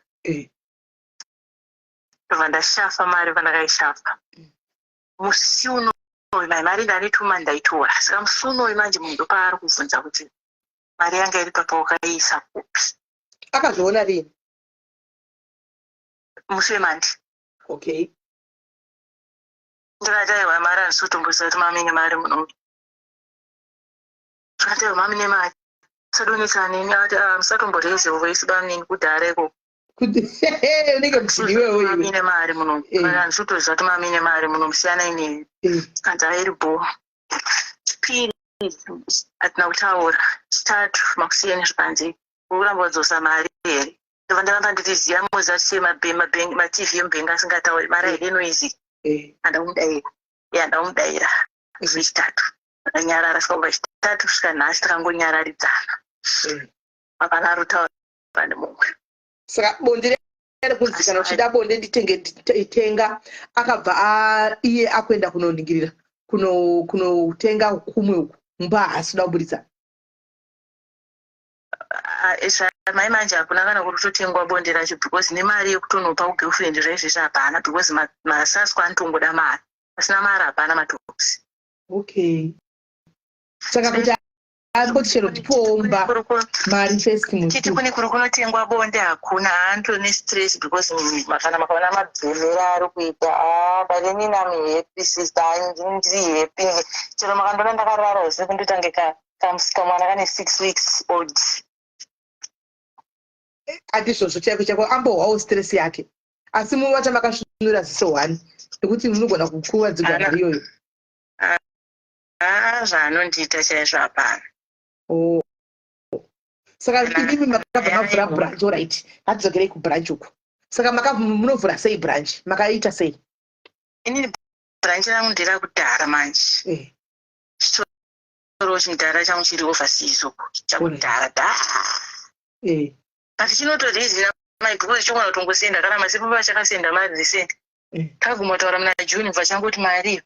Ndobva ndashafa mari. Pandakaishafa musi unoyu, mai, mari ndanetuma ndaitora. Saka musi unoyu manje munhu ndopaari kubvunza kuti mari yanga iri papa, wakaiisa kupi? Akazviona rini? Musi weMonday. Ndikati, "Aiwa, mari handisi kutomboziva kuti mamine mari muno." Ndikati, "Aiwa, mamine mari, musadonetsana neni." Akati, "Ah, musatomboreze voice bamnini, kudhara ikoko." Kuti unenge muchiniwewo iwe. Mamine mari muno. Handisi kutoziva kuti mamine mari muno, musiyana ineni. Kanzi airi bho. Chipiri hatina kutaura. Chitatu makusiyeni, zvikanzi, "Uri kuramba kudzosa mari here?" Ndobva ndaramba nditi ziya, moziva sei maTV emubhengi asingatauri, mari haide noise. Handamudayira, handamudayira. Musi wechitatu akanyarara. Saka kubva chitatu kusvika nhasi takangonyararidzana. Hapana ari kutaura nemumwe. Saka bonde rari kunzi, "Kana uchida bonde nditenge, tenga." Akabva iye akuenda kunoningirira, kunotenga kumwe uku, mumba haasi kuda kuburitsa. Mai, manje hakuna kana kuri kutotengwa bonde racho, because nemari yekutonopa kugirlfriend zvaizvezvi hapana, because masaswa anotongoda mari. Asina mari hapana matoksi. Okay, saka kuti amboti chero ndipowo mba mari first. Titi Musi kune kuri kunotengwa bonde hakuna. Haandone stress because kana makaona mabhemera ari kuita, ah, but inini am happy, sister. Ndiri happy chero makandona ndakarara usiku, ndotange kamwana kane 6 weeks old. Handizvozvo chaiko chaiko, ambohwawo stress yake, asi muvata makasvinura ziso one nekuti munogona kukuvadzigwa mari iyoyo. Ah, zvaanondiita chaizvo hapana. Oh. Saka imimi makabva mavhura branch, alright, ngatidzokerei kubranch uku. Saka munovhura sei branch? Makaita sei? Inini branch rangu nderakudhara manje. Chitoro chimudhara changu chiri overseas uku, chakudhara dhaa. But chinotorizina. mai because chogona kutongosenda kana masipo pachakasenda mari recent. Takaguma kutaura muna June, bva changoti mari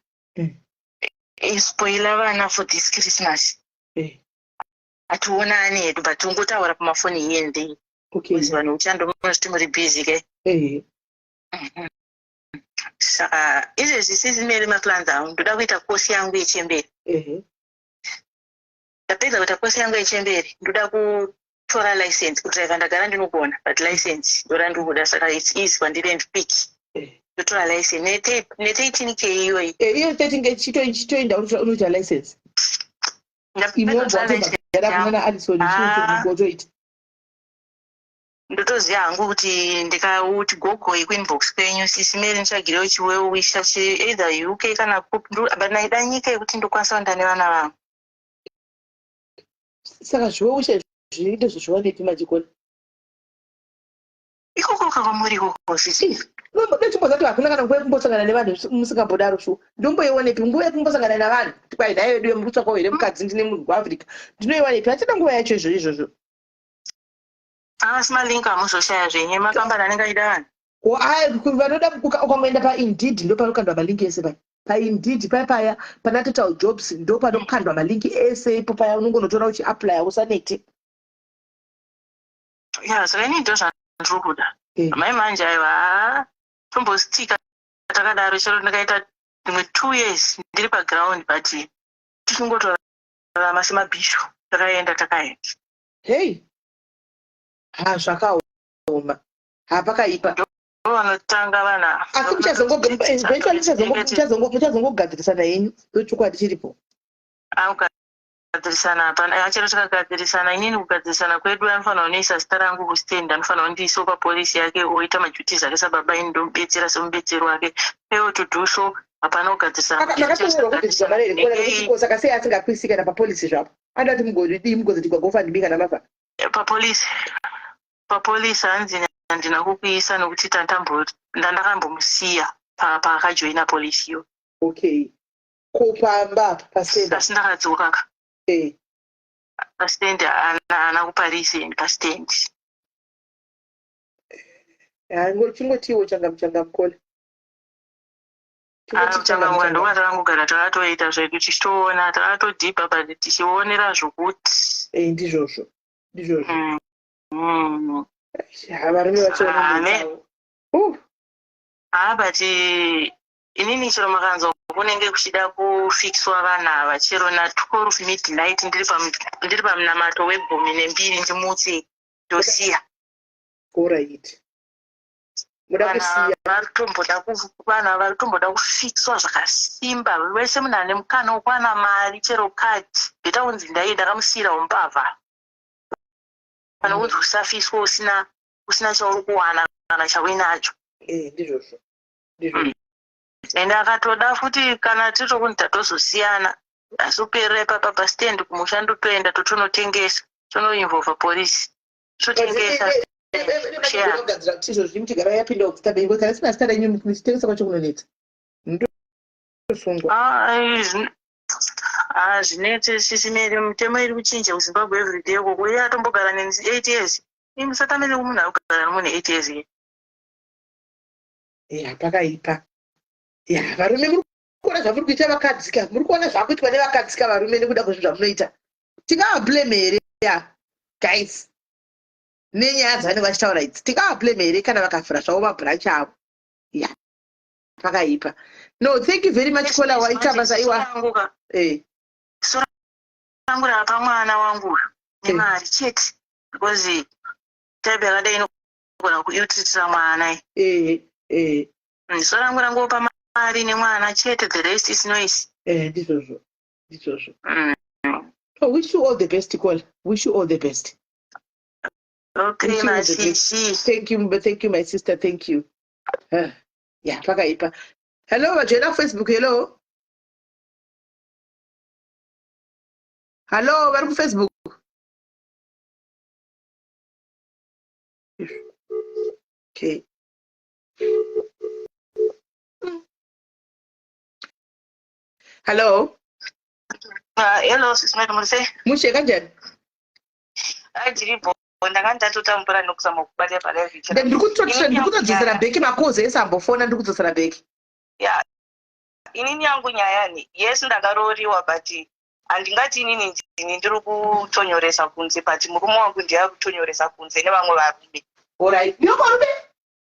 ispoila vana for this Christmas. Hationani hedu, but tongotaura pamafoni here and there. Because vanhu uchando munozviti muri busy ke. Saka izvezvi, Sis Mary, maplans angu, ndoda kuita kosi yangu yechemberi. Ndapedza kuita kosi yangu yechemberi, ndoda kutora license. Kudhiraivha ndagara ndinogona, but license ndora ndiri kuda, saka it's easy kwandiri and quick. Ndotora license ne13 K iyoyi. Iyo 13 chitoenda unoita license. Ndapedza imobva kutora license watobhadhara yangu. kunana Alison. Ah. Otoita. Ndotoziva hangu kuti ndikauti gogoi kuinbox kwenyu, Sisi Mary, nditsvagirewo chiwewisha chi either UK kana kupi, but naida nyika yekuti ndokwanisa kuenda nevana vangu. Saka zviweusha zviite zvezviwanepi machikona? Ikoko kakwamuri ikoko, sisi. Ndochimbozati hakuna kana nguva yekumbosangana nevanhu musingambodaro. Shuwa, ndomboiwanepi nguva yekumbosangana navanhu kuti kwai nhai vedu muri kutsvakawo here mukadzi, ndine munhu kuAfrica? Ndinoiwanepi? Hatina nguva yacho izvo izvozvo. Asi malink hamuzoshaya zvenyu makambani anenge achida vanhu. Vanoda ukangoenda paIndeed, ndo panokandwa malinki ese paya. PaIndeed paya paya pana Total Jobs, ndo panokandwa malinki ese ipo paya. Unongonotora uchiaplya, usanete. Ya, saka inini ndo zvandiri kuda. Mai manje aiwa, tombostika takadaro. Chero ndikaita rimwe 2 years ndiri paground, but tichingotorarama semabhishu, takaenda takaenda. Hei, ha, zvakaoma, ha, pakaipa. Vanotanga vana. Asi eventually muchazongogadzirisana henyu, ndochokwadi chiripo. Akugadzirisana hapana. Chero tikagadzirisana, inini kugadzirisana kwedu anofanira kunoisa zita rangu kustand, anofanira kundiisawo papolisi yake, oita maduties ake sababa, ini ndomubetsera semubetseri wake. Fail to do so, hapana kugadzirisana. Makatonyorwa kubviswa mari here? Kuona nekuti saka sei asingakuisi kana papolisi zvapo? Anoda kuti mugodii, mugozoti kwaGoFundMe kana mafa. Papolisi hanzi handina kukuisa nokuti ndandakambomusiya paakajoina polisi iyo. Okay, ko pamba apa pastand? Asi ndakadzoka ka. Pastand haana kuparisi pastand. Chingotiwo changamu changamu kola. Changamuka ndoka takangogara takatoita zvedu, tichitoona takatodhibha, but tichionera zvokuti. Ndizvozvo, ndizvozvo. Varume vacho. Ha, but inini chero makanzwa kunenge kuchida kufikiswa vanhu ava, chero na12 midnight ndiri pamunamato we12, ndimutse, ndosiya. Alright, muda kusiya. Vanhu vari kutomboda kufikiswa zvakasimba vese. Munhu ane mukana wekuwana mari, chero kadhi, better kunzi ndai ndakamusiyira umbavha pane kunzi usafiswa usina chauri kuwana kana chauinacho. Ndizvozvo, ndizvozvo. Ende akatoda futi kana titokunzi tatozosiyana, asi kuperera ipapa pastand kumusha, ndotoenda totonotengesa, tonoinvolva polisi, totengesa. Gadzira kuti izvozvi muchigara yapinda kuzita benyu. Kana isina zita renyu, muchitengesa kwacho kunonetsa, ndosungwa. Ah, zvinetse, Sisi Mary. Mitemo iri kuchinja kuZimbabwe everyday ukoko. Iye atombogara neni 8 years. Imi musatamire kumunhu ari kugara nemunhu 8 years ke. Ya, pakaipa. Ya, varume, muri kuona zvamuri kuita vakadzika? Muri kuona zvakuitwa nevakadzika varume nekuda kwezvinhu zvamunoita? Tingavablame here ya guys, nenyaya dzavanenge vachitaura idzi? Tingavablame here kana vakavhura zvavo mabranch avo? Ya, pakaipa. No, thank you very much, caller. Waita basa iwa. Soro rangu rapa mwana wangu uyu nemari chete, because type yakadai inogona kuiutitira mwana. So rangu rangopa mari nemwana chete, the rest is noise. Ndizvozvo, ndizvozvo. Oh, wish you all the best, caller. Wish you all the best. Okay. Wish you all the best. Masisi. Thank you, thank you, my sister, thank you. Ya, pakaipa. Hello, vajoina kuFacebook, hello, hello, vari kuFacebook. Okay, hello. Hello, Sisi Mary, muri sei? Mushe, kanjani? Ndiripo. Ndanga ndatotambura nokuzama kubata palive. Ndiri kutodzosera back macalls ese ambofona, ndiri kudzosera back. Ya, inini yangu nyaya ni, yes, ndakarooriwa, but handingati inini ndini ndiri kutonyoresa kunze, but murume wangu ndiye ari kutonyoresa kunze nevamwe varume. Alright, ndiyo varume.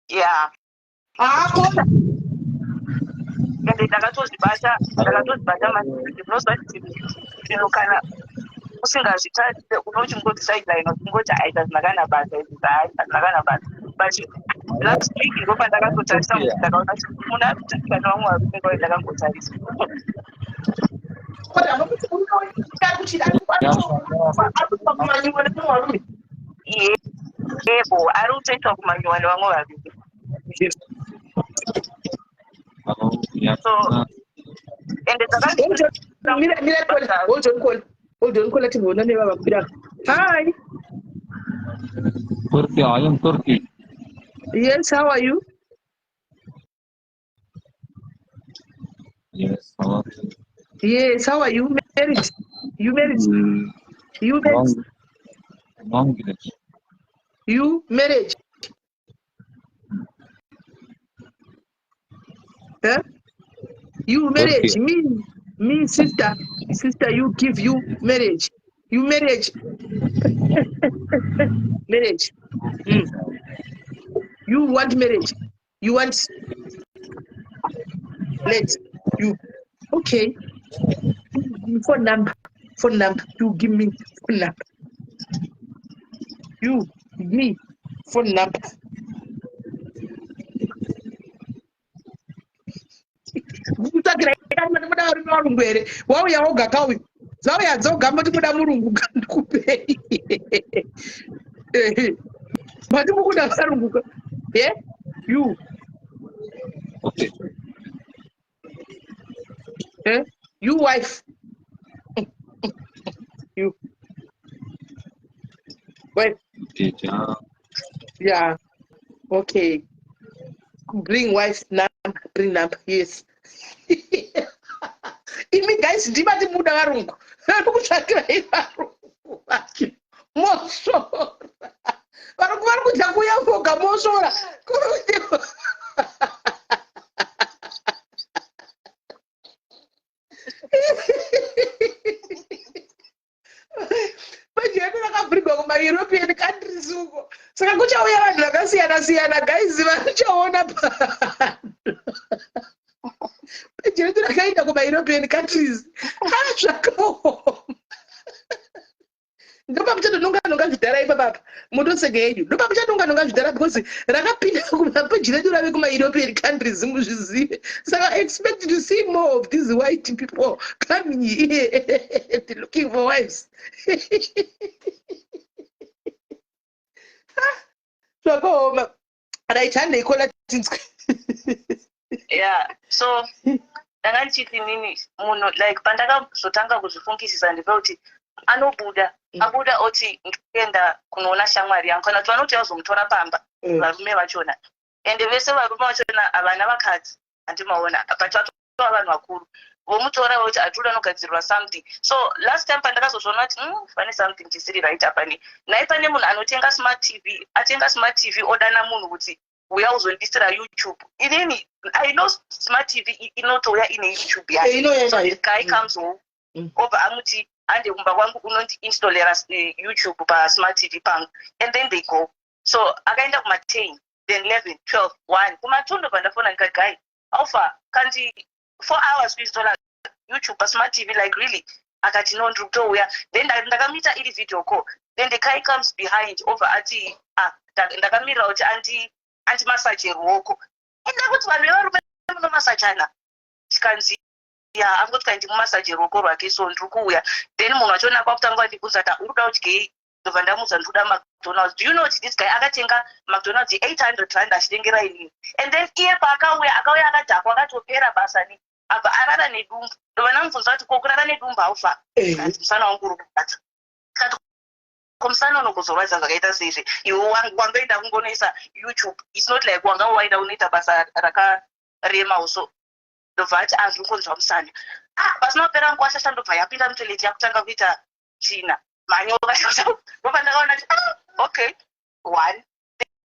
Ya. Haakona. Ende ndakatozvibata maningi. Unozwa kuti zvinhu kana usingazvitarise, unochingoti sideline, uchingoti aita zvisina kana basa izvi, hazvina kana basa. But last week ndo pandakatotarisa kuti ndakaona kuti munhu ari kutarisa nevamwe varume kwai ndakangotarisa. Kodwa nokuti murume ari kuchida ari kumanyiwa nemumwe varume. Yebo, ari kutoitwa kumanyiwa nevamwe varume. So ende Mira, mira, caller. Hold on, caller. Hold on, caller. Timboona nevavakwira. Hi. Turkey, I am Turkey. Yes, how are you? Yes, how are you? Yes, how are you? Married? You married? You married? Wrong, wrong village. You marriage? Huh? You marriage? Turkey. Me, sister, sister. You give you marriage. You marriage. Marriage. You want marriage. You want. Let you. Okay. Phone number. Phone number. You give me phone number. You me phone number. Kutsvagira muda varume varungu here? Wauya woga kauyu, dzauya dzoga, moti muda murungu, ndikupei. Mati mukuda varungu ka ye you. Okay. Eh? You wife, you wife. Teacher. Yeah, okay, bring wife number, bring number. Yes, imi guys, ndibati muda varungu, vari kutsvakirai varungu vacho, mosora. Varungu vari kudya kuuya voga, mosora. Manje yedu rakavhurigwa kumaEuropean countries uko, saka kuchauya vanhu vakasiyana siyana. Guys, vachaona peji redu rakaenda kumaEuropean countries. Zvakaoma. Ndopamuchatononga nonga zvidhara ipapapa, motoseke yenyu. Ndopamuchatonga nonga zvidhara because rakapinda kumapeji redu, rave kumaEuropean countries, muzvizive. Saka expect to see more of these white people coming here and looking for wives. Zvakaoma. Right, handei, caller, tinzwe. Yeah, so ndanga ndichiti nini, munhu like pandakazotanga kuzvifungisisa ndepekuti anobuda, abuda oti ndikuenda kunoona shamwari yangu, kana kuti vanoti vazomutora pamba varume vachona. Ende vese varume vachona havana vakadzi, handimaona, but vatova vanhu vakuru, vomutora voti atiri anogadzirwa something. So last time pandakazozviona kuti pane something chisiri right apa, ni nhai pane munhu anotenga smart TV, atenga smart TV, odana munhu kuti uya uzondisira YouTube. Inini I know smart TV inotouya ine YouTube yacho. Inouya So nayo. the guy comes home, obva amuti ande kumba kwangu, unondi-installera YouTube pasmart TV pangu, and then they go. So akaenda kuma-10, then 11, 12, 1, kuma-2 ndobva ndafona ndikati, "Guy, alpha kanti 4 hours kuinstalla YouTube pasmart TV, like really?" Akati, "No, ndiri kutouya." Then ndakamuita iri video call. Then the guy comes behind, obva ati, "Ah, ndakamirira kuti andimasaje ruoko." Enda kuti vanhu vevarume munomasajana? Chikanzi ya, angoti kandi mumasaje ruoko rwake, so ndiri kuuya. Then munhu wachona kwakutanga wandibvunza ta, "Uri kuda kudyei?" Ndobva ndamuudza, "Ndikuda McDonald's." Do you know kuti this guy akatenga McDonald's 800 rand achitengera inini? And then iye paakauya, akauya akadhakwa, akatopera basa, ni abva arara nedumbu. Ndobva ndamubvunza kuti, "Ko kurara nedumbu haufa?" Kanzi, "Musana wangu uri kurwadza." Kati, "Ko musana unogozorwadza zvakaita seizvi? Iwe wangoenda kungonoisa YouTube, it's not like wanga waida unoita basa rakarema." So ndobva ati, "Azviri kunzwa musana." Ah, pasina kupera nguva, shasha ndobva yapinda mutoilet, yakutanga kuita tsvina, manyoka. Ndobva ndakaona kuti, ah, Okay, one.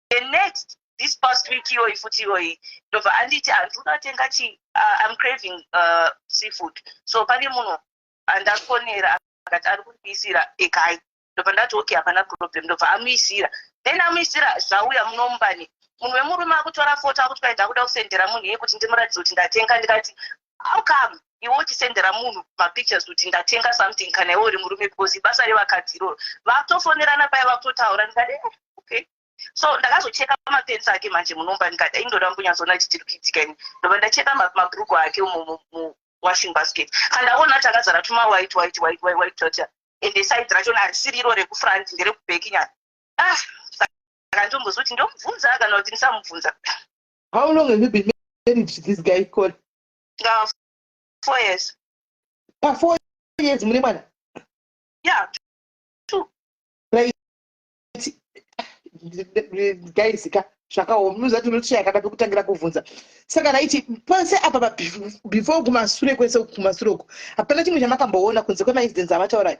The next, this past week iyoyi futi iyoyi, ndobva anditi handinoda kutenga chi, I'm craving seafood, so pane munhu andafonera akati ari kundiisira ekai. Ndobva ndati okay, hapana problem. Ndobva amuisira, then amuisira, zvauya munomumbani, munhu wemurume akutora foto, akuti kwaida kuda kusendera munhu iye kuti ndimuratidze kuti ndatenga. Ndikati, how come iwe uchisendera munhu mapictures kuti ndatenga something kana iwe uri murume? Because ibasa revakadzi iroro. Vakutofonerana paya, vakutotaura. Ndikati, eh, okay. So ndakazocheka mapants ake manje munomba. Ndikati aindoda kunyatsoona chitiri kuitika ini. Ndobva ndacheka mabhuruku ake muwashing basket. Kana ndaona kuti akazara tuma white white white white white tota, ende side rachona harisiri iro rekufront, nderekuback nyana. Ah, saka ndombozi kuti ndomubvunza kana kuti ndisamubvunza. How long have you been married to this guy called? 4 years. Pa 4 years mune mwana? Yeah. Right, guys ka, zvakaoma. Munoziva kuti unotsvaya kada pekutangira kuvhunza. Saka raiti pose apa before, kumasure kwese, kumasure uku, hapana chimwe chamakamboona kunze kwemaincidents avataura?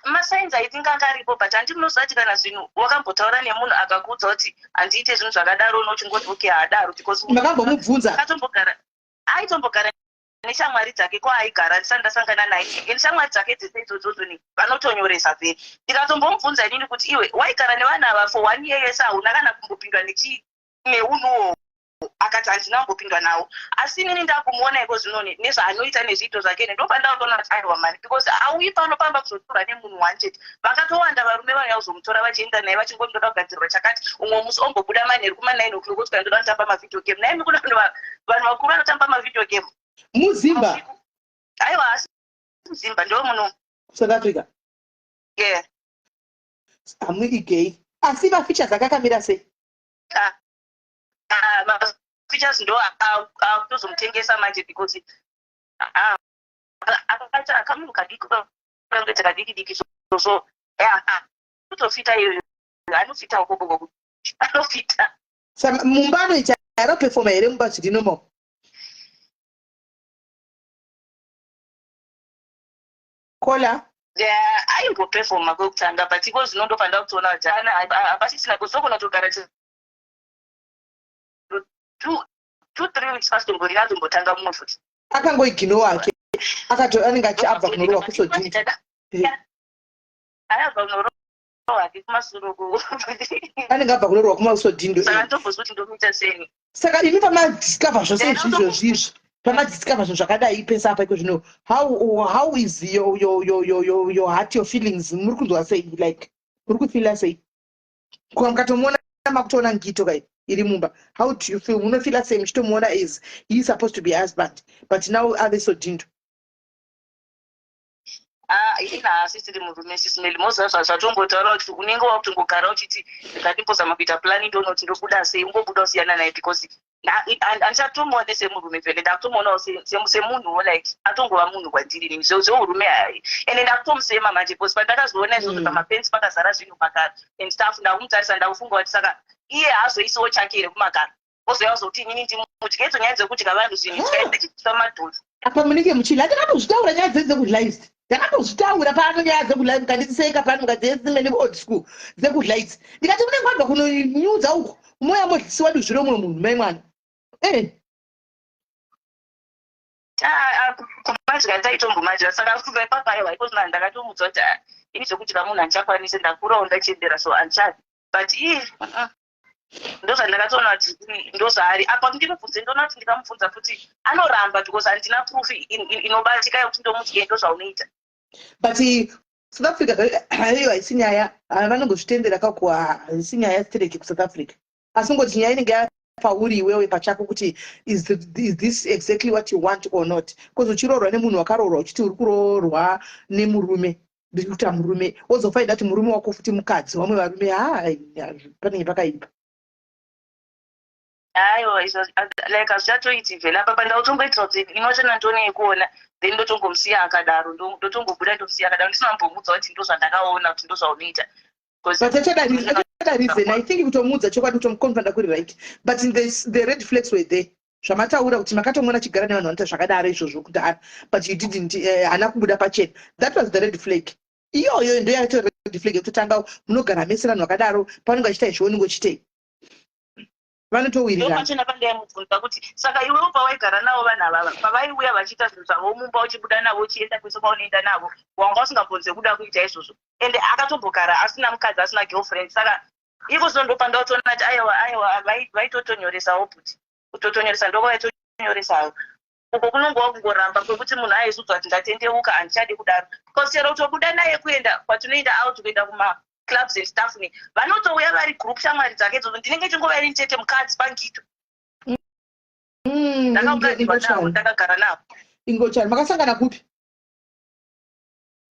Masigns, I think, anga aripo, but handi munoziva kuti kana zvinhu wakambotaura nemunhu akakuudza kuti handiite zvinhu zvakadaro, unochingoti okay, haadaro, because Makambomubvunza? Akatombogara, aitombogara neshamwari dzake kwaaigara ndisati ndasangana naye, and shamwari dzake dzese idzodzo ni vanotonyoresa vheri. Ndikatombomubvunza inini kuti iwe waigara nevanhu ava for one year yese, hauna kana kumbopindwa neunhuwo? Akati handina kumbopindwa nawo. Asi inini ndakumuona iko zvino nezvaanoita nezviito zvake, ndobva ndakutoona kuti aiwa mani, because auyi pano pamba kuzotorwa nemunhu one chete. Vakatowanda varume vanouya kuzomutora vachienda naye, vachingoti ndoda kugadzirwa chakati. Umwe musi ombobuda manheru kuma-9 o'clock kuti ndoda kutamba mavideo game. Naimi kuna vanhu vakuru vanotamba mavideo game. Muzimba? Aiwa, asi muzimba ndo muno. South Africa? Yeah. Hamuigei, asi mafeatures akakamira sei? Ah, ah, mafeatures ndo akutozomutengesa manje, because ah, akaita akamunhu kadiki, kangoita kadiki diki, so yeah, kutofita iyoyo, anofita ukoko, anofita. Saka mumba anoita anoperforma here mumba zviri normal? Kola? Aimboperforma kwekutanga, but iko zvino ndopanda kutoona kuti hapasisina kuzogona kutogara 2, 3 weeks pasitombori azombotanga mumwe futi. Akangoignore ake, akato anenge achiabva kunorohwa kusodini. Ayabva kunorohwa ake kumasuro. Anenge abva kunorohwa kumasodhindo. Saka ndombozwa kuti ndomuita seni. Saka imi pamadiscover zvose izvizvo zvizvi, pamadiscover zvinhu zvakadai pese apa iko zvino, how is your heart, your feelings? Muri kunzwa sei? Like, muri kufeela sei? Kuva mukatomuona, makutoona ngito kai iri mumba, how do you feel? Munofeela sei muchitomuona is he is supposed to be husband, but now ave sodhindo? Ah, ini haasisiri murume, sisimeli. Moziva zvatongotaura kuti unenge wakutongogara uchiti ndikatimbozama kuita plani, ndonoti ndobuda sei, ungobuda usiyana naye, because handichatomuone semurume vhele. Ndakutomuonawo semunhuwo, like atongova munhu kwandiri inini. Zveurume hai, ende ndakutomusema manje, because pandakazoona izvozvo pamapants pakazara zvinhu magaro and stuff, ndakumutarisa, ndakufunga kuti saka iye haazoisiwo chake here kumagaro, ozoya kuzoti inini ndimudye? Idzo nyaya dzekudya vanhu zvinhu tikaita madhodzi. Apa munenge muchila. Ndakatozvitaura nyaya dzekulive, ndakatozvitaura pano nyaya dzekulive, mukandiseka pano, mukati dzimene old school dzekudla idzi. Ndikati munenge wabva kunonyudza uko, moya modlisiwa duzvi romumwe munhu, mai mwana e. Kumadya ndaitombomadya, saka kubva ipapo aiwa, iko zvino ndakatomudza kuti ah, ini zvekudya munhu handichakwanisi, ndakurawo, ndachembera, so handichadi. But ii ndozvandakatoona kuti ndozvaari apa. Ndimubvunze, ndoona kuti ndikamubvunza futi anoramba, because handina proof inobatika yekuti ndomuti ndozvaunoita. But South Africa haiyo, haisi nyaya, vanongozvitendera kako, haisi nyaya stereki kuSouth Africa. Asi ngoti nyaya inenge yapauri iwewe pachako kuti is this exactly what you want or not? Because uchiroorwa nemunhu, wakaroorwa uchiti uri kuroorwa nemurume, ndiri kuita murume, wozofaida kuti murume wako futi mukadzi vamwe varume, ha, panenge pakaipa. Aiwa, izvo like hazvichatoiti vhele apa. Pandautomboitira kuti inochona ndione yekuona, then ndotongomusiya akadaro, ndotongobuda, ndomusiya akadaro, ndisina kumbomuudza kuti ndozvandakaona kuti ndozvaunoita. But achada reason, I think, kutomuudza chokwadi, kutomuconfronta kuri right. But the red flags were there, zvamataura kuti makatomuona achigara nevanhu vanoita zvakadaro izvozvo kudhara, but you didn't, haana kubuda pachena. That was the red flag iyoyo, ndo yato. mared flag ekutotanga. Munogara mese, vanhu vakadaro, pavanenge vachiita izvo, unenge uchitei? Vanotowirirana. Ndopachena pandaimubvunza kuti, saka iwewo pawaigara navo vanhu avava, pavaiuya vachiita zvinhu zvavo mumba, uchibuda navo, uchienda kwese kwaunoenda navo, wanga usingabvunze kuda kuita izvozvo? Ende akatombogara asina mukadzi, asina girlfriend. Saka iko zvino ndopandautoona kuti aiwa, aiwa, vaitotonyoresawo but kutotonyoresa ndokavaitonyoresawo uko kunongova kungoramba kwekuti munhu aizudzwa kuti ndatendeuka, handichadi kudaro. Because chero kutobuda naye kuenda kwatinoenda out, kuenda kumaclubs and stuff, ne vanotouya vari group, shamwari dzake idzodzo. Ndinenge chingova ini chete mukadzi pangito. Ndakaugadzirwa navo. Ingochani. Ndakagara navo. Ingochani, makasangana kupi?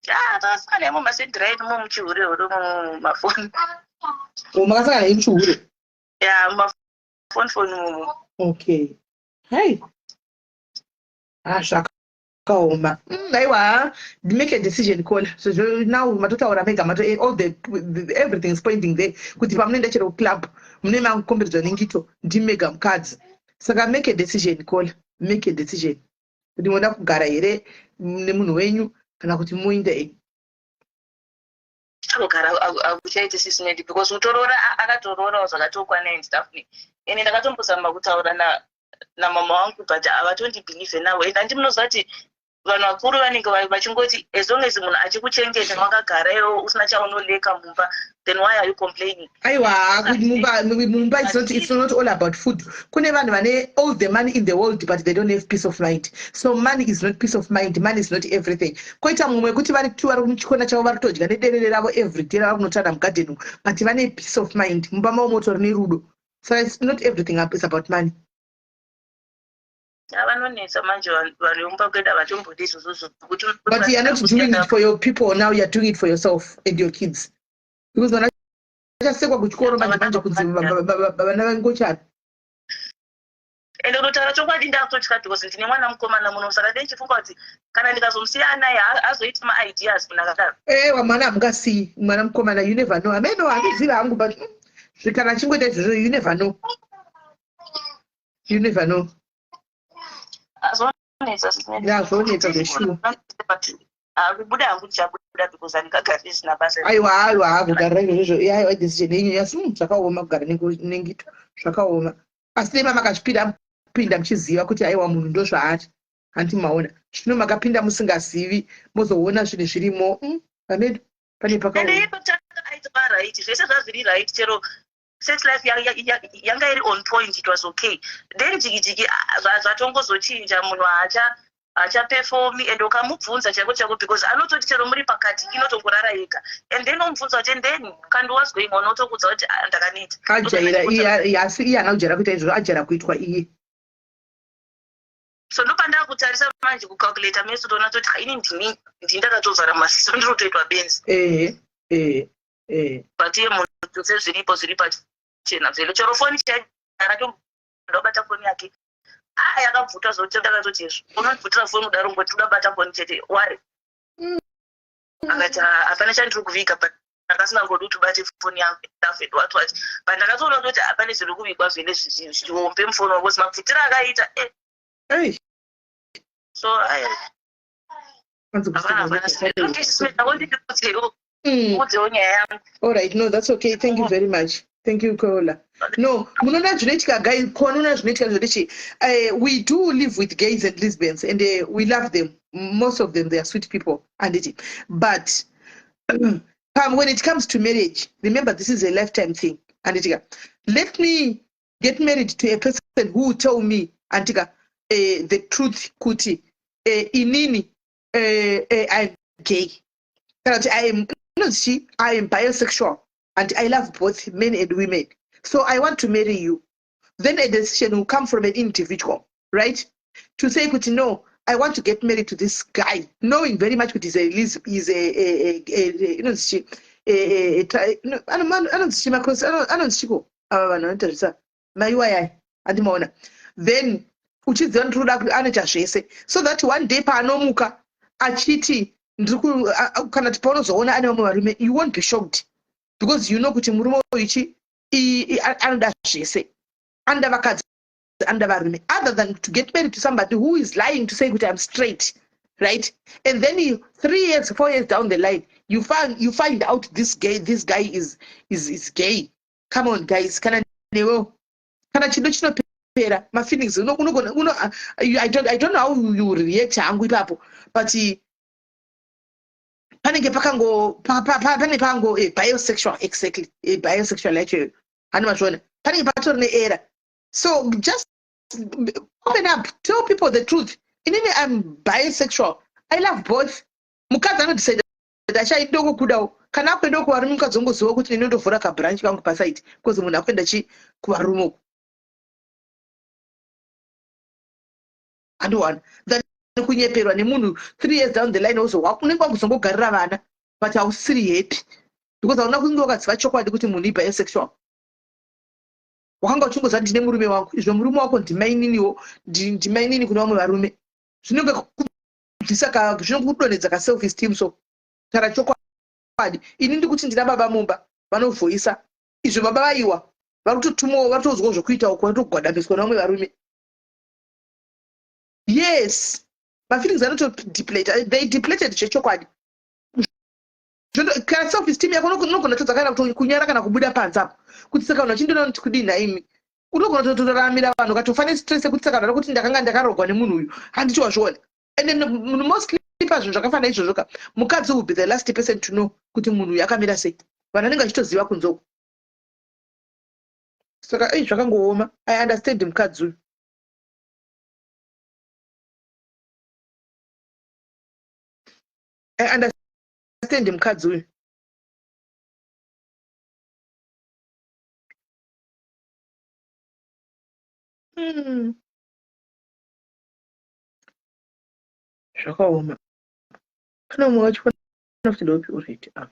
Ah, takasangana imo masedhiraini mo, muchihurehure mumafoni. O, makasangana imuchihure? Ya, mumafoni foni mumo. Okay, hai, ah, zvakaoma. Aiwa, make a decision kona sezvo now matotaura mega, mato all the everything is pointing there kuti pamunoenda chero club mune makukomberedzwa nengito, ndimega mukadzi. Saka make a decision kola, make a decision kuti munoda kugara here nemunhu wenyu kana kuti muinde enyu. Kugara akuchaiti, sisimedi, because kutoroora, akatoroораwo zvakatokwana and stuff. Ende ndakatombozama kutaura namama wangu, but havatondibhilivhe navo. And handi munoziva kuti vanhu vakuru vanenge vachingoti as long as munhu achikuchengeta, makagara iwo usina chaunoleka mumba, then why are you complaining? Aiwa, kuti mumba it's not all about food. Kune vanhu vane all the money in the world, but they don't have peace of mind. So money is not peace of mind, money is not everything. Koita mumwe wekuti vari two, vari muchikona chavo, vari kutodya nederere ravo everyday ravari kunotanda mugadheni umu, but vane peace of mind mumba mavo, motori nerudo. So it's not everything is about money. Vanonetsa manje vanhu vemumba kwedu, havatombodi izvozvozvo kuti But you are not doing it for your people now, you are doing it for yourself and your kids, because vana vachasekwa kuchikoro manje manje kunzi vana vangochani. Ende kutotaura chokwadi, ndakutotya because ndine mwana mukomana muno. Saka dei ndichifunga kuti kana ndikazomusiya anaye, azoiti maideas munhu akadaro. Ewa, mwana hamungasiyi, mwana mukomana, you never know. Ameno, handizivi hangu, but kana achingoita izvozvo, you never know, you never know. Azonetsa. Ya, zvonetsa zveshuwa. Kubuda hangu ndichabuda because handingagari zvisina basa. Aiwa, aiwa, kugarira izvozvo, aiwa, decision yenyu. Asi zvakaoma kugara nengito, zvakaoma. Asi dai makazvipinda pinda muchiziva kuti aiwa, munhu ndozvaari, handi maona? Zvino makapinda musingazivi, mozoona zvinhu zvirimo. Amedu pane Ende pakaoma. Iye pakutanga aitova right, zvese zvazviri right, chero sex life yanga iri on point, it was okay. Then jiki jiki, ah, zvatongozochinja, munhu haachaperformi. And ukamubvunza chaiko chaiko, because anototi chero muri pakati inotongorara yega, and then omubvunza kuti, "And then kandi, what's going on?" Otokudza kuti, "Ah, ndakaneta." Ajaira iye, asi iye haana kujaira kuita izvozvo, ajaira kuitwa iye. So ndopandakutarisa manje, kucalculata meso, toona toti, "Ha, ini ndini ndakatovhara masiso, ndiri kutoitwa benzi." Ehe ehe ehe. But iye munhu sezviripo, zviri pachena zvelo, chero foni chairakabata foni yake, a yakabvuta zvokuti ndakatoti, "Izvo unobvutira foni kudaro, ngoti udabata foni chete wari?" Akati, "Ah, hapana chandiri kuviga, but ndakasingangodi kuti ubate foni yangu stuff and what what." But ndakatoona kuti hapane zviri kuvigwa zvene zvihombe mufoni wako, mabvutiro akaita. Ei. So ai. Kwanzi. Hapana, hapana. Okay, udzewo nyaya yangu. All right, no, that's okay. Thank you very much. Thank you, Kola. No, munoona zvinoitika, guys, kunoona zvinoitika zvekuti we do live with gays and lesbians and we love them. Most of them, they are sweet people. And it, but when it comes to marriage, remember this is a lifetime thing. And it, let me get married to a person who will tell me, Antika, the truth, kuti, inini, I'm gay. Kana kuti I am, inonzi, I am bisexual and I love both men and women. So I want to marry you. Then a decision will come from an individual, right? To say, kuti, no, I want to get married to this guy, knowing very much kuti he's a inonzi chi, a, anonzi chi, macross, anonzi chiko ava vanhu vanoita zvisa maiwayai, handimaona? Then uchiziva kuti unoda kuti anoita zvese, so that one day paanomuka achiti ndiri kana kuti paunozoona ane vamwe varume, you won't be shocked, because you know kuti murume uyu chi anoda zvese, anoda vakadzi, anoda varume, other than to get married to somebody who is lying to say kuti, "I'm straight," right? And then you, 3 years, 4 years down the line, You find out this gay, this guy is gay. Come on, guys, kana newewo kana chido chinopera, mafeelings unogona uno, I don't know how you react hangu ipapo, but panenge pakango pane pango bisexual, exactly, bisexual yacho hani mazviona, panenge patori neera. So just open up, tell people the truth. Inini I'm bisexual, I love both. Mukadzi anodecide kuti achaindokukudawo kana akuendawo kuvarume, mukadzi ongoziva kuti inondovhura kabranch kangu paside because munhu akuenda chi kuvarume uku andowana than kunyeperwa nemunhu 3 years down the line, ozo unenge wakuzongogarira vana but hausiri happy because hauna kunge wakaziva chokwadi kuti munhu ibisexual. Wakanga uchingoziva ndine murume wangu, izvo murume wako ndimaininiwo, ndimainini kune vamwe varume. Zvinenge kubvisa, zvinokudonhedza kaself esteem. So tara chokwadi, ini ndikuti ndina baba mumba vanovhoisa izvo, baba vaiwa vari kutotumwawo, vari kutozwawo zvokuita uko, vari kutogwadamiswa nevamwe varume. Yes, mafeelings anotodeplete, they depleted zvechokwadi. Kana self esteem yako unogona todza kana kunyara kana kubuda panze apo kuti saka vanhu vachindiona kuti kudii nhaimi. Unogona kutotoramira vanhu ukatofa nestress yekuti saka vanhu kuti ndakanga ndakarogwa nemunhu uyu, handiti wazviona? And then mostly pazvinhu zvakafanana izvozvo ka, mukadzi will be the last person to know kuti munhu uyu akamira sei. Vanhu vanenge vachitoziva kunze uko. Saka ei, zvakangooma. I understand mukadzi uyu, I understand mukadzi uyu. Zvakaoma. Pane umwe wachifona kuti ndopi already? Ah.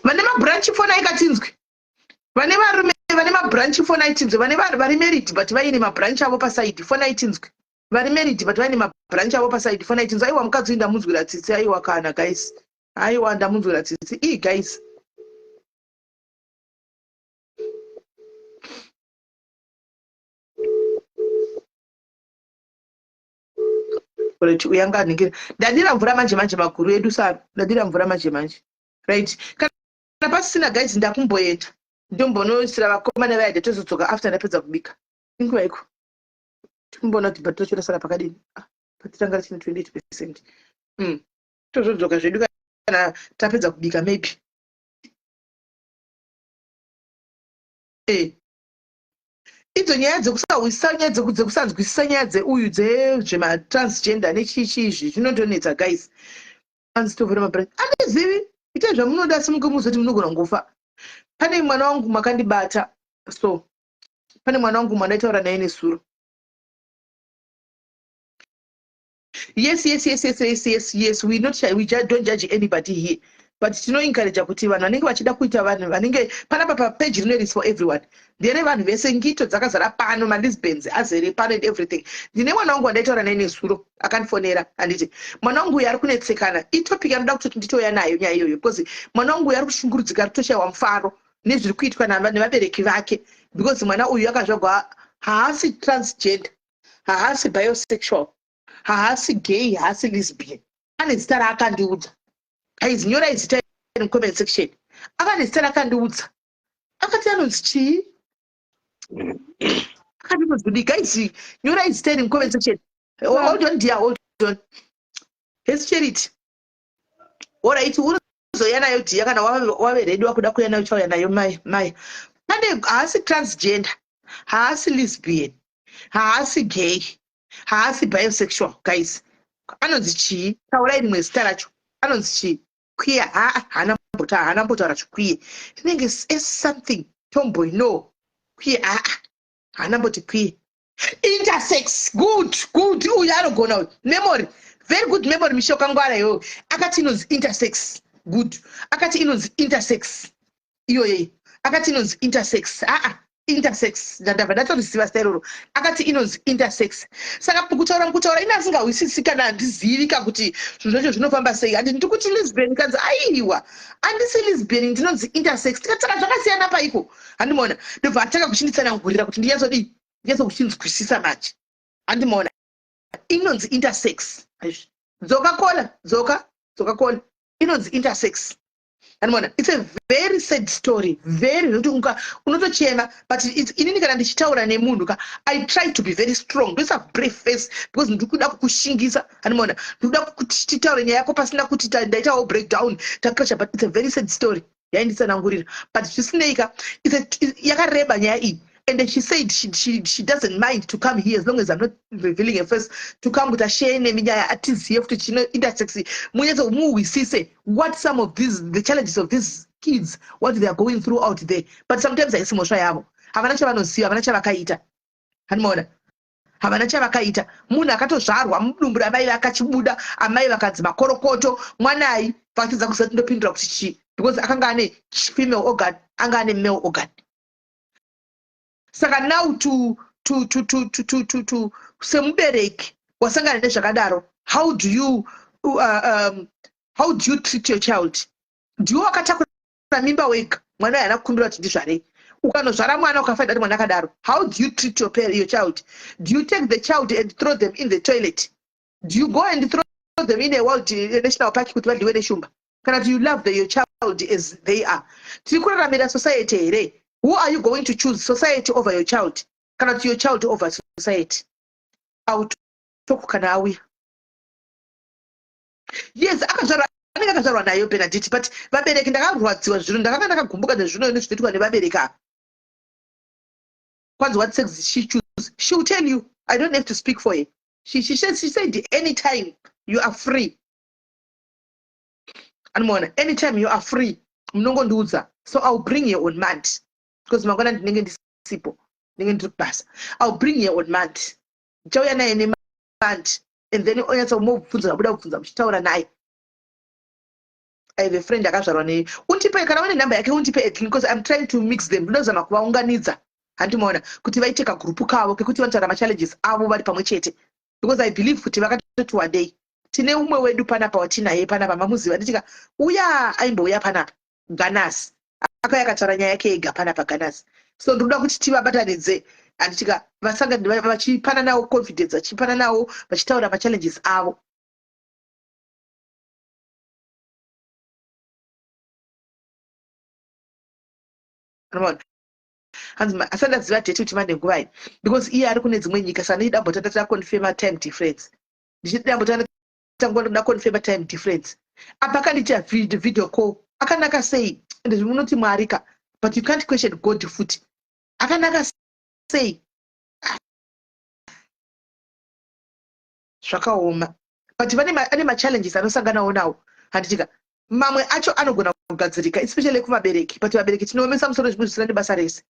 Vane mabranch phone aikatinzwi, vane varume vane mabranch phone aitinzwi, vane vari married but vaine mabranch avo paside phone aitinzwi, vari married but vaine mabranch avo paside phone aitinzwi. Aiwa, mukadzi uyu ndamunzwira tsitsi. Aiwa kana guys, aiwa, ndamunzwira tsitsi ii guys. Right, uyanga anhingira ndadira mvura manje manje, maguru edu saro ndadira mvura manje manje. Right, kana pasisina guys, ndakumboenda ndombonoisira vakomana vaya, tozodzoka after ndapedza kubika. Inguva iko tikumboona kuti bhatiri racho rasara pakadini. Ah, bhatiri ranga richine 28%. Tozodzoka zvedu kana tapedza kubika maybe. Idzo nyaya dzekusahwisisa, nyaya dzekusanzwisisa, nyaya dzeuyu dzezvematransgender nechichi izvi zvinondonetsa guys. Anzi tovhura mabranch, andizivi, itai zvamunoda, simuke muzoti munogona kungofa. Pane mwana wangu makandibata, so pane mwana wangu mandaitaura naye nesuro. Yes, we not, we don't judge anybody here, but tinoencouragea kuti vanhu vanenge vachida kuita, vanhu vanenge panapa papeji rino is for everyone, ndere vanhu vese. Ngito dzakazara pano, malesbians azere pano and everything. Ndine mwana wangu wandaitaura naye nezuro, akandifonera. Handiti mwana wangu uyu ari kunetsekana, itopic anoda kutoti nditouya nayo nyaya iyoyo because mwana wangu uyu ari kushungurudzika, ari kutoshayiwa mufaro nezviri kuitwa nevabereki vake because mwana uyu akazvagwa haasi transgender, haasi bisexual, haasi gay, haasi lesbian. Ane zita raakandiudza. Guys, nyorai zita in comment section. Akane zita raakandiudza, akati anonzi chii? Akati anonzi kudii? Guys, nyorai zita in comment section. Hold on dear, hold on. Hesi Charity. Alright, unozoya nayo dear kana wave ready, wakuda kuya nayo, uchauya nayo. Mai mai pane haasi transgender, haasi lesbian, haasi gay, haasi bisexual. Guys, anonzi chii? Taurai rimwe zita racho, anonzi chii? Queer? Haa, haana mbota, haana mbotaura zviqueer, rinenge s something, tomboy, no, queer, aa, haana mboti queer. Intersex, good, good. Uyu anogona uyu, memory, very good memory. Misho kangwara iyoyo, akati inonzi intersex. Good, akati inonzi intersex iyoyei, akati inonzi intersex. Aa, Intersex, ndandabva ndatoriziva zita iroro. Akati inonzi intersex. Saka mukutaura, mukutaura ini asingahwisisi kana handizivi ka kuti zvinhu zvacho zvinofamba sei. Handi ndiri kuti lesbian, kanzi aiwa, handisi lesbian, ndinonzi intersex. Tikati saka zvakasiyana paiko? Handimaona. Ndobva atanga kuchinditsanangurira kuti ndinyatsodii, ndinyatsokuchinzwisisa manje. Handimaona, inonzi intersex. Dzoka kola, dzoka, dzoka kola. Inonzi intersex. Anoona, it's a very sad story, very, zvekuti unotochema. But inini kana ndichitaura nemunhu ka, I try to be very strong, ndoisa brave face, because ndiri kuda kukushingisa. Anomaona, ndikuda kuti titaure nyaya yako pasina kuti ndaitawo breakdown, tacrasha. But it's a very sad story yainditsanangurira. But zvisinei ka, yakareba nyaya iyi. And she said she doesn't mind to come here as long as I'm not revealing her face, to come kuti ashare nemi nyaya, atizive futi chino intersex, munyatso muhwisise what some of these, the challenges of these kids, what they are going through out there. But sometimes haisi mhosva yavo, havana chavanoziva, havana chavakaita. Handimaona, havana chavakaita. Munhu akatozvarwa mudumbu ramai vakachibuda, amai vakanzi makorokoto mwanai, vakatadza kuziva kuti ndopindura kuti chii, because akanga ane female organ, anga ane male organ. Saka now to semubereki wasangana nezvakadaro, how do you treat your child? Ndiwe wakatakura mimba wega, mwana haana kukumbira kuti ndizvarei. Ukanozvara mwana, ukafaida kuti mwana akadaro, how do you treat your child? Do you take the child and throw them in the toilet? Do you go and throw them in a wild national park kuti vadyiwe neshumba? Kana kuti you love your child as they are? Tiri kuraramira society here? Who are you going to choose, society over your child, kana kuti your child over society? Autoku kana auya. Yes, akazvarwa, anenge akazvarwa nayo Benaditi. But vabereki, ndakarwadziwa zvino, ndakanga ndakagumbuka nezvino nezvinoitwa nevabereki ava. Kwanzi what sex she choose? She will tell you. I don't have to speak for her. She said anytime you are free. Anomaona, anytime you are free, munongondiudza. So I will bring her on Monday, because mangwana ndinenge ndisipo, ndinenge ndiri kubasa. I will bring her on Monday. Ndichauya naye neMonday and then onyatsa mubvunza vabuda kubvunza, muchitaura naye. I have a friend akazvarwa nei. Undipe kana une nhamba yake, undipe at, because I'm trying to mix them. Ndinozama kuvaunganidza, handimaona, kuti vaite kagroup kavo kekuti vanotaura machallenges avo vari pamwe chete, because I believe kuti vakatoti wandei. Tine umwe wedu panapa watinaye panapa, mamuziva nditika uya aimbouya panapa, Ganasi, akauya akataura nyaya yake ega panapa, Ganasi. So ndinoda kuti tivabatanidze, handitika, vasangane vachipananawo confidence, vachipananawo, vachitaura machallenges avo. Unoona? Hanzi asati ndaziva date kuti mane nguvai, because iye ari kune dzimwe nyika. Saka ndichida mbotanga taconfirma time difference, ndichida mbotanga tangoda confirma time difference. Apa akandiita video call, akanaka sei. Ende munoti Mwari ka, but you can't question God futi. Akanaka sei. Ah. Zvakaoma, but vane ane machallenges anosanganawo nawo, handitika. Mamwe acho anogona kugadzirika, especially kuvabereki. But vabereki tinoomesa musoro zvimwe zvisina nebasa rese.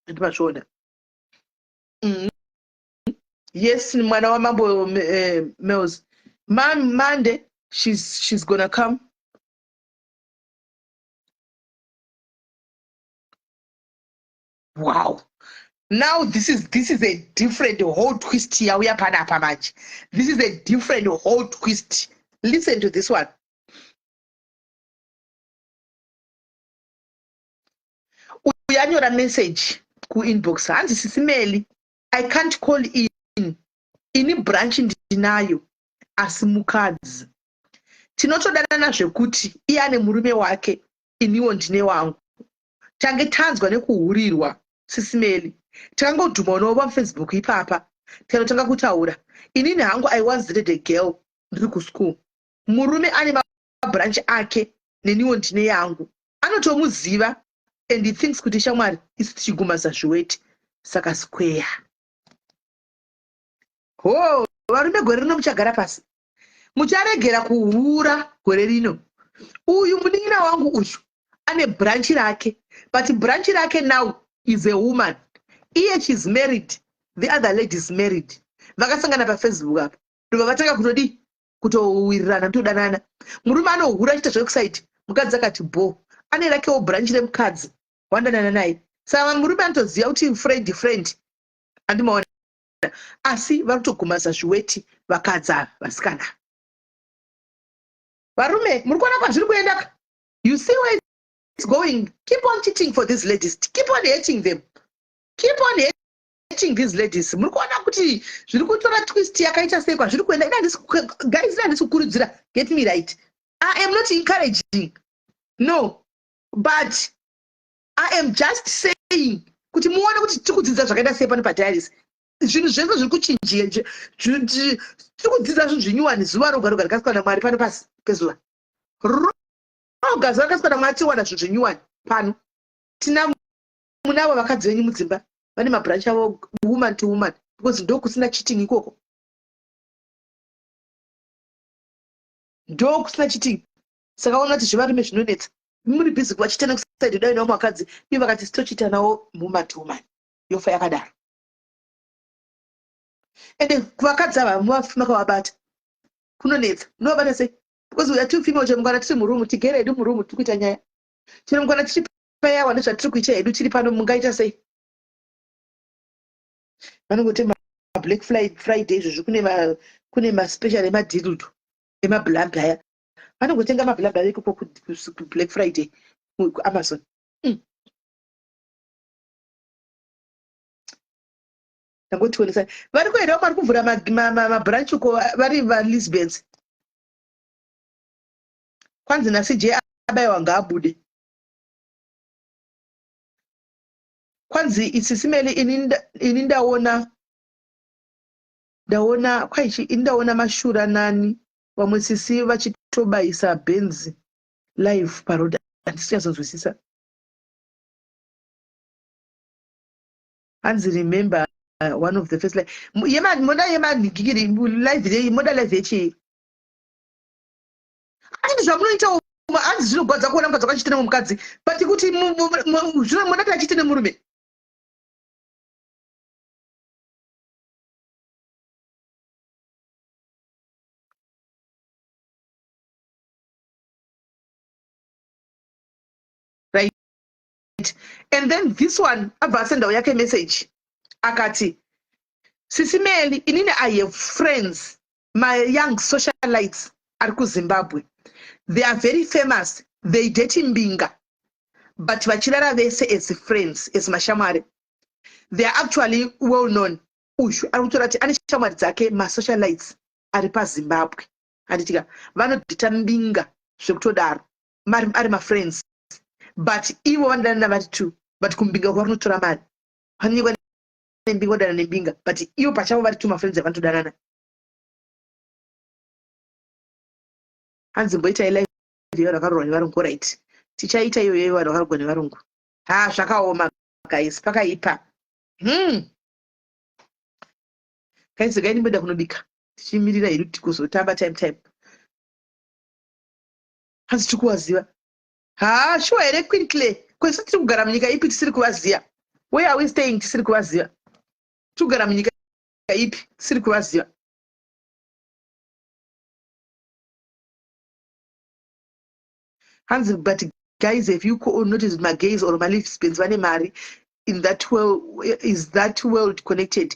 Ndimazviona. Yes, mwana wamambo Mills. Monday she's gonna come. Wow, now this is a different whole twist yauya panapa manje. This is a different whole twist. Listen to this one. Uyu anyora message kuinbox, hanzi, "Sisi Meli, I can't call in. Ini branch ndinayo, asi mukadzi tinotodanana zvekuti iye ane murume wake, iniwo ndine wangu. Tange tanzwa nekuhurirwa. Sisi Meli, takangodhuma nawo paFacebook ipapa, tikanotanga kutaura. Inini hangu I once dated a girl ndiri kuschool. Murume ane mabranch ake, neniwo ndine yangu. Anotomuziva and he thinks kuti shamwari, isu tichigumaza zviweti. Saka square ho. Varume, gore rino muchagara pasi, mucharegera kuhura gore rino. Uyu munin'ina wangu uyu ane branch rake, but branch rake now is a woman. Iye she's married, the other lady is married. Vakasangana paFacebook apa. Ndobva vatanga kutodii? Kutowirirana, kutodanana. Murume anohura achiita zvekusaiti, mukadzi akati bho. Ane rakewo branch remukadzi wandanana naye. Saka murume anotoziva kuti friend friend. Andimaona. Asi vari kutogumaza zviweti vakadzi ava, vasikana. Varume, muri kuona kwazviri kuenda ka? You see where it's going. Keep on cheating for these ladies. Keep on hating them. Keep on hating these ladies. Muri kuona kuti zviri kutora twist yakaita sei kwazviri kuenda. Guys, ina handisi kukurudzira. Get me right. I am not encouraging. No. But I am just saying kuti muone kuti tiri kudzidza zvakaita sei pano padiaries. Zvinhu zvese zviri kuchinjia. Tiri kudzidza zvinhu zvinyuwani zuva roga roga rikasikwa naMwari pano pasi pezuva. Roga zuva rikasikwa naMwari tiwana zvinhu zvinyuwani pano. Tina munavo vakadzi venyu mudzimba vane mabranch avo woman to woman because ndokusina cheating ikoko. Ndokusina cheating. Saka ona kuti zvevarume zvinonetsa. Muri busy kuvachita nekuside dai nawo vakadzi ivo vakati sitochita nawo woman to woman. Yofa yakadaro. Ende kuvakadzi ava makavabata kunonetsa. Munovabata sei? Because we are two female chero mukana tiri muroom tigere hedu muroom tiri kuita nyaya. Chero mukana tiri payawa nezvatiri kuita hedu tiri pano mungaita sei? Vanongoti Black Friday izvozvo kune maspecial emadhildo emablambi aya. Vanongotenga mablambi avo ikoko kuBlack Friday kuAmazon. Ndangotionesa vari kuenda vari kuvhura mabranch uko vari valesbians. Kwanzi naCJ abaiwa ngaabude. Kwanzi isisimeli ini ndaona ndaona kwaichi ini ndaona mashura nani vamwe sisi vachitobaisa benzi live paroad handisichazonzwisisa. Hanzi remember one of the first live yema moda yemanhikiri live moda live yechii? Hanzi zvamunoita hanzi zvinogwadza kuona mukadzi wakachiita nemukadzi but kuti zvino moda kuti achiite nemurume. Right. And then this one abva asendawo yake message akati Sisi Meli inini I have friends my young socialites ari kuZimbabwe. They are very famous. They date mbinga but vachirara vese as friends as mashamwari. They are actually well known. Uyu ari kutora kuti ane shamwari dzake masocialites ari paZimbabwe. Handitika vanodhita mbinga zvekutodaro ari mafriends but ivo vanodanana vari two but kumbinga kwavo kunotora mari. Vanonyengwa nembinga vodanana nembinga but ivo pachavo vari two mafriends avanotodanana. Hanzi mboitai live yevanhu vakaroorwa nevarungu. Right, tichaita iyoyo yevanhu vakaroorwa nevarungu. Ha, zvakaoma guys, pakaipa. Guys, regai ndimboenda kunobika tichimirira hedu tikuzotamba time time. Hanzi tiri kuvaziva. Ha, sure here Queen Clay? Kwese tiri kugara munyika ipi tisiri kuvaziva? Where are we staying tisiri kuvaziva? Tiri kugara munyika ipi tisiri kuvaziva? Hanzi but guys, have you noticed my gays or my lesbians vane mari in that world? Is that world connected?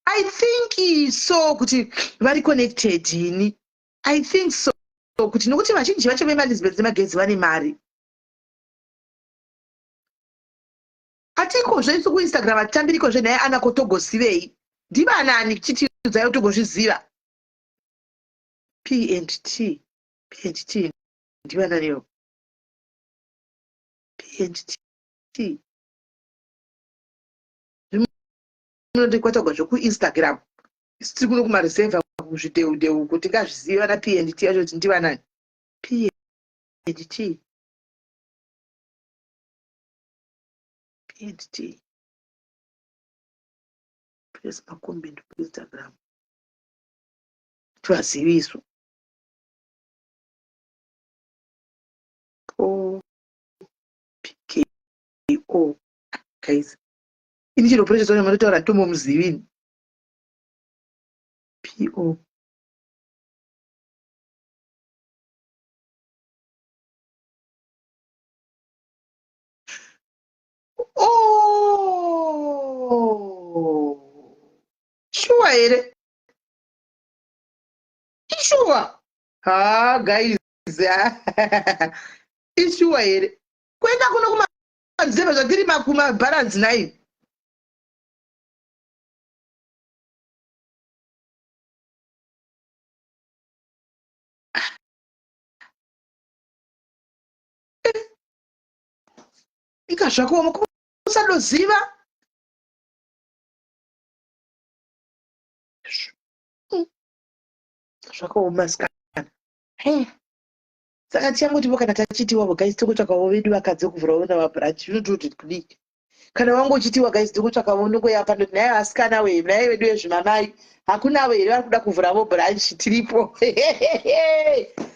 I think so kuti vari connected ini. I think so kuti nokuti vazhinji vacho vemalesbians nemagays vane mari. Atikozve isu kuInstagram hatitambirikozve naye ana kotogosivei ndivanani chitiudzayo togozviziva. P and T, P and T ndivananiwo? P and T munondikwatagwa zvekuInstagram. Isu tiri kuno kumareserva kuzvidheudheu uko tingazvizive vana P and T vacho kuti ndivanani. P and T, P and T, press macomment kuInstagram tivaziviswa. O P K O guys, ini chero precious wacho matotaura ndomomuzivini. P O Here, ishuwa? Ha, guys, ishuwa here kuenda kuno kumanzeva zvatiri kumabharanzi nai? Inga zvakaoma kusadoziva. Zvakaoma, sikana. Saka tichangotivo kana tachitiwavo, guys, tokutsvakawo vedu vakadzi vekuvhurawo namabranch. Zvinototi kudii kana wangu uchitiwa, guys? Tokutsvakawo nongoyapa ndoti, "Nhai vasikana we, nhai vedu vezvimamai, hakunavo here vari kuda kuvhuravo branch? Tiripo."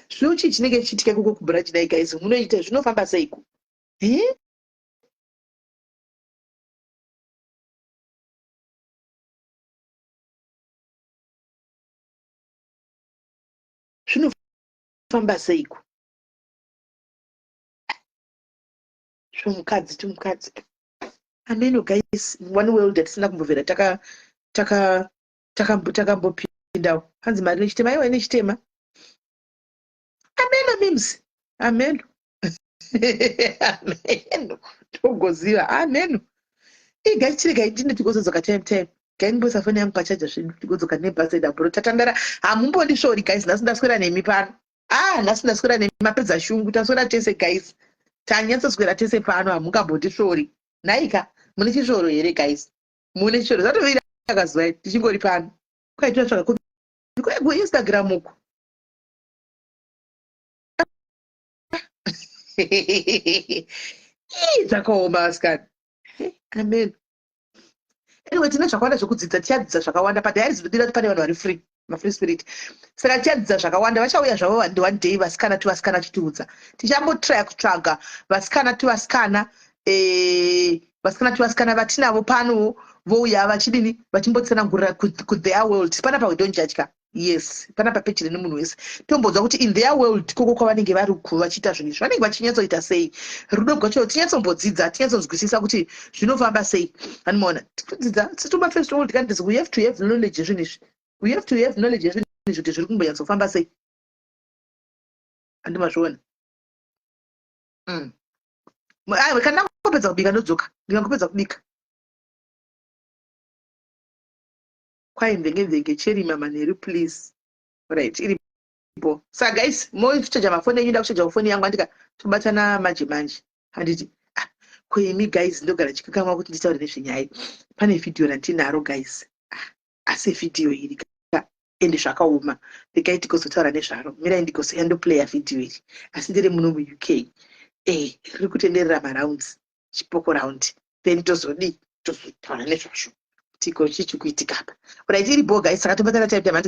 Zvino chii chinenge chichiitika ikoko kubranch dai, guys? Munoita zvinofamba seiko? Eh? Zvinofamba seiko zvomukadzi tumukadzi? Ameno, guys. One world yatisina kumbobvira takambopindawo. Hanzi mari nechitema. Aiwa, nechitema. Ameno, mims, ameno, ameno, togoziva ameno. Igai, chiregai ndine tigozodzoka time time. Gaimboisa foni yangu pachaja zvedu, tigodzoka nebhasi dabro. Tatandara, hamumbondisvori, guys. Nhasi ndaswera nemi pano. Ah, nhasi ndaswera nemi, mapedza shungu. Taswera tese, guys, tanyatsoswera tese pano. Hamungambondisvori nhaika? Mune chisvoro here, guys? Mune chisvoro? Zvatovira kazuva tichingori pano. Kwaitwa tsvaka kuInstagram uku. Ii, zvakaoma, vasikana. Amen. Anyway, tine zvakawanda zvekudzidza. Tichadzidza zvakawanda padiary. Zinodira kuti pane vanhu vari free, mafree spirit, saka tichadzidza zvakawanda. Vachauya zvavo one day, vasikana tuvasikana, chitiudza. Tichambotrya kutsvaga vasikana tuvasikana, vasikana tuvasikana vatinavo pano, vouya vachidini, vachimbotsanangurira kutheir world. Panapa we don't judge ka. Yes, panapa peji rine munhu wese. Tombonzwa kuti in their world koko kwavanenge vari ku vachiita zvinhu izvi, vanenge vachinyatsoita sei rudo rwacho. Tinyatsombodzidza, tinyatsonzwisisa kuti zvinofamba sei. Anomaona tikudzidza situma first world countries, we have to have knowledge yezvinhu izvi. We have to have knowledge yezvinhu izvi kuti zviri kumbonyatsofamba sei. Andimazviona. Aiwa, kana ndangopedza kubika ndodzoka. Ndikangopedza kubika kwai mvenge mvenge cherima manheru, please. Right, iripo. Saka guys, mochaja mafoni enyu, ndakuchaja foni yangu. Andika tobatana manje manje, handiti? Ah, koimi guys, ndogara chikanganwa kuti nditaure nezvenyaya. Pane vhidhiyo randinaro, guys. Ah, asi vhidhiyo iri ka, ende zvakaoma. Regai tigozotaura nezvaro. Mirai ndigozoyandoplaya vhidhiyo iri, asi ndiri muno muUK. Riri kutenderera marounds, chipoko round. Then tozodii? Tozotaura nezvazvo kuti iko chii chikuitika apa. Right, iri bo, guys. Saka tobatana time time.